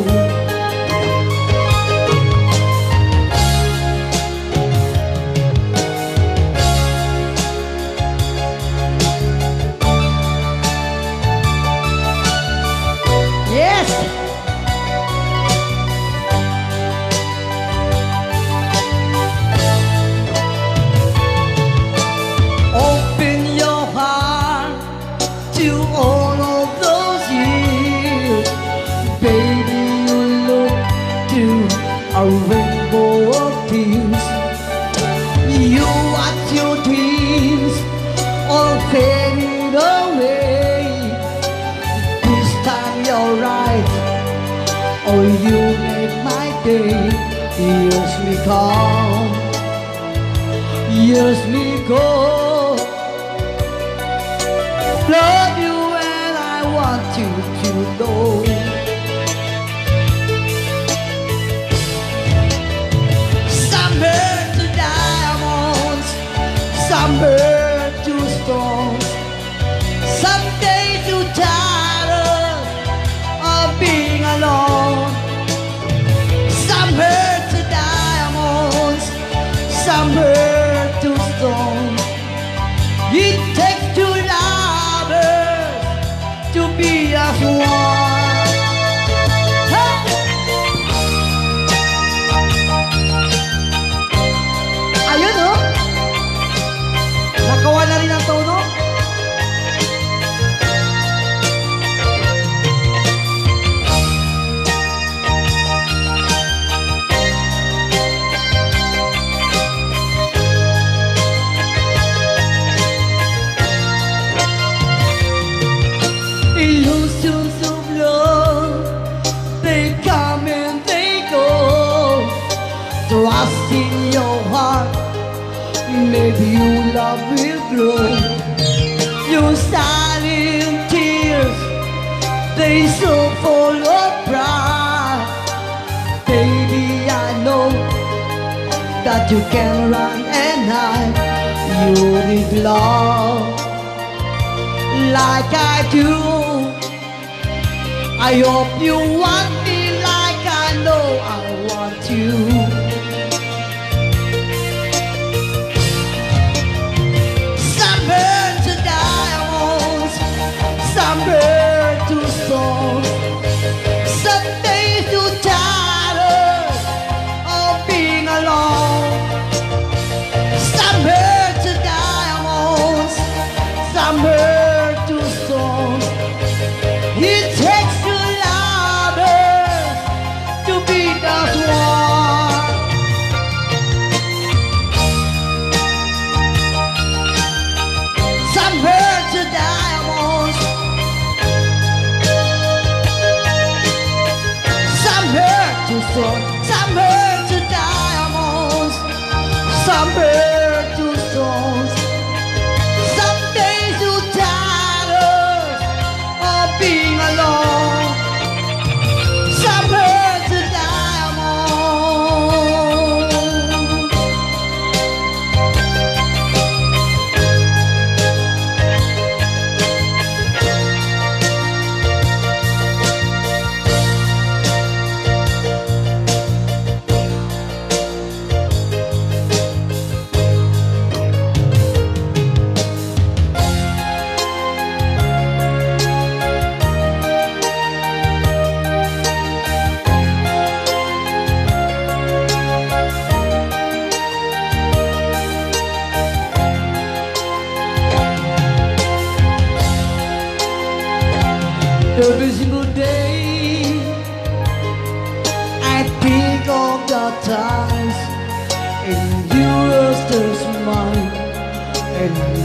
Yes! Open your heart to all of those years. Baby, you look through a rainbow of tears. You watch your dreams all fade away. This time you're right. Oh, you make my day. Years may come, years may go. Love you and I want you to know. Some hurt to diamonds, some hurt to stones. Some days you tired of being alone. Some hurt to diamonds, some hurt to stone. It takes two lovers to be as one. Hey! Ayun, oh. Nakawa na rin ang tono. Illusions of love, they come and they go. Trust in your heart, maybe your love will grow. Your silent tears, they so full of pride. Baby, I know that you can run and hide. You need love like I do. I hope you want me like I know I want you. Some burn to diamonds, some burn to stones, some days to shadows of being alone. Some hurt to diamonds, some hurt to stones. It takes two lovers to be as one. Some hurt to diamonds, some hurt to stone, some hurt to diamonds, some hurt to stones. Some days you tired of being alone. Some hurt to diamonds.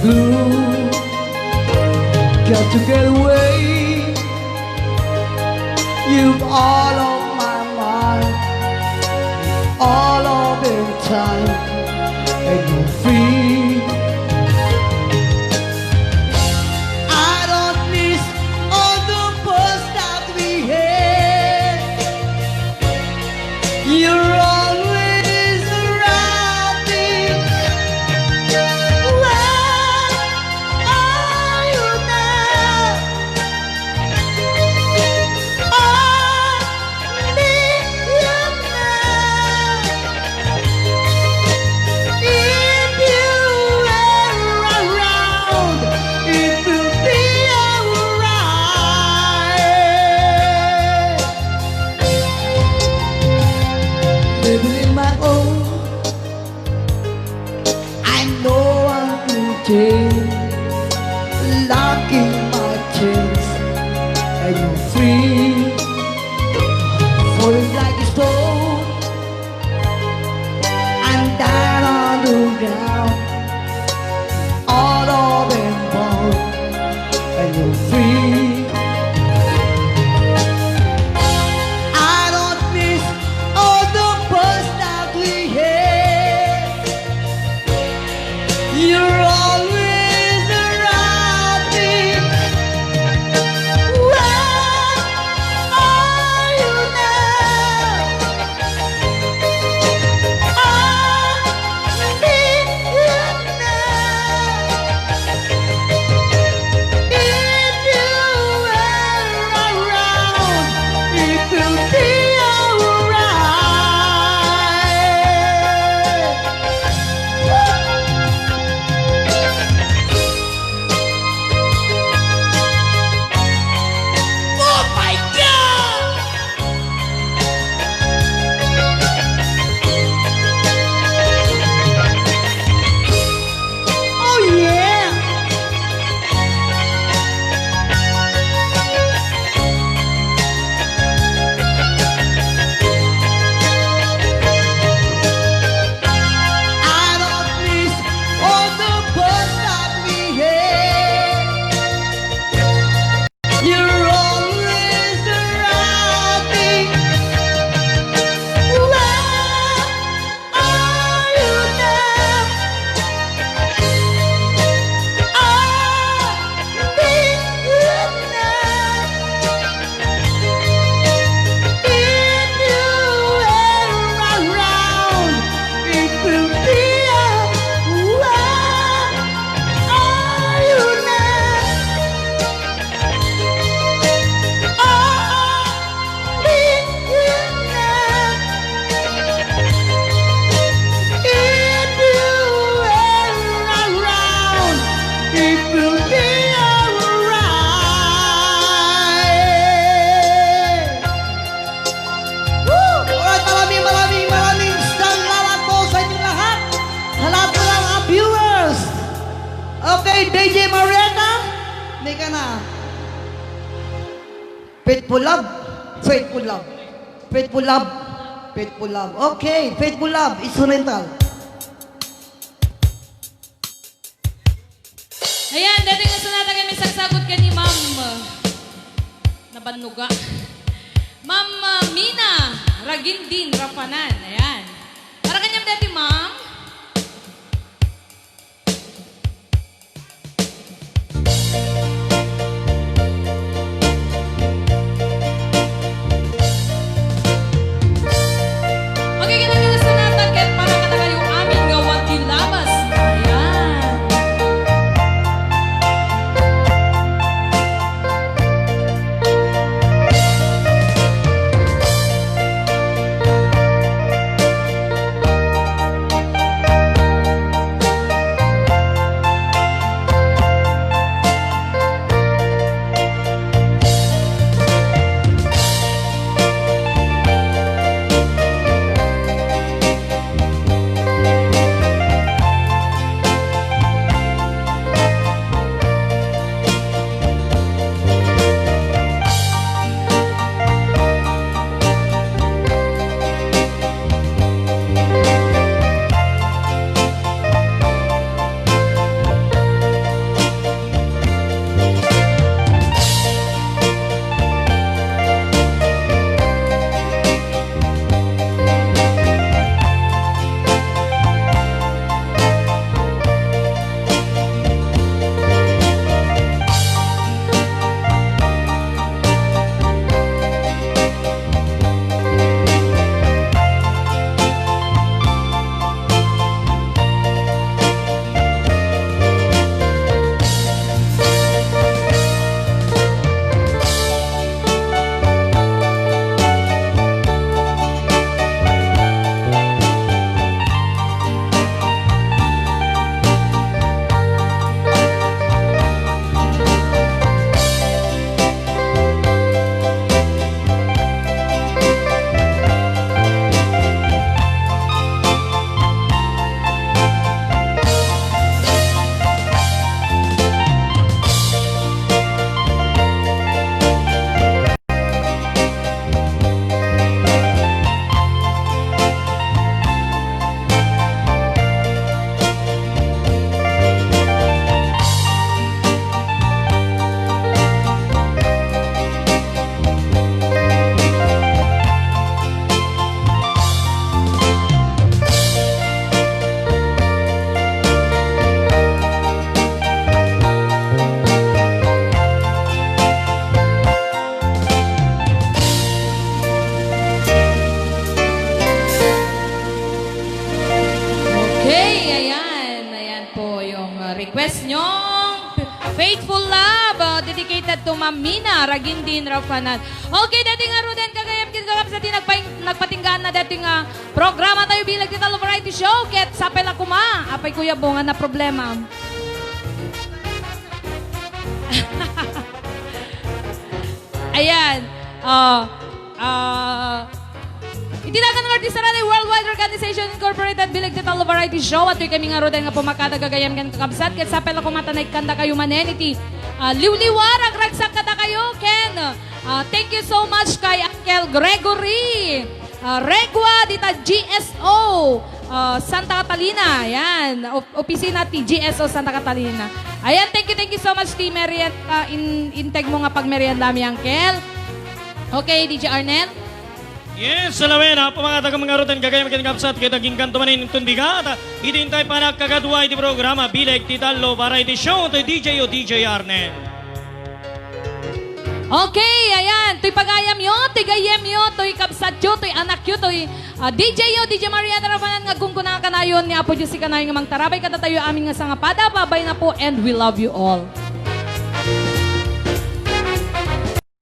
Blue, got to get away. You're all on my mind, all of the time, and you're free. I don't miss all the bus that we had. You're always around me. Where are you now? I need you now. If you were around, it will be alright. Living in my own, I know I'm in chains, locking my chains, and you're free. Falling like a stone, and down on the ground, all of them fall, and you're free. I don't miss all the bus that we had. You're always around me. Where are you now? I need you now. If you were around, it will be alright. Oh my God! Oh yeah! I don't miss all the fun that we had. You're always around me. Where are you now? I need you now. If you were around, it will be a where are you now? I need you now. If you were around, it will be alright. Woo! Alright, maraming, maraming, maraming salamat po sa inyong lahat. Sa lahat ng mga viewers. Okay, D J Marietta, may ka na. Faithful love, faithful love, faithful love, faithful love. Okay, faithful love, instrumental. Ayan, daytoy nga sonata nga ipagsagsagut ken ni Ma'am, uh, nabannuga. Ma'am, uh, Mina Ragindin Rafanan. Ayan. Para kaniam daytoy, Ma'am. Okay, kinakilala natin ket para kadakayo amin nga Wati Labas. Ayan. Request nyo, Faithful Love, uh, dedicated to Ma'am Mina Ragindin Rafanan. Okay, dati nga ruden, gagayam ken kakabsat, ti nagpaing-, nagpatinggaan na dati nga programa tayo bilang Tita Lo Variety Show. Ket sapay la koma, apay Kuya Bong, nga na problema. Ayan. Oh. Ah, iti dagan nga artista, Worldwide Organization Incorporated, bilang Tita Lo Variety Show, at kami nga ruden nga pumakada gagayam ken kakabsat, ket sapay la koma ta naikkandakayo manen iti, ah, liwliwa, ragragsak kadakayo, ken, ah, thank you so much kay Uncle Gregory, ah, Regua, dita G S O, ah, Santa Catalina, yan, op-, opisina ti G S O Santa Catalina. Ayan, thank you, thank you so much ti merienda, in-, integ mo nga pagmerienda mi, Uncle. Okay, D J Arnel? Yes, salawen, ha, pumakada nga ruden, gagayam ken kakabsat, ket agingganto manen inton bigat iti intay panagkakadua iti programa, bileg Tita Lo Variety Show, toy D J yo, D J Arnel. Okay, ayan, toy pagayamyo, toy gayyemyo, toy kabsatyo, toy anakyo, toy, ah, D J yo, D J Maria Darabanan, nga agkunkuna kanayon ni Apo Dios ti kanayon nga mangtarabay kadatayo amin nga sangapada, babay na po, and we love you all.